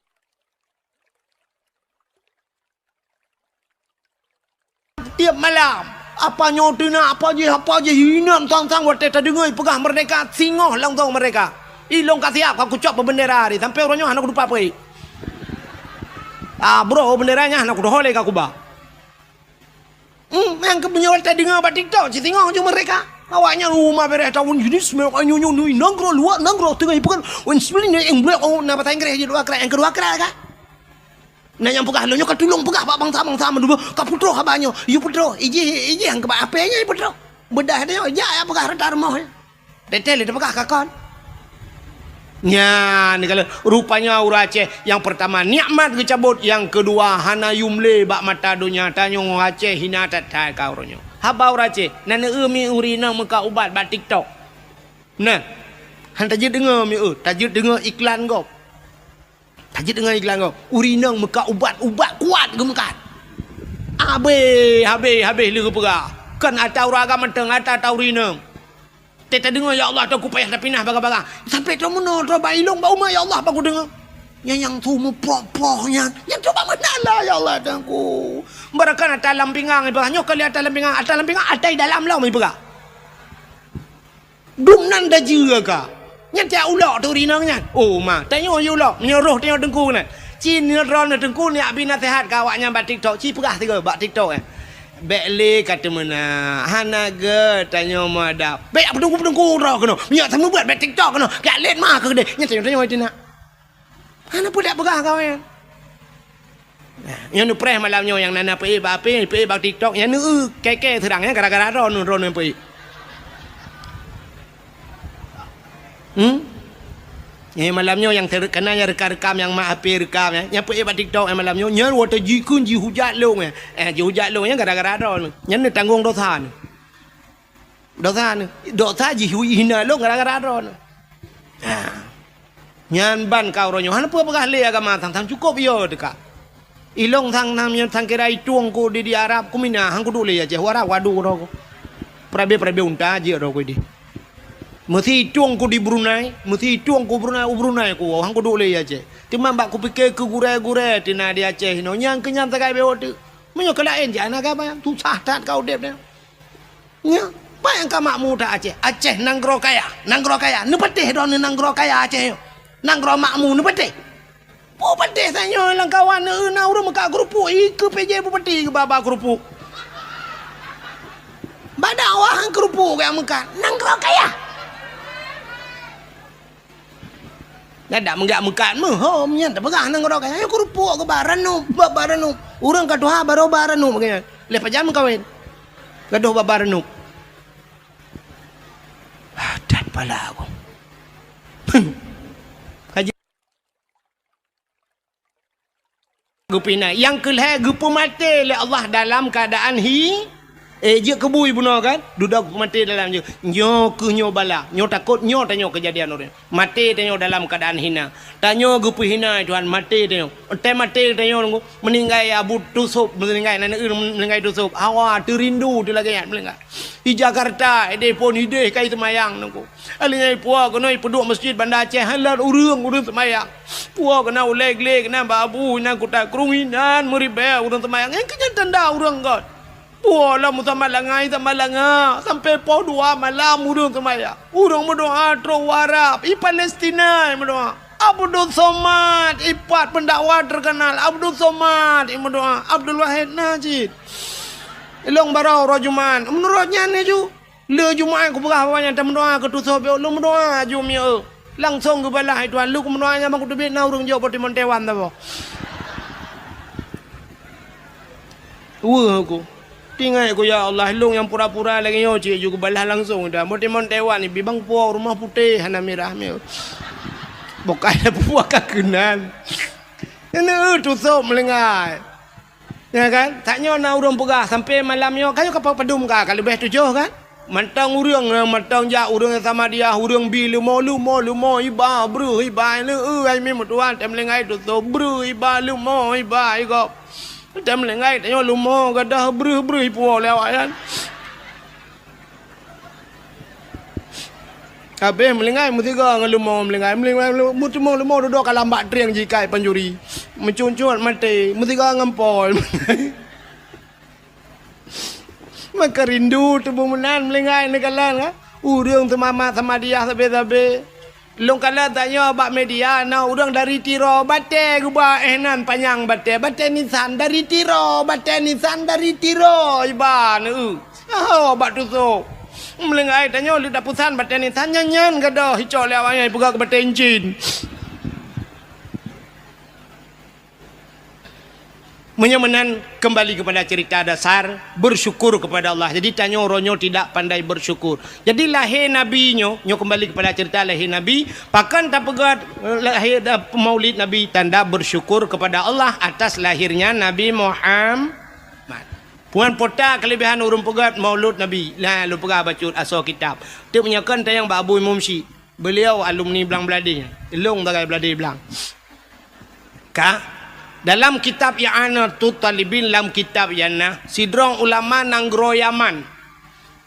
Tiep malam, apa nyoe teunak, apa jih, apa jih, inan sang-sang watèe tadeungoe peugah merdeka, singoh langsong merdeka. Ilong ka siap, ka kucok bak bendera tadi, sampai uroe nyoe hana kutupat peuék. Ah, bro, bendera nyan hana kudoh lé ka kuba. Hmm, nyang keu meunyoe tadeungoe bak TikTok, cit singoh ju merdeka. Awaknyan rumah bereh tahun jenis, nyoe, nyoe, nyoe, nanggroe luwa, nanggroe teungoh ipeugah, wen sibling, yang blek, oh, na bahasa Inggris jih dua krat, yang kedua krat ka. Na nyang peugah lôn nyoe ka tulông peugah bak bansa-bansa meudua, ka peutroh haba nyoe. Yue peutroh, ijih, ijih nyang keubah apé nyoe peutroh. Beudah nyoe, jak ya peugah rata rumoh nyoe. Teuntèe lé teupeugah ka kon. Nyan, kalau rupanya ureueng Aceh, nyang peurtama nikmat geucabot, nyang keudua hana yum lé bak mata donya. Tanyoe Aceh hina that-that ka uroe nyoe. Haba ureueng Aceh, na neu-eu mi ureueng inong meukat ubat bak TikTok. Nah, han tajeuet deungoe mi eu, tajeuet deungoe iklan gob. Tajeuet deungon iklan gob, ureueng inong meukat ubat, ubat kuat geumeukat. Habéh, habéh, habéh lé geupeugah. Kon ata ureueng agam mantong, ata, ata ureueng inong. Teuka tadeungoe, "Ya Allah, toh kupayah tapinah baga-baga." Sampai troh meunoe, troh bak ilong, bak umat, "Ya Allah, bak kudeungoe." Nyan nyang su meuproh-proh nyan. Nyan coba meunalah, ya Allah, Tuhanku. Barakan ata lam pinggang, ipeugah. Nyoe kali ata lam pinggang, ata lam pinggang, ata i dalam lom, ipeugah. Dum nan dajeue ka. Nyan tiak ulok teuh rinong nyan. Oh, ma, tanyoe yue ulok. Meunyoe roh tanyoe teungku nyan. Ci nyoe droeneuh teungku nyak bi naseuhat keu awaknyan bak TikTok. Ci peugah sigoe bak TikTok, eh. Bèk lé ka teumeunak. Hana gèt tanyoe meuadab. Bèk peuteungku-peuteungku droe keunoe. Meunyoe seumeubeuet bèk TikTok keunoe. Keu lét ma keu keudeh. Nyan tanyoe, tanyoe teunak. Hana peue dak peugah kawen. Nah, nyoe neupreh malam nyoe nyang na, na peuék bak H P, peuék bak TikTok, nyan neu-eu kèe-kèe seurang nyan gara-gara droeneuh, droeneuh peuék. Hmm? Nyan malam nyoe nyang ter-, kana nyang rekam-rekam nyang mak H P rekam nyan, nyang peuék bak TikTok nyan malam nyoe, nyan watèe jikheun jihujat lôn nyan. Eh, jihujat lôn nyan gara-gara droeneuh. Nyan neutanggong dosa neuh. Dosa neuh. Dosa jihina lôn gara-gara droeneuh. Ha. Nyan ban ka uroe nyoe. Hana peue peugah lé agama sang-sang cukôp yo teuka. Ilong sang-sang nyoe sang kira itueng ku di, di Arab ku mina, han kuduek lé Aceh u Arab, waduh droe ku. Peurabe-peurabe unta jeuet droe ku di. Meusi itueng ku di Brunei, meusi itueng ku Brunei, u Brunei ku, han kuduek lé Aceh. Teuma bak kupike keu gurèe-gurèe teuh na di Aceh inoe, nyang keu nyan sagai bewok teuk. Meunyoe keu laén jak na gaba, susah that ka udép nyan. Nyoe, peue nyang ka makmu that Aceh? Aceh nanggroe kaya, nanggroe kaya. Neupatéh droeneuh nanggroe kaya Aceh nyoe. Nanggroe makmu neupatéh. Peue patéh tanyoe lam kawan, na ureueng meukat keurupuk, ikeue P J Bupati geuba-ba keurupuk. Bak dakwah keurupuk gaya meukat. Nanggroe kaya. Nyan dak meugak meukat meuhom nyan tapeugah nanggroe kaya. Nyan keurupuk geuba ranup, ba-ba ranup. Ureueng ka tuha barô ba ranup geuh nyan. Lheuh pajan meukawen. Gadôh ba-ba ranup. Ah, that pala aku. Haji. Geupinah. Nyang keu lhèe geupeumaté lé Allah dalam keuadaan hi, eh, jeuet keu bui bunoe kan? Dudoe geupeumaté dalam jeuet. Nyoe keuh nyoe bala. Nyoe takot nyoe tanyoe keujadian ureueng. Maté tanyoe dalam keuadaan hina. Tanyoe geupeuhina Tuhan, maté tanyoe. Watèe maté tanyoe nunggu, meuninggai Abu Tusub, meuninggai aneuk ureueng meuninggai Tusub. Hawa teurindu teuh lagèe nyan meuninggai. Di Jakarta, ideh phôn ideh kai seumayang nunggu. Alèh nyan ipuwoe keunoe ipeuduek meuseujid Banda Aceh, han lôn ureueng, ureueng seumayang. Puwoe keunoe ulèe glé keunoe bak Abu inan kuta krueng inan meuribèe ureueng seumayang. Nyang keu nyan tanda ureueng göt. Puwoe lom meusamat langa, samat langa, sampoe poh dua malam ureueng seumayang. Ureueng meudoa trôk u Arab, i Palestina meudoa. Abdul Somad, ipat pendakwah terkenal. Abdul Somad, imeudoa. Abdul Wahid Najib. Ilong barô uroe Jumat. Meunurot nyan laju. Le Jumat kupeugah awak nyan tameudoa keu tusoe, lôn meudoa aju mieu. Langsong geubalah, "Hai Tuhan, lôn meudoa nyan bang kuteubiet na ureuëng jok botimon Taiwan saboh." Weueh ku. Tinggai ku, "Ya Allah, lôn nyang pura-pura lagée nyoe cit ju geubalah langsong dah. Botimon Taiwan ibi bang po rumoh putéh hana mirah mieu." Bukai puak ka keunan. Ini tusoe meulinggai. Ya kan? Tanyoe na ureuëng peugah sampai malam nyoe, kayu kapal padum ka, ka leubeh tujoh kan? Mantong ureuëng, mantong jak ureuëng Samadiyah, ureuëng bi leumo, leumo, leumo, iba, breuh, iba, leu, ai mi meutuan, tem linggai tusoe, breuh, iba, leumo, iba, igop. Tem linggai tanyoe leumo, gadoh, breuh, breuh, ipuo lewat kan? Habéh meulinggai meusigoe ngon leumo meulinggai. Meulinggai, meuteumong leumo dudoe ka lam bak trieng jikai panjuri. Meucuncut maté, meusigoe ngon pol. Maka rindu tuboh meunan meulinggai neukalon, kan? Ureuëng seumama Samadiyah sabe-sabe. Lôn kalon tanyoe bak media, na ureuëng dari Tiro batée geuba, eh, nan panyang batée, batée nisan dari Tiro, batée nisan dari Tiro, iba neu. Saho bak tusoe. Meulinggai tanyoe leuda pusan batée nisan nyan-nyan gadoh icok lé awaknyan ipeugah keu batée incin. Meunyoe meunan, kembali kepada cerita dasar, bersyukur kepada Allah. Jadi tanyoe uroe nyoe tidak pandai bersyukur. Jadi lahé Nabi nyoe, nyoe kembali kepada cerita lahé Nabi, pakon tapeugét, eh, lahé, eh, maulid Nabi, tanda bersyukur kepada Allah atas lahirnya Nabi Muhammad. Puan pota kelebihan ureuëng peugét maulud Nabi. Nah, lôn peugah bacut asoe kitab. Teuk meunyoe kon tayang bak Abu Imum Syik. Beliau alumni Blang Bladé. Ilong sagai Bladé Blang. Ka dalam kitab I'anatut Talibin, lam kitab I'anah, sidroe ulama nanggroe Yaman.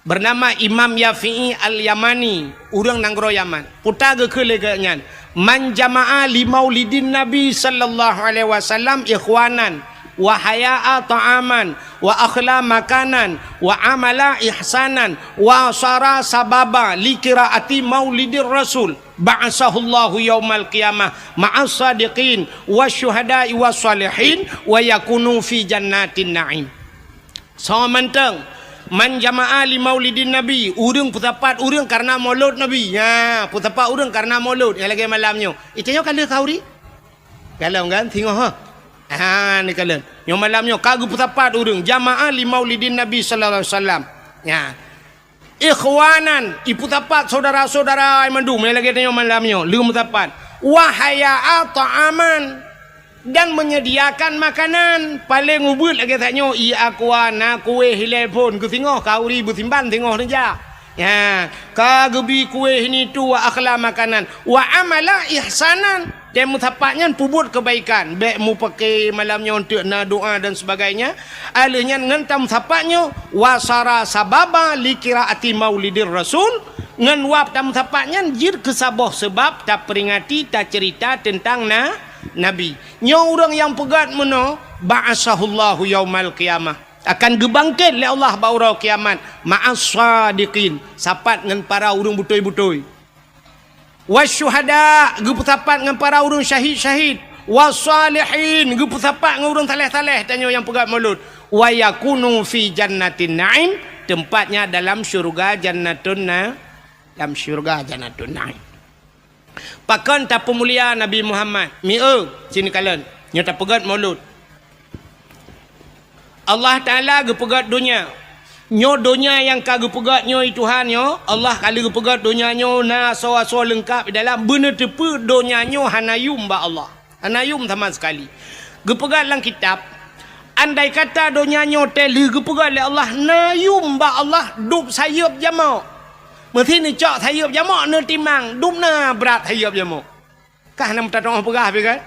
Bernama Imam Yafi'i Al-Yamani, ureuëng nanggroe Yaman. Puta geukheun lé geuh nyan, "Man jama'a li maulidin Nabi sallallahu alaihi wasallam ikhwanan, wa haya'a ta'aman, wa akhla makanan, wa amala ihsanan, wa sara sababa li qiraati maulidir Rasul, ba'asahullahu yaumal qiyamah ma'as sadiqin, wa syuhada'i wa salihin, wa yakunu fi jannatin na'im." Soe mantong, "Man jama'a li maulidin Nabi," ureuëng peusapat ureuëng karena maulud Nabi. Nya, peusapat ureuëng karena maulud nyang lagée malam nyoe. Itanyoe ka lheueh khauri? Galom kan? Singoh ha. Ha, ni kalon. Nyoe malam nyoe ka geupeusapat ureuëng, "Jama'a li maulidin Nabi sallallahu alaihi wasallam." Nya. Ikhwanan, ipeusapat syedara-syedara mandum nyang lagée tanyoe malam nyoe, lheueh meusapat. Wa haya'a ta'aman. Dan menyediakan makanan. Paleng ubit lagée that nyoe, i aqua, na kueh, ilée phon, keu singoh, khauri beusimban singoh neujak. Nya, ka geubi kueh ini tu, wa akhla makanan, wa amala ihsanan. Dan meusapat nyan peubuet keubaikan, bék mupake malam nyoe eunteuk na doa dan sebagainya. Aleuh nyan ngon tameusapat nyoe, wa sara sababa li qiraati maulidir rasul, ngon wab tameusapat nyan jeuet keu saboh seubab taperingati, taceurita teuntang na Nabi. Nyoe ureuëng nyang peugét meunoe, ba'asahullahu yaumal qiyamah, akan geubangket lé Allah bak uroe kiamat, ma'as sadiqin, sapat ngon para ureuëng beutôi-beutôi. Wasyuhada, geupeusapat ngon para ureuëng syahid-syahid. Wasalihin, geupeusapat ngon ureuëng saleh-saleh tanyoe nyang peugét mulod. Wa yakunu fi jannatin na'im, tempatnya dalam syurga Jannatun Na-, dalam syurga Jannatun Na'im. Pakon tapeumulia Nabi Muhammad? Mieu, sini kalon. Nyoe tapeugét mulod. Allah Taala geupeugét donya. Nyoe donya nyang ka geupeugét nyoe, Tuhan nyoe, Allah ka lheueh geupeugét donya nyoe na asoe-asoe leungkab di dalam, beuneuteupeu donya nyoe hana yum bak Allah. Hana yum sama sekali. Geupeugét lam kitab, andai kata donya nyoe teuh lheueh geupeugét lé Allah na yum bak Allah, dub sayeuep jamok. Meusi neucok sayeuep jamok neutimang, dub na brat sayeuep jamok. Kah na meutatong peugah pi kan?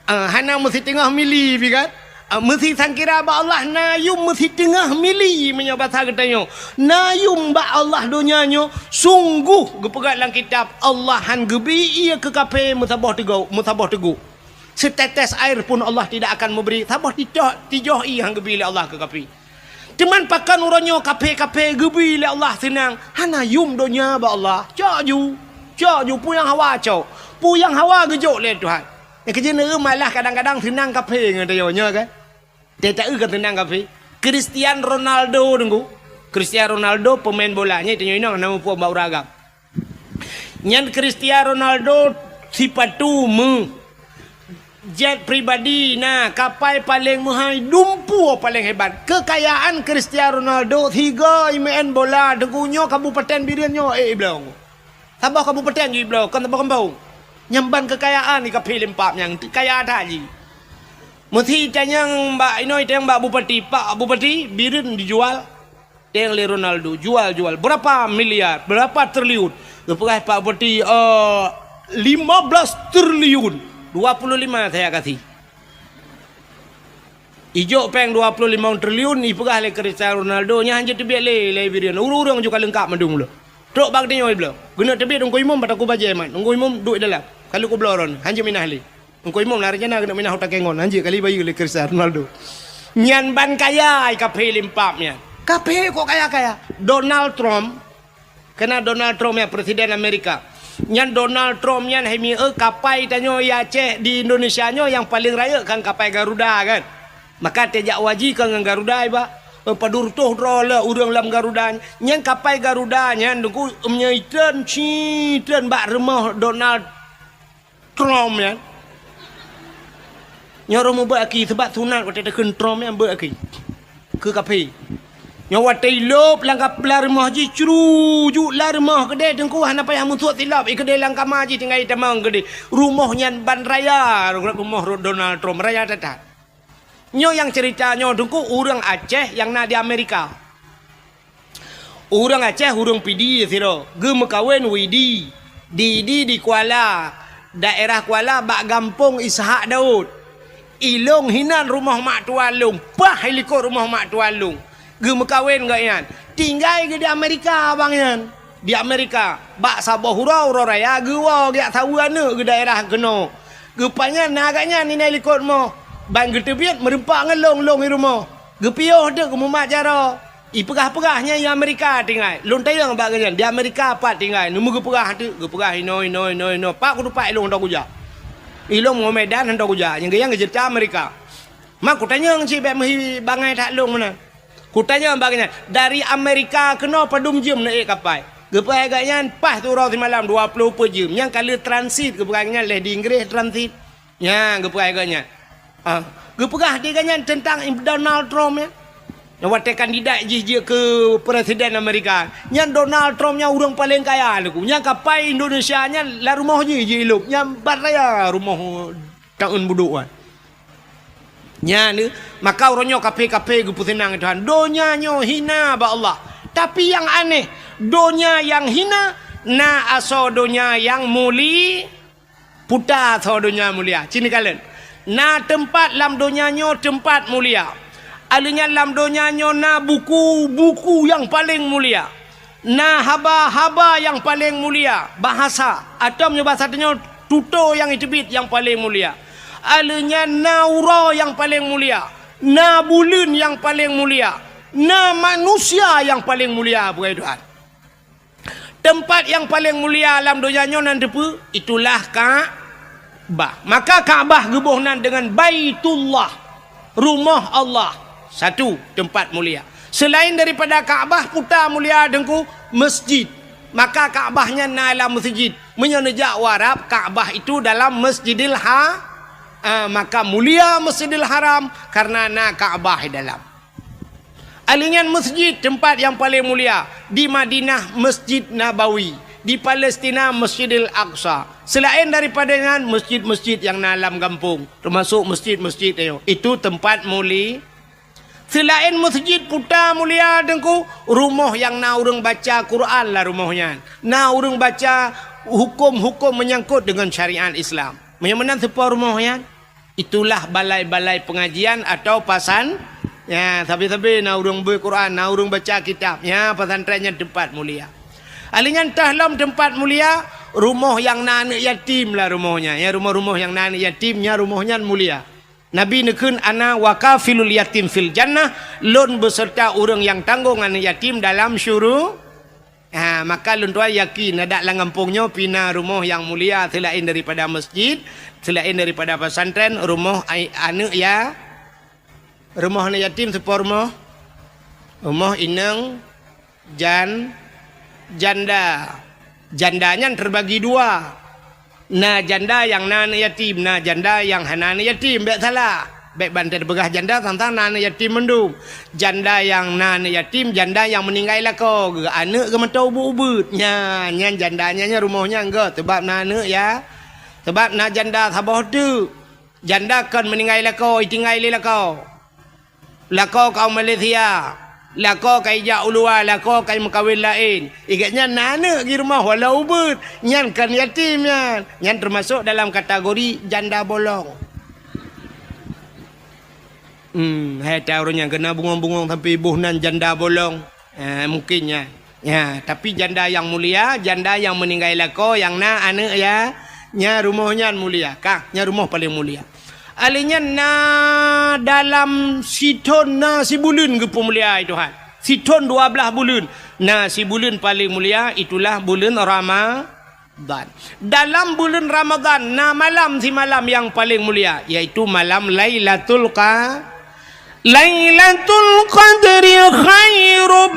Ah, hana meusiteungoh mili pi kan? Ah, meusi sangkira bak Allah na yum meusiteungoh mili meunyoe basa geutanyoe. Na yum bak Allah donya nyoe, sungguh geupeugah lam kitab, Allah han geubi ié keu kaphé meusaboh teugok, meusaboh teugok. Setetes air pun Allah tidak akan memberi, saboh titoh, tijoh ié han geubi lé Allah keu kaphé. Teuma pakon uroe nyoe kaphé-kaphé geubi lé Allah seunang, hana yum donya bak Allah. Cok ju, cok ju, peue nyang hawa cok. Peue nyang hawa geujok lé Tuhan. Nyang keujeuet neueu malah kadang-kadang seunang kaphé ngon tanyoe, nyoe kan? Teu taeu kan seunang kaphé. Cristiano Ronaldo, Teungku. Cristiano Ronaldo pemain bola, nyan tanyoe inong, hana muphom bak ureueng agam. Nyan Cristiano Ronaldo sipatu meu. Jet pribadi na, kapai paleng meuhai, dumpeue paleng hebat. Keukayaan Cristiano Ronaldo sigoe imeu'en bola, Teungku, nyoe Kabupaten Bireuen nyoe, eh, ibloe. Saboh kabupaten jih bloe, kon saboh gampông. Nyang ban keukayaan di kaphé limpak nyang kaya that jih. Meusi tanyong bak inoe, tanyong bak bupati, "Pak Bupati, Bireuen dijual." Tanyong lé Ronaldo, "Jual, jual. Berapa miliar? Berapa triliun?" Geupeugah Pak Bupati, "Eh, lima belas triliun. Dua puluh lima saya kasih." Ijok péng dua puluh lima triliun, ipeugah lé Cristiano Ronaldo, nyan hanjeuet teubiet lé, lé Bireuen. Ureueng-ureueng ju ka leungkap mandum lom. Trok bak geutanyoe ibloe. Geuneuk teubiet Teungku Imum bak takue bajée mat. Teungku Imum duek dalam. Ka lheueh kubloe droeneuh, hanjeuet minah lé. Teungku Imum na rencana geuneuk minah u Takengon, hanjeuet kali bayeue lé Cristiano Ronaldo. Nyan ban kaya i kaphé limpak nyan. Kaphé kok kaya-kaya. Donald Trump Keunan Donald Trump nyan, Presiden Amerika. Nyan Donald Trump nyan hai mieu kapai tanyoe i Aceh, di Indonesia nyoe nyang paleng rayeuk kan kapai Garuda kan. Maka teujak haji kan ngon Garuda iba. Eh, padub reutôh droe le ureueng lam Garuda. Nyan kapai Garuda nyan Teungku, meunyoe itreun, ci treun bak rumoh Donald Trump nyan. Nyoe roh mubeuet aki, sabab sunat watée takheun Trump nyan beuet aki. Keu kaphé. Nyoe watée ilop lam kap-, lam rumoh jih, crujuk lam rumoh keudeh Teungku, hana payah musuet silop, i keudeh lam kama jih tinggai tamong keudeh. Rumoh nyan ban raya, rumoh Donald Trump, raya that-that. Nyoe nyang cerita nyoe Teungku, ureueng Aceh nyang na di Amerika. Ureueng Aceh, ureueng Pidie sidroe, geumeukawen Widi, di, di, di Kuala, daerah Kuala bak gampông Ishak Daud. Ilong hinan rumoh mak tuan lôn, paih likot rumoh mak tuan lôn. Geumeukawen gobnyan. Tinggai geuh di Amerika abang nyan. Di Amerika, bak saboh uroe, uroe raya geuwoe geujak saweue aneuk geuh daerah keunoe. Geupajan na gobnyan inan likot rumoh. Ban geuteubiet meureumpok ngon lôn, lôn i rumoh. Geupiôh teuk geumumat jaroe. Ipeugah-peugah nyan i Amerika tinggai. Lôn tanyong bak gobnyan, "Di Amerika pat tinggai?" Neumeu geupeugah teuk, geupeugah inoe, inoe, inoe, inoe. Pat kuteumpat ilôn hana kujak. Ilôn ngon Medan hana kujak. Nyang geuyan geuceurita Amerika. Ma kutanyong cit bék meuhi bangai that lôn meunan. Kutanyong bak gobnyan, "Dari Amerika keunoe padum jeuem neuék kapai?" Geupeugah gobnyan, "Paih siuroe simalam dua ploh peuet jeuem." Nyan ka lheueh transit, geupeugah gobnyan lheueh di Inggréh transit. Nyan geupeugah gobnyan. Ah, geupeugah di gobnyan teuntang Donald Trump nyan. Nyang watée kandidat jih jeuet keu presiden Amerika. Nyan Donald Trump nyan ureueng paleng kaya Teungku. Nyan kapai Indonesia nyan lam rumoh jih jiilop. Nyan ban raya rumoh taun budok nyan. Nyan, maka uroe nyoe kaphé-kaphé geupeuseunang Tuhan. Donya nyoe hina bak Allah. Tapi nyang aneh, donya nyang hina na asoe donya nyang muli-, Puta asoe donya mulia. Ci neukalon. Na teumpat lam donya nyoe teumpat mulia. Alheuh nyan lam donya nyoe na buku-buku nyang paleng mulia. Na haba-haba nyang paleng mulia. Bahasa, atau meunyoe bahasa tanyoe, tutoe nyang iteubiet nyang paleng mulia. Alheuh nyan na uroe nyang paleng mulia. Na buleuen nyang paleng mulia. Na manusia nyang paleng mulia, peugah Tuhan. Teumpat nyang paleng mulia lam donya nyoe nan teupeue? Itulah Ka'bah. Maka Ka'bah geuboh nan deungon Baitullah, rumoh Allah. Satu teumpat mulia. Selain daripada Ka'bah, puta mulia Teungku, masjid. Maka Ka'bah nyan na lam masjid. Meunyoe neujak u Arab, Ka'bah itu dalam Masjidil Ha-, ah, maka mulia Masjidil Haram karena na Ka'bah di dalam. Alheuh nyan masjid teumpat nyang paleng mulia, di Madinah Masjid Nabawi, di Palestina Masjidil Aqsa. Seulaén daripada nyan, masjid-masjid nyang na lam gampông, teumasok masjid-masjid nyoe, itu teumpat muli-, seulaén masjid puta mulia Teungku, rumoh nyang na ureuëng baca Quran lam rumoh nyan, na ureuëng baca huköm-huköm meunyangkot deungon syariat Islam. Meunyoe meunan seupôt rumoh nyan, itulah balai-balai pengajian atau pasan-, ya, sabe-sabe na ureuëng bui Quran, na ureuëng baca kitab. Ya, pesantren nyan teumpat mulia. Alheuh nyan teuh lom teumpat mulia, rumoh nyang na aneuëk yatim lam rumoh nyan. Ya, rumoh-rumoh nyang na aneuëk yatim, nya rumoh nyan mulia. Nabi neukheun, "Ana wa kafilul yatim fil jannah," lôn beuseurta ureuëng nyang tanggong aneuëk yatim dalam syuru-, Ha, maka lôn tuan yakin, adak lam gampông nyoe pih na rumoh nyang mulia seulaén daripada masjid, seulaén daripada pesantren, rumoh ai-, aneuëk ya-, rumoh aneuëk yatim seupôt rumoh. Rumoh inong jan-, janda. Janda nyan teubagi dua. Na janda nyang na aneuëk yatim, na janda nyang hana aneuëk yatim, bék salah. Bék ban teupeugah janda sang-sang na aneuëk yatim mandum. Janda nyang na aneuëk yatim, janda nyang meuninggai lakoe, geu-, aneuëk geuh mantong ubeuet-ubeuet. Nyan, nyan janda nyan, nyan rumoh nyan geuh, sabab na aneuëk ya. Sabab na janda saboh teuk. Janda kon meuninggai lakoe, itinggai lé lakoe. Lakoe ka u Malaysia, lakoe ka ijak u luwa, lakoe ka meukawen laén. Igeuh nyan na aneuëk di rumoh walau ubeuet, nyan kon yatim nyan. Nyan teumasok dalam kategori janda bolong. Hmm, hai ta ureuëng nyang keuneuk bungong-bungong sampoe boh nan janda bolong. Ha, mungkin nyan. Ya, tapi janda nyang mulia, janda nyang meuninggai lakoe, nyang na aneuëk ya, nya rumoh nyan mulia. Kah, nya rumoh paleng mulia. Alèh nyan na dalam sithon na sibuleuen geupeumulia, hai Tuhan. Sithon dua blaih buleuen. Na sibuleuen paleng mulia, itulah buleuen Rama-, dan dalam buleuen Ramadhan na malam simalam nyang paleng mulia, yaitu malam Lailatul Qa-, Lailatul Qadri khairum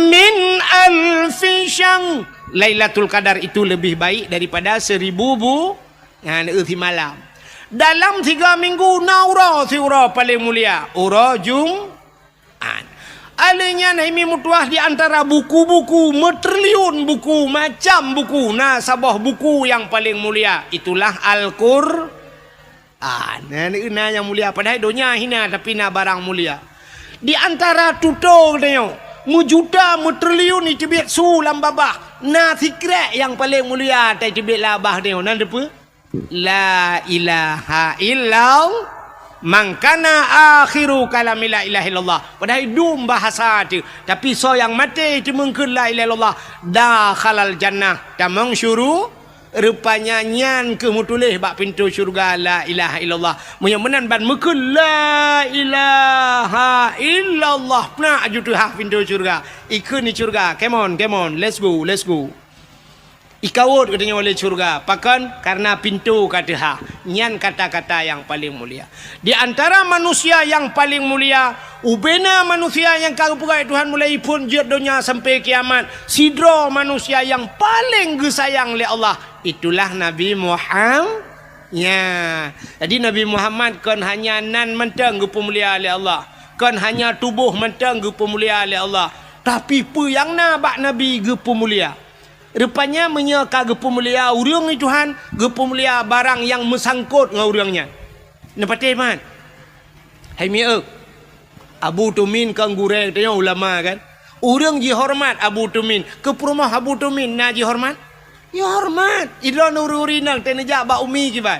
min alfi syahr. Lailatul Qadar itu lebih baik daripada seribu bu-, nyan, eh, simalam. Dalam tiga minggu na uroe siuroe paleng mulia, uroe Jum-, An. Alèh nyan hai mi meutuah di antara buku-buku, meutriliun buku, macam buku, na saboh buku nyang paleng mulia, itulah Al-Qur'an. Na, na nyang mulia, padahai donya hina tapi na barang mulia. Di antara tutoe geutanyoe, meujuta, meutriliun iteubiet su lam babah, na sikrek nyang paleng mulia, tai teubiet lam babah geutanyoe, na teupeue? La ilaha illallah. Man kana akhiru kalami la ilaha illallah. Padahai dum bahasa tu. Tapi soe nyang maté teumeung kheun la ilaha illallah, dakhalal jannah, tamong syuru-, rupanya nyan keuh meutuléh bak pintoe syeuruga la ilaha illallah. Meunyoe meunan ban meukheun la ilaha illallah, peunak aju teuhah pintoe syeuruga. Ikheun di syeuruga, "Come on, come on, let's go, let's go." Ikawot geutanyoe lé syeuruga. Pakon? Karena pintoe ka teuhah. Nyan kata-kata nyang paleng mulia. Di antara manusia nyang paleng mulia, ubena manusia nyang ka geupeugah Tuhan mulai phon jeuet donya sampai kiamat, sidroe manusia nyang paleng geusayang lé Allah, itulah Nabi Muham-, ya. Jadi Nabi Muhammad kon hanya nan mantong geupeumulia lé Allah, kon hanya tuboh mantong geupeumulia lé Allah, tapi peue nyang na bak Nabi geupeumulia. Rupanya meunyoe ka geupeumulia ureuëng di Tuhan, geupeumulia barang nyang meusangkot ngon ureuëng nyan. Neupatéh mat. Hai mieu, Abu Tumin kon gurée geutanyoe ulama kan? Ureuëng jihoreumat Abu Tumin. Keu peurumoh Abu Tumin na jihoreumat? Jihoreumat. Idroe neuri-uri nang teuneujak bak Umi kiban.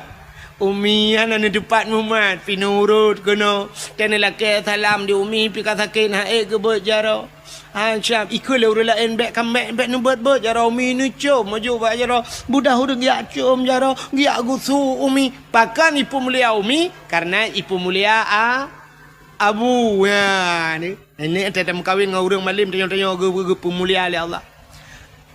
Umi hana neuteupat mumat, pi neurot keunoe. Teuneulakée salam di Umi pi ka sakét, han ék geubeuet jaroe. Han siab, ikheun lé ureuëng laén, bék ka, bék, bék neubeuet-beuet jaroe Umi, neucom aju bak jaroe. Beudah ureuëng geujak com jaroe, geujak geusu Umi. Pakon ipeumulia Umi? Karena ipeumulia a-, Abu. Ya, ni. Ini teuh tameukawen ngon ureuëng malem tanyoe-tanyoe geu-, geu-, geupeumulia lé Allah.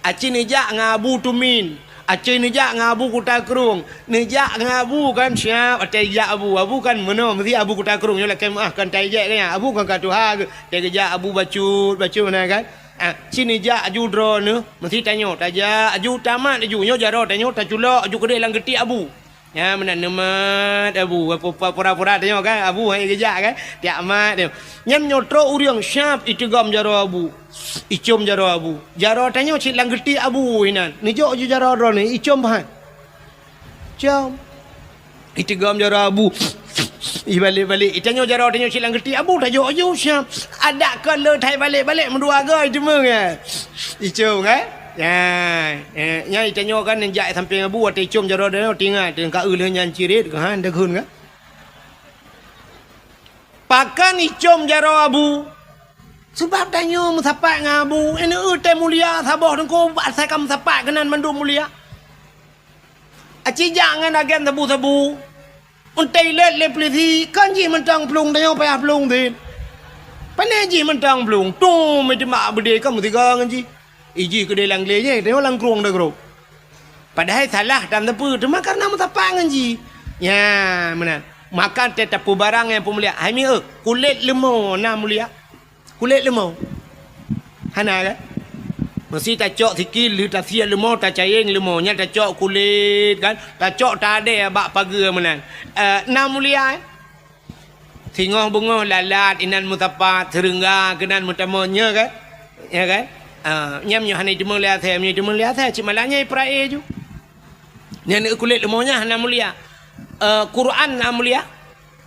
Aci neujak ngon Abu Tumin. Aci neujak ngon Abu Kuta Krueng. Neujak ngon Abu kan siab, watée jak Abu. Abu kan meunoe, meusi Abu Kuta Krueng, nyoe lakée meuáh kan tajak kan. Abu kan ka tuha geuh. Watée geujak Abu bacut, bacut meunan kan. Ah, ci neujak aju droeneuh, meusi tanyoe, tajak aju tamat aju. Nyoe jaroe tanyoe taculok aju keudeh lam geuti Abu. Nyan meunan neumat Abu, pura-pura tanyoe kan, Abu hai geujak kan, tiak mat nyoe. Nyan nyoe trok ureuëng siab iteugom jaroe Abu. Icom jaroe Abu. Jaroe tanyoe cit lam geuti Abu inan. Neujok ju jaroe droeneuh, icom pahan. Com. Iteugom jaroe Abu. Ibalek-balek. Itanyoe jaroe tanyoe cit lam geuti Abu, tajok aju siab. Adak kon le thai balek-balek meudua goe iteumeueng ya. Icom kan? Ya, eh, nyan itanyoe kan neujak sampéng Abu, watée icom jaroe droeneuh, tingat, teuka eu lheueh nyan cirit, keuhan, deughun kan? Pakon icom jaroe Abu? Sebab tanyoe meusapat ngon Abu, ini eu tée mulia saboh teungku, asai ka meusapat keunan mandum mulia. Aci jak ngon agen sabu-sabu. Untée ilét lé pulisi, kon jih mantong plueng, tanyoe payah plueng cit. Pane jih mantong plueng, tum, meuteumé beudé ka meusigoe ngon jih. Ijih keudeh lam glé jih, tanyoe lam krueng dagroe. Padahai salah tan sapeue, teuma karena meusapat ngon jih. Nyan meunan. Maka teuh tapeubarang nyang peumulia. Hai mieu, kulét leumo na mulia. Kulét leumo. Hana kan? Meusi tacok sikil, lheueh tasiet leumo, tacayeng leumo, nyan tacok kulét kan, tacok tadée bak pageue meunan. Eh, na mulia, eh? Singoh beungoh lalat inan meusapat, seureungga keunan meutamong, nyo kan? Ya kan? Ah, nyan meunyoe hana jiteumeung lé asèe, meunyoe jiteumeung lé asèe, cit malah nyan ipeurae ju. Nyan kulét leumo nyan hana mulia. Eh, Quran na mulia?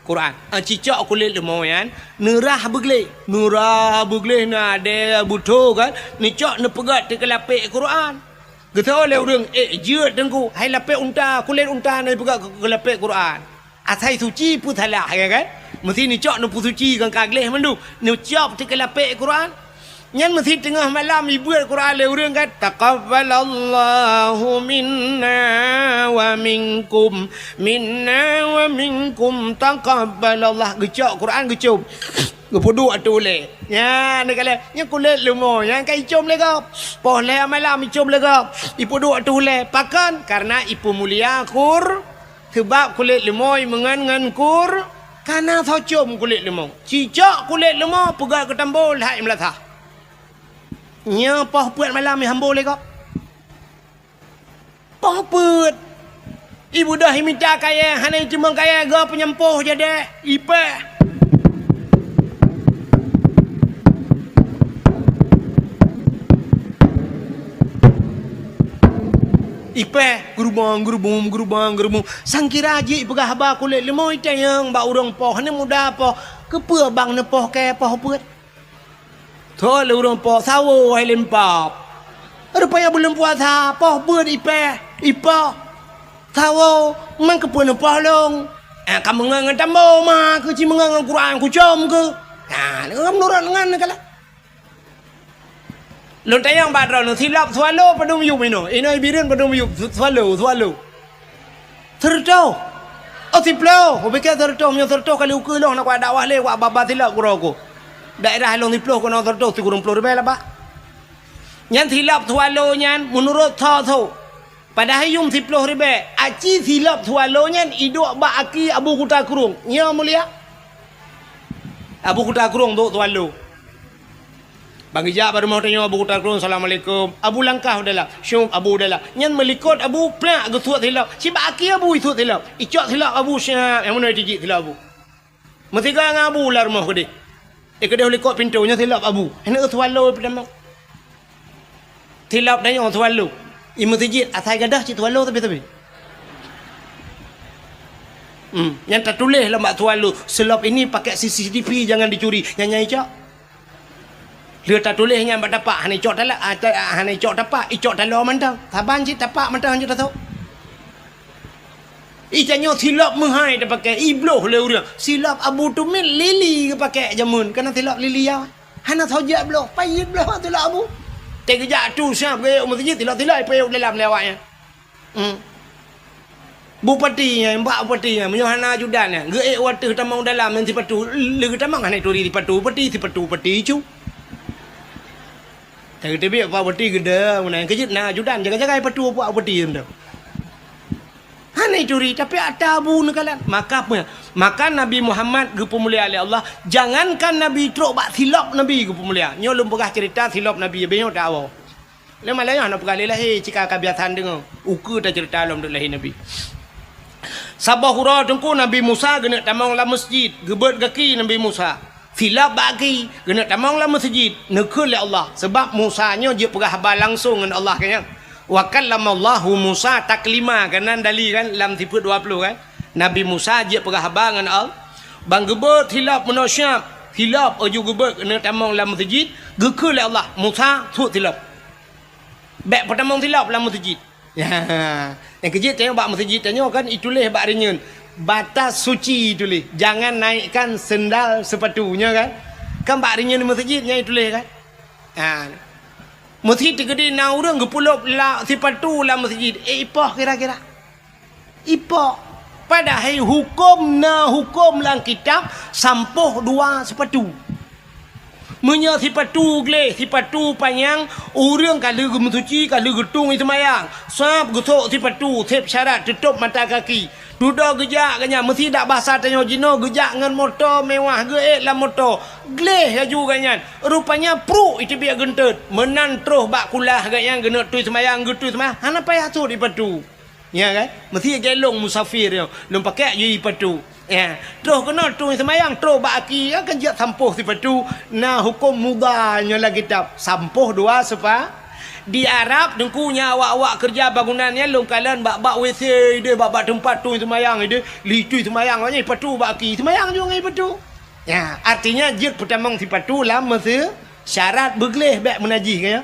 Quran. Eh, cicok kulét leumo nyan, neurah beugleh. Neurah beugleh na adèe beutôi kan? Neucok neupeugöt teuh keu lapék Quran. Geutanyong lé ureueng, "Eh, jeuet Teungku, hai lapék unta, kulét unta na ipeugöt keu, keu lapék Quran." Asai suci peue salah, ya kan? Meusi neucok neupeusuci ngon ka gleh mandum, neucok teuh keu lapék Quran. Nyan meusi teungoh malam ibeuet Quran lé ureueng kan, "Taqabbalallahu minna wa minkum, minna wa minkum, taqabbalallah." Geucok Quran geucom. Geupeuduek ateueh ulèe. Nyan, neukalon, nyan kulét leumo, nyan ka icom lé gob. Poh lhèe malam icom lé gob. Ipeuduek ateueh ulèe. Pakon? Karena ipeumulia Qur-, Seubab kulét leumo imeungon ngon Qur-, ka na soe com kulét leumo. Cicok kulét leumo peugöt keu tambo lhai meulasah. Nyoe poh peuet malam ihambo lé gob. Poh peuet. Ibeudôh imita kayèe, hana iteumeung kayèe, gob peunyampôh jadèe, ipèh. Ipèh, geurubong, geurubong, geurubong, geurubong. Sangkira jeuet ipeugah haba kulét leumo itanyong bak ureueng poh, hana muda poh. Keupeue bang neupoh kèe poh peuet? Thôn lé ureueng poh, sawo hai lempap. Rupanya buleuen puasa, poh peuet ipèh, ipoh. Sawo, man keupeue neupoh lôn? Ah, ka meungon ngon tambo ma, keu ci meungon ngon Quran kucom keu. Ah, meunurot ngon neukalon. Lôn tanyong bak droeneuh, silop swallow padum yup inoe? Inoe Bireuen padum yup? Swa-, swallow, swallow. Seureutoh. Oh, siploh. Kupike seureutoh, meunyoe seureutoh kali ukeue lôn hana kuat dakwah lé, kuat ba-ba silop keudroe ku. Daerah lôn siploh keunoe seureutoh, sikureueng ploh ribèe lah bak. Nyan silop swallow nyan meunurot tho-tho. Padahai yuem siploh ribèe, aci silop swallow nyan iduek bak aki Abu Kuta Krueng. Nyo mulia. Abu Kuta Krueng duek swallow. Ban geujak bak rumoh tanyoe Abu Kuta Krueng, "Assalamualaikum." Abu langkah u dalam. Syup, Abu u dalam. Nyan meulikot Abu, plak geusuet silop. Cit bak aki Abu isuet silop. Icok silop Abu siap, nyang meunoe tijik silop Abu. Meusigoe ngon Abu lam rumoh keudeh. Eh, keudeh likot pintoe, nyoe silop Abu. Hana swallow peutamong. Silop tanyoe swallow. I meuseujid asai gadôh cit swallow tapi-tapi. Hmm, nyang tatuléh lam bak swallow, "Silop ini pakai C C T V, jangan dicuri." Nyan nyang icok. Lheueh tatuléh nyan bak tapak, hana icok tala-, ah, ta-, ah, hana icok tapak, icok taloe mantong. Saban cit tapak mantong hanjeuet tasôk. Ih, tanyoe silop meuhai tapakèe, ibloh lé ureueng. Silop Abu Tumit lili geupakèe jameun, kana silop lili ya. Hana sojak bloh, payet bloh silop Abu. Teugeujak tu siap geuék u meuseujid, silop-silop ipayet u dalam lé awaknyan. Hmm. Bupati nyan, bak bupati nyan, meunyoe hana ajudan nyan, geuék u ateueh tamong dalam ngon sipatu, lé geutamong hana ituri sipatu bupati, sipatu bupati cu. Nyang geuteubiet Pak Bupati geude meunan, keujeuet na ajudan jaga-jaga ipatu Pak Bupati nyan. Hana ituri, tapi ata Abu neukalon. Maka peue? Maka Nabi Muhammad geupeumulia lé Allah, jangankan Nabi trok bak silop Nabi geupeumulia. Nyoe lôn peugah ceurita silop Nabi, beuh nyoe tawoe. Lé malam nyoe hana peugah lé lahé, cit ka kabiasaan deungoe. Ukeue taceurita lom duek lahé Nabi. Saboh uroe Teungku Nabi Musa geuneuk tamong lam meuseujid, geubeuet gaki Nabi Musa. Silop bak aki, geuneuk tamong lam meuseujid, neukheun lé Allah, seubab Musa nyoe jeuet peugah haba langsong ngon Allah, kan nyan. "Wa kallamallahu Musa taklima," kan nan dali kan lam sifeuet dua ploh kan. Nabi Musa jeuet peugah haba ngon Allah. Ban geubeuet silop meunoe siap, silop laju geubeuet geuneuk tamong lam meuseujid, geukheun lé Allah, "Musa, suet silop. Bèk peutamong silop lam meuseujid." Ya, nyang keujeuet tanyoe bak meuseujid tanyoe kan ituléh bak rinyeun, "Batas suci" ituléh, "Jangan naikkan sendal sepatu," nyoe kan? Kan bak rinyeun meuseujid nyan ituléh kan? Ha. Meuseujid teukeudi na ureueng geupeulop la-, sipatu lam meuseujid, eh, ipoh kira-kira. Ipoh. Padahai huköm na huköm lam kitab sampôh dua sipatu. Meunyoe sipatu gleh, sipatu panyang, ureueng ka lheueh geumeusuci, ka lheueh geutung seumayang, sab geusok sipatu, sép syarat teutôp mata kaki. Dudoe geujak geuh nyan, meusi dak basa tanyoe jinoe geujak ngon moto mewah, geuék lam moto. Gleh laju geuh nyan. Rupanya pruek iteubiet geunteut. Meunan troh bak kulah geuh nyan geuneuk tui seumayang, geutui seumayang. Hana payah sot ipatu. Ya kan? Meusi lagèe lôn musafir nyoe. Lôn pakèk ju ipatu. Ya. Troh keunoe tui seumayang, troh bak aki, ya kan jeuet sampôh sipatu. Na huköm mudha nyoe lam kitab. Sampôh dua sepa-, Di Arab, Teungku, nyang awak-awak keureuja bangunan nyan lôn kalon bak-bak W C ideh, bak-bak teumpat tui seumayang ideh, li tui seumayang awak nyan ipatu bak aki, seumayang ju ngon ipatu. Ya, artinya jeuet peutamong sipatu lam meuse-, syarat beugleh bèk meunajih, kan, ya.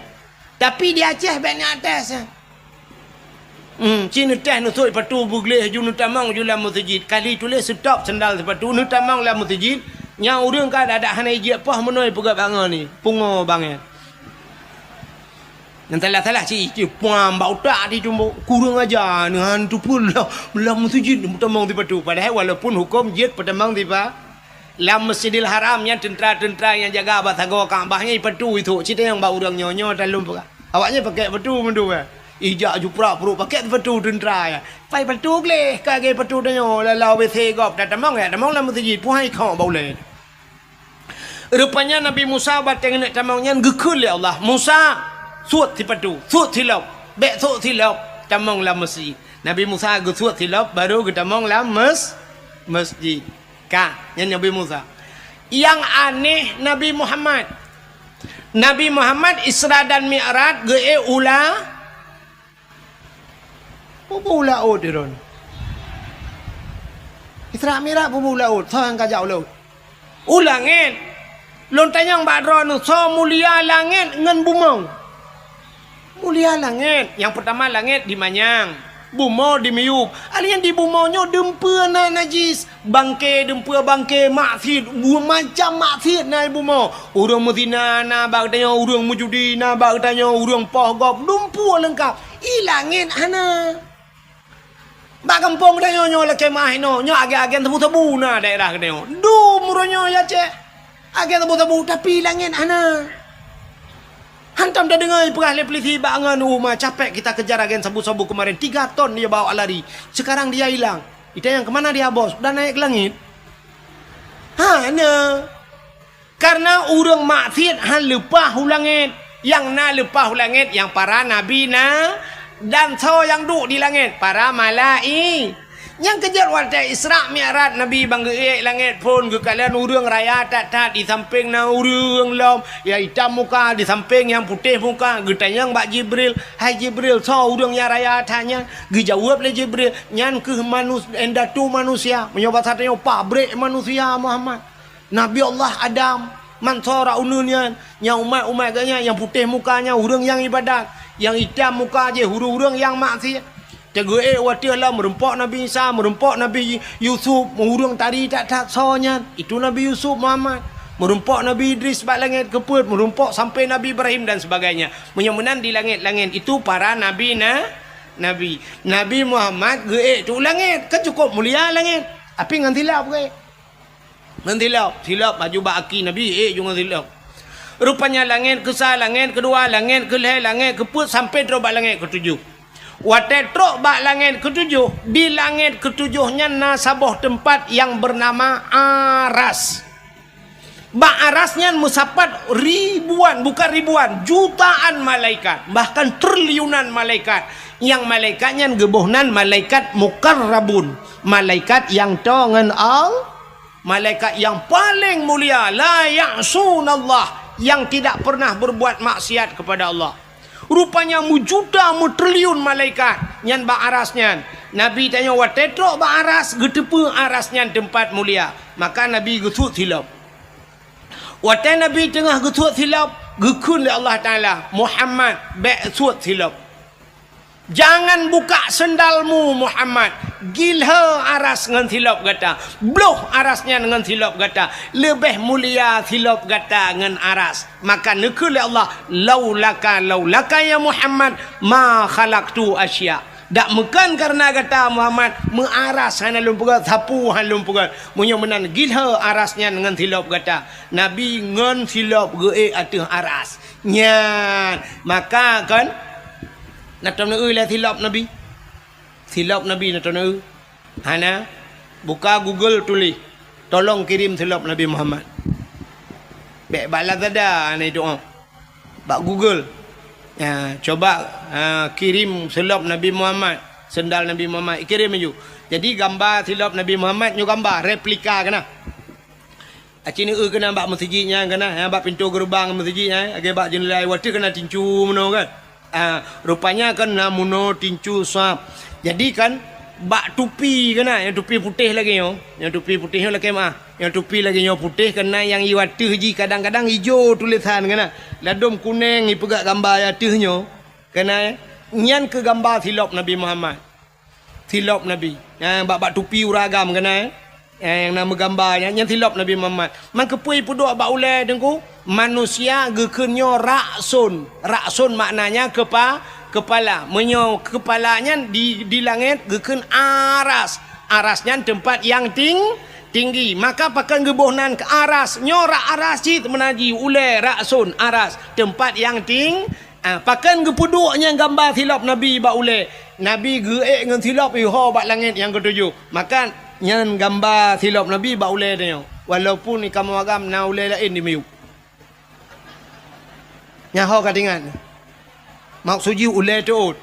Tapi di Aceh bèk nyan atas, ya. Hmm, ci neuteh neusok ipatu beugleh ju neutamong ju lam meuseujid. Kali tuléh seutop sandal sipatu neutamong lam meuseujid, nyang ureueng ka adak-adak hana ijak poh meunoe peugah bangon ni, pungo bangai. Nyang salah-salah cit, cit puang bak utak di tumbok. Kurang aja, neuhan teupeue lam, lam meuseujid meutamong sipatu. Padahai walaupun huköm jeuet peutamong sipa-, lam Masjidil Haram nyan teuntra-teuntra nyang jaga bak sagoe Ka'bah nyan ipatu ithok. Cit nyang bak ureueng nyoe, nyoe talom peugah. Awak nyan pakèk patu mandum, eh. Ijak ju prak-pruek pakèk patu teuntra, ya. Pai patu gleh, ka lagèe patu tanyoe, lam, lam W C gob, tatamong, ya, tamong lam meuseujid, puhai khok bak ulèe. Rupanya Nabi Musa watèe geuneuk tamong nyan geukheun lé Allah, "Musa, suet sipatu, suet silop, bèk suet silop, tamong lam meuseujid." Nabi Musa geusuet silop, baru geutamong lam mes-, meuseujid. Ka, nyan Nabi Musa. Nyang aneh Nabi Muhammad. Nabi Muhammad Isra dan Mi'raj geuék u la-, Peue-peue u laôt droen. Isra Mi'raj peue-peue u laôt, soe nyang ka jak u laôt? U langèt. Lôn tanyong bak droeneuh, soe mulia langèt ngon bumoe? Mulia langèt. Nyang peutama langèt dimanyang, bumoe dimiyueb. Artinya di bumoe nyoe dumpeue na najis. Bangke, dumpeue bangke, maksiet, bu-, macam maksiet na i bumoe. Ureueng meuzina na bak geutanyoe, ureueng meujudi na bak geutanyoe, ureueng poh gob, dumpeue leungkap. I langèt hana. Bak gampông geutanyoe nyoe lakèe meu'ah inoe, nyoe agen-agen sabu-sabu na daerah geutanyoe. Dum uroe nyoe ya cek. Agen sabu-sabu, tapi langèt hana. Hantom tadeungoe peugah lé polisi bak ngon uma, "Capek kita kejar agen sabu-sabu kemarin, tiga ton dia bawa lari. Sekarang dia hilang." Itanyong, "Kemana dia, Bos?" "Udah naik ke langit." Hana. Karena ureueng maksiet han leupah u langèt. Nyang na leupah u langèt nyang para nabi na, dan soe nyang duek di langèt? Para malai-, Nyang keujeuet watèe Isra Mi'raj Nabi ban geuék langèt phon geukalon ureueng raya that-that, di sampéng na ureueng lom nyang itam muka, di sampéng nyang putéh muka. Geutanyong bak Jibril, "Hai Jibril, soe ureueng nyang raya that nyan?" Geujaweueb lé Jibril, "Nyan kheueh manus-, indatu manusia." Meunyoe basa tanyoe, pabrék manusia, Muhammad. Nabi Allah Adam, man sara uneun nyan, nyang umat-umat geuh nyan, nyang putéh muka nyan, ureueng nyang ibadat, nyang itam muka jih, ureueng-ureueng nyang maksiet. Teugeuék watèe lom meurumpok Nabi Isa, meurumpok Nabi Yusuf, ureueng tari that-that soe nyan, itu Nabi Yusuf Muhammad. Meurumpok Nabi Idris bak langèt keupeuet, meurumpok sampoe Nabi Ibrahim dan sebagainya. Meunyoe meunan di langèt-langèt itu para nabi na, nabi. Nabi Muhammad geuék tu u langèt, kan cukôp mulia langèt. Tapi ngon silop geuék. Ngon silop, silop laju bak aki Nabi, ék ju ngon silop. Rupanya langèt keusa, langèt keudua, langèt keulhèe, langèt keupeuet sampoe trôk bak langèt keutujoh. Watèe trôk bak langèt keutujoh, di langèt keutujoh nyan na saboh teumpat nyang beunama Aras. Bak Aras nyan meusapat ribuan, bukan ribuan, jutaan malaikat, bahkan triliunan malaikat. Nyang malaikat nyan geuboh nan malaikat muqarrabun, malaikat nyang toe ngon Al-, Malaikat nyang paleng mulia, la ya'sunallah, nyang tidak pernah berbuat maksiat kepada Allah. Rupanya meujuta meutriliun malaikat nyan bak Aras nyan. Nabi tanyoe watèe trôk bak Aras, geuteupeue Aras nyan teumpat mulia. Maka Nabi geusuet silop. Watèe Nabi teungoh geusuet silop, geukheun lé Allah Taala, "Muhammad, bèk suet silop." Jangan buka sendalmu, Muhammad. Gilhô Aras ngon silop gata. Bloh Aras nyan ngon silop gata. Leubeh mulia silop gata ngon Aras. Maka neukheun lé Allah, "Laulaka, laulaka ya Muhammad, ma khalaqtu asya." Dak meukeun kareuna gata, Muhammad, meu-Aras hana lôn peugöt, sapu hana lôn peugöt. Meunyoe meunan, gilhô Aras nyan ngon silop gata. Nabi ngon silop geuék ateueh Aras. Nyan, maka kon, na tom neueu lé silop Nabi. Silop Nabi na tom neueu. Hana, buka Google tuléh, "Tolong kirim silop Nabi Muhammad." Bèk bak Lazada hana itu, oh. Bak Google. Ya, coba, ha, kirim silop Nabi Muhammad, sendal Nabi Muhammad, kirim laju. Jadi gamba silop Nabi Muhammad nyoe gamba replika keunan. Aci neueu keunan bak meuseujid nyan keunan, ha, bak pintoe geureubang meuseujid nyan, lagèe bak jeundela watèe keunan tincu meunoe kan. Ah, rupanya kan na meunoe tincu sab. Jadi kan bak tupi keunan, nyang tupi putéh lagèe nyoe, nyang tupi putéh nyoe lakèe meu'ah, nyang tupi lagèe nyoe putéh keunan, nyang i ateueh jih kadang-kadang ijo tulésan keunan, ladôm kunèng ipeugah gamba i ateueh nyoe keunan, nyan keuh gamba silop Nabi Muhammad. Silop Nabi. Nyan bak, bak tupi ureueng agam keunan, eh? Eh, nyang na meugamba nyan, nyan silop Nabi Muhammad. Man keupeue ipeuduek bak ulèe Teungku? Manusia geukheun nyoe ra'sun. Ra'sun maknanya kepa-, kepala. Meunyoe kepala nyan di, di langèt geukheun aras. Aras nyan teumpat nyang ting-, tinggi. Maka pakon geuboh nan keu aras? Nyoe rak aras cit meunan jih ulèe ra'sun, aras, teumpat nyang ting-, Ah, pakon geupeuduek nyan gamba silop Nabi bak ulèe? Nabi geuék ngon silop iho bak langèt nyang keutujoh. Maka nyan gamba silop Nabi bak ulèe tanyoe. Walaupun di kamoe agam na ulèe laén di miyueb. Nyan ho ka teuingat. Maksud jih ulèe teuôt.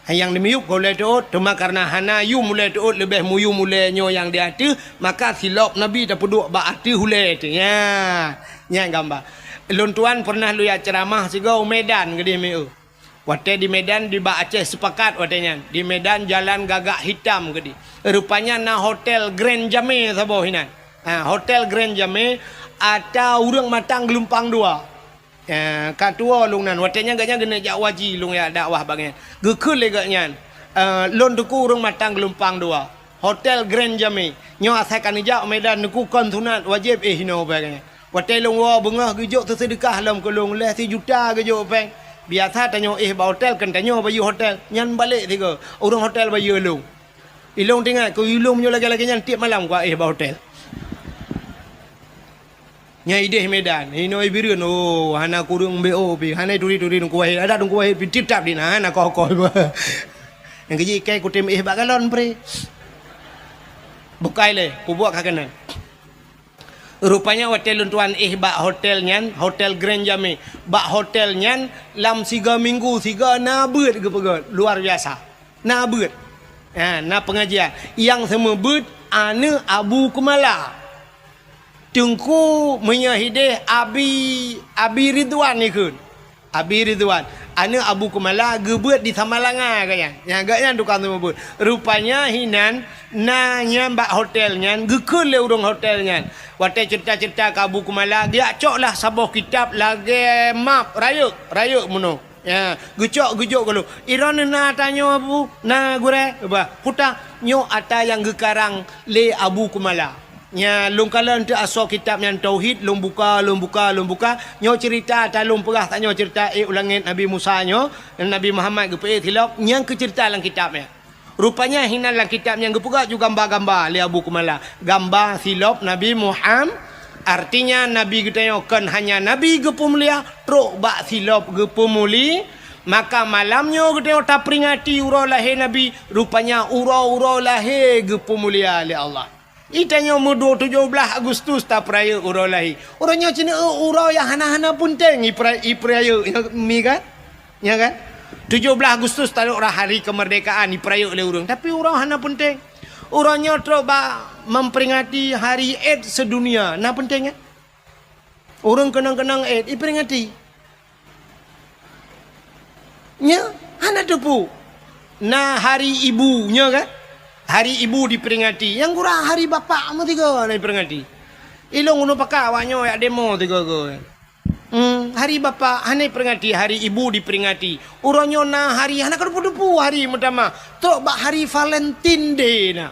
Nyang di miyueb ka ulèe teuôt, teuma kareuna hana yum ulèe teuôt, leubeh muyum ulèe nyoe nyang di ateueh, maka silop Nabi tapeuduek bak ateueh ulèe teuh. Nyan, nyan gamba. Lôn tuan peureunah lôn jak ceuramah sigoe u Medan keudéh meu. Watèe di Medan, di bak Aceh Sepakat watèe nyan. Di Medan jalan Gagak Hitam keudéh. Rupanya na Hotel Grand Jamé saboh inan. Ha, Hotel Grand Jamé ata ureueng matang geulumpang dua. Eh, ka tuwo lôn nan. Watèe nyan gobnyan geuneuk jak haji, lôn jak dakwah bak gobnyan. Geukheun lé gobnyan, eh, "Lôn Teungku ureueng matang geulumpang dua. Hotel Grand Jamé. Nyoe asai ka neujak u Medan Teungku kon sunat, wajéb éh inoe," bak gobnyan. Watèe lôn woe beungoh geujok teuseudeukah lom keu lôn lhèe sijuta geujok péng. Biasa tanyoe éh bak hotel, kon tanyoe bayeue hotel. Nyan balek sigoe. Ureueng hotel bayeue lôn. Ilôn teuingat keu ilôn meunyoe lagèe-lagèe nyan tiep malam kuéh bak hotel. Nyan idéh Medan, inoe i Bireuen, oh, hana kureueng B O pih, hana turi-turi Teungku Wahid, adak Teungku Wahid pih titap di na, hana koh-koh. Nyang keujih ikai kutem éh bak galon pre. Bukai lé, kubuat ka keunan. Rupanya watèe lôn tuan éh bak hotel nyan, Hotel Grand Jamé. Bak hotel nyan, lam siga minggu siga na beuet geupeugöt, luar biasa. Na beuet. Ha, na pengajian. Nyang seumeubeuet aneuk Abu Keumala. Teungku meunyoe hidéh Abi, Abi Ridwan ikheun. Abi Ridwan, aneuk Abu Keumala geubeuet di Samalanga gobnyan. Nyan gobnyan tukang seumeubeuet. Rupanya hinan na nyan bak hotel nyan, geukheun lé ureueng hotel nyan. Watèe ceurita-ceurita keu Abu Keumala, geujak cok lah saboh kitab lagèe map, rayeuk, rayeuk meunoe. Ya, geucok geujok gohlom. "Droeneuh na ata nyoe, Abu?" "Na, Gurèe." Bah, peue ata? "Nyoe ata nyang geukarang lé Abu Keumala." Nyan lôn kalon teuk asoe kitab nyan tauhid, lôn buka, lôn buka, lôn buka. Nyoe ceurita ata lôn peugah tanyoe ceurita ék u langèt Nabi Musa nyoe, Nabi Muhammad geupeuék silop, nyan keuh ceurita lam kitab nyan. Rupanya hinan lam kitab nyan geupeugah ju gamba-gamba lé Abu Keumala. Gamba silop Nabi Muham-, artinya Nabi geutanyoe kon hanya Nabi geupeumulia, trok bak silop geupeumuli-, maka malam nyoe geutanyoe taperingati uroe lahé Nabi, rupanya uroe-uroe lahé geupeumulia lé Allah. Di tanyoe meuduek tujoh blaih Agustus tapeurayeuk uroe lahé. Uroe nyoe cit uroe nyang hana-hana peunteng ipeura-, ipeurayeuk, nyo mi kan? Nyo kan? Tujoh blaih Agustus taduek rot hari kemerdekaan ipeurayeuk lé ureueng, tapi uroe hana peunteng. Uroe nyoe trok bak memperingati hari AIDS sedunia, na peunteng kan? Ureueng keunong-keunong AIDS iperingati. Nyo hana teupeu. Na hari ibu nyo kan? Hari ibu diperingati. Nyang gura hari bapak meusigoe hana diperingati. Ilôn uneuk pakat awak nyoe jak demo sigoe-goe. Hmm, hari bapak hana diperingati, hari ibu diperingati. Uroe nyoe na hari hana ka teupeu-teupeu hari meutamah. Trok bak hari Valentine Day na.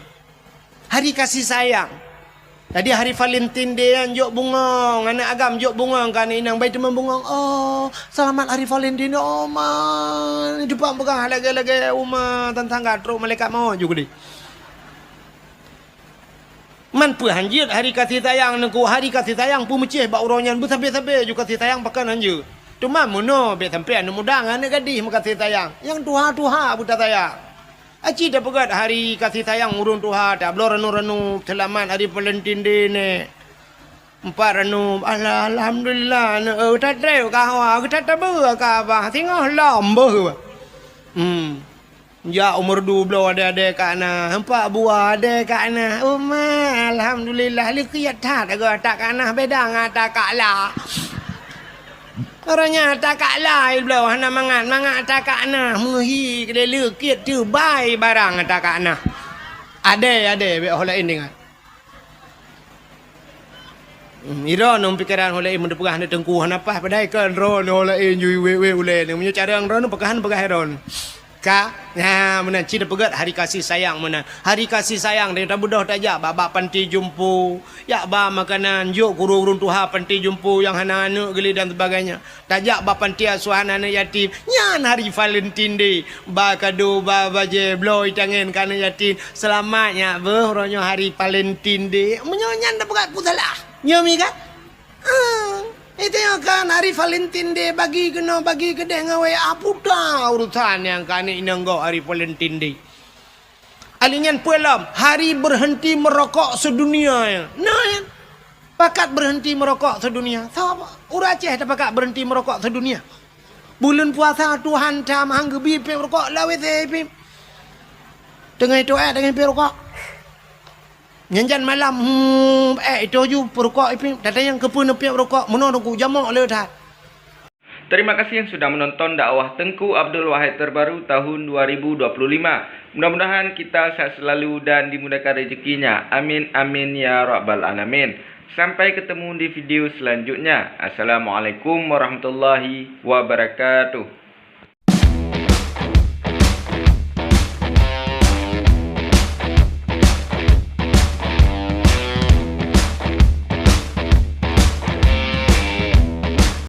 Hari kasih sayang. Jadi hari Valentine Day nyan jok bungong, aneuk agam jok bungong keu aneuk inong, bai teuma bungong, "Oh, selamat hari Valentine, oh ma." Teupang peugah lagèe-lagèe uma tantangga trok malaikat maut ju keudéh. Man peue hanjeuet hari kasih sayang Teungku, hari kasih sayang peumeucéh bak uroe nyan beusabe-sabe ju kasih sayang pakon hanjeuet. Teuma meunoe bèk sampoe aneuk muda ngon aneuk gadih meukasih sayang, nyang tuha-tuha beuta sayang. Aci tapeugét hari kasih sayang ureuëng tuha, tabloe ranup-ranup, seulamat hari Valentine Day nèk. Empat ranup, alah, alhamdulillah, neu, eh, tatrép kawa, geutat tabeue ka abah, singoh lom beuh. Hmm. Jak umur dua belas adé-adé ka na, empat buah adé ka na. Uma, alhamdulillah, leukiet that, agak tak ka na, beda ngon tak ka la. Orang nyan tak ka la, bloe hana mangat, mangat tak ka na, meuhi keudéh leukiet teubai barang tak ka na. Adé, adé, bék ho laén deungon. Hmm, droeneuh pikeran ho laén meupeugah neu teungku hana paih, padahai kan droeneuh ho laén jui wék-wék ulée neu. Meunyoe cara droeneuh peugah, peugah droeneuh. Ka, ha, meunan cit peugét hari kasih sayang meunan. Hari kasih sayang deh tabeudôh tajak bak, bak panti jumpo, jak ba makanan, jok keu ureuëng tuha panti jumpo nyang hana aneuëk geuli dan sebagainya. Tajak bak panti asuhan aneuëk yatim, nyan hari Valentine Day. Ba kado, ba bajée, bloe itangen keu aneuëk yatim. Seulamat nyak beuh, uroe nyoe hari Valentine Day. Meunyoe nyan tapeugah ku salah. Nyoe mi kan? Ah, itu nyang kan hari Valentine Day, bagi keunoe, bagi keudéh ngon wéh, ah, puta urusan nyang keu aneuëk inong gob hari Valentine Day. Ali nyan peue lom, hari berhenti merokok sedunia. Nah, nyan. Pakat berhenti merokok sedunia. Sapa? Ureuëng Aceh tapakat berhenti merokok sedunia. Buleuen puasa Tuhan tam han geubi pép rukok lawét pép. Teungoh itu, eh, teungoh pép rukok. Nyan jan malam, hmm, eh, itu ju peurukok ipin, tatanyong keupeue neupeuet rukok, meunoe teungku jamok le that. Terima kasih yang sudah menonton dakwah Tengku Abdul Wahid terbaru tahun dua ribu dua puluh lima. Mudah-mudahan kita sehat selalu dan dimudahkan rezekinya. Amin, amin, ya rabbal alamin. Sampai ketemu di video selanjutnya. Assalamualaikum warahmatullahi wabarakatuh.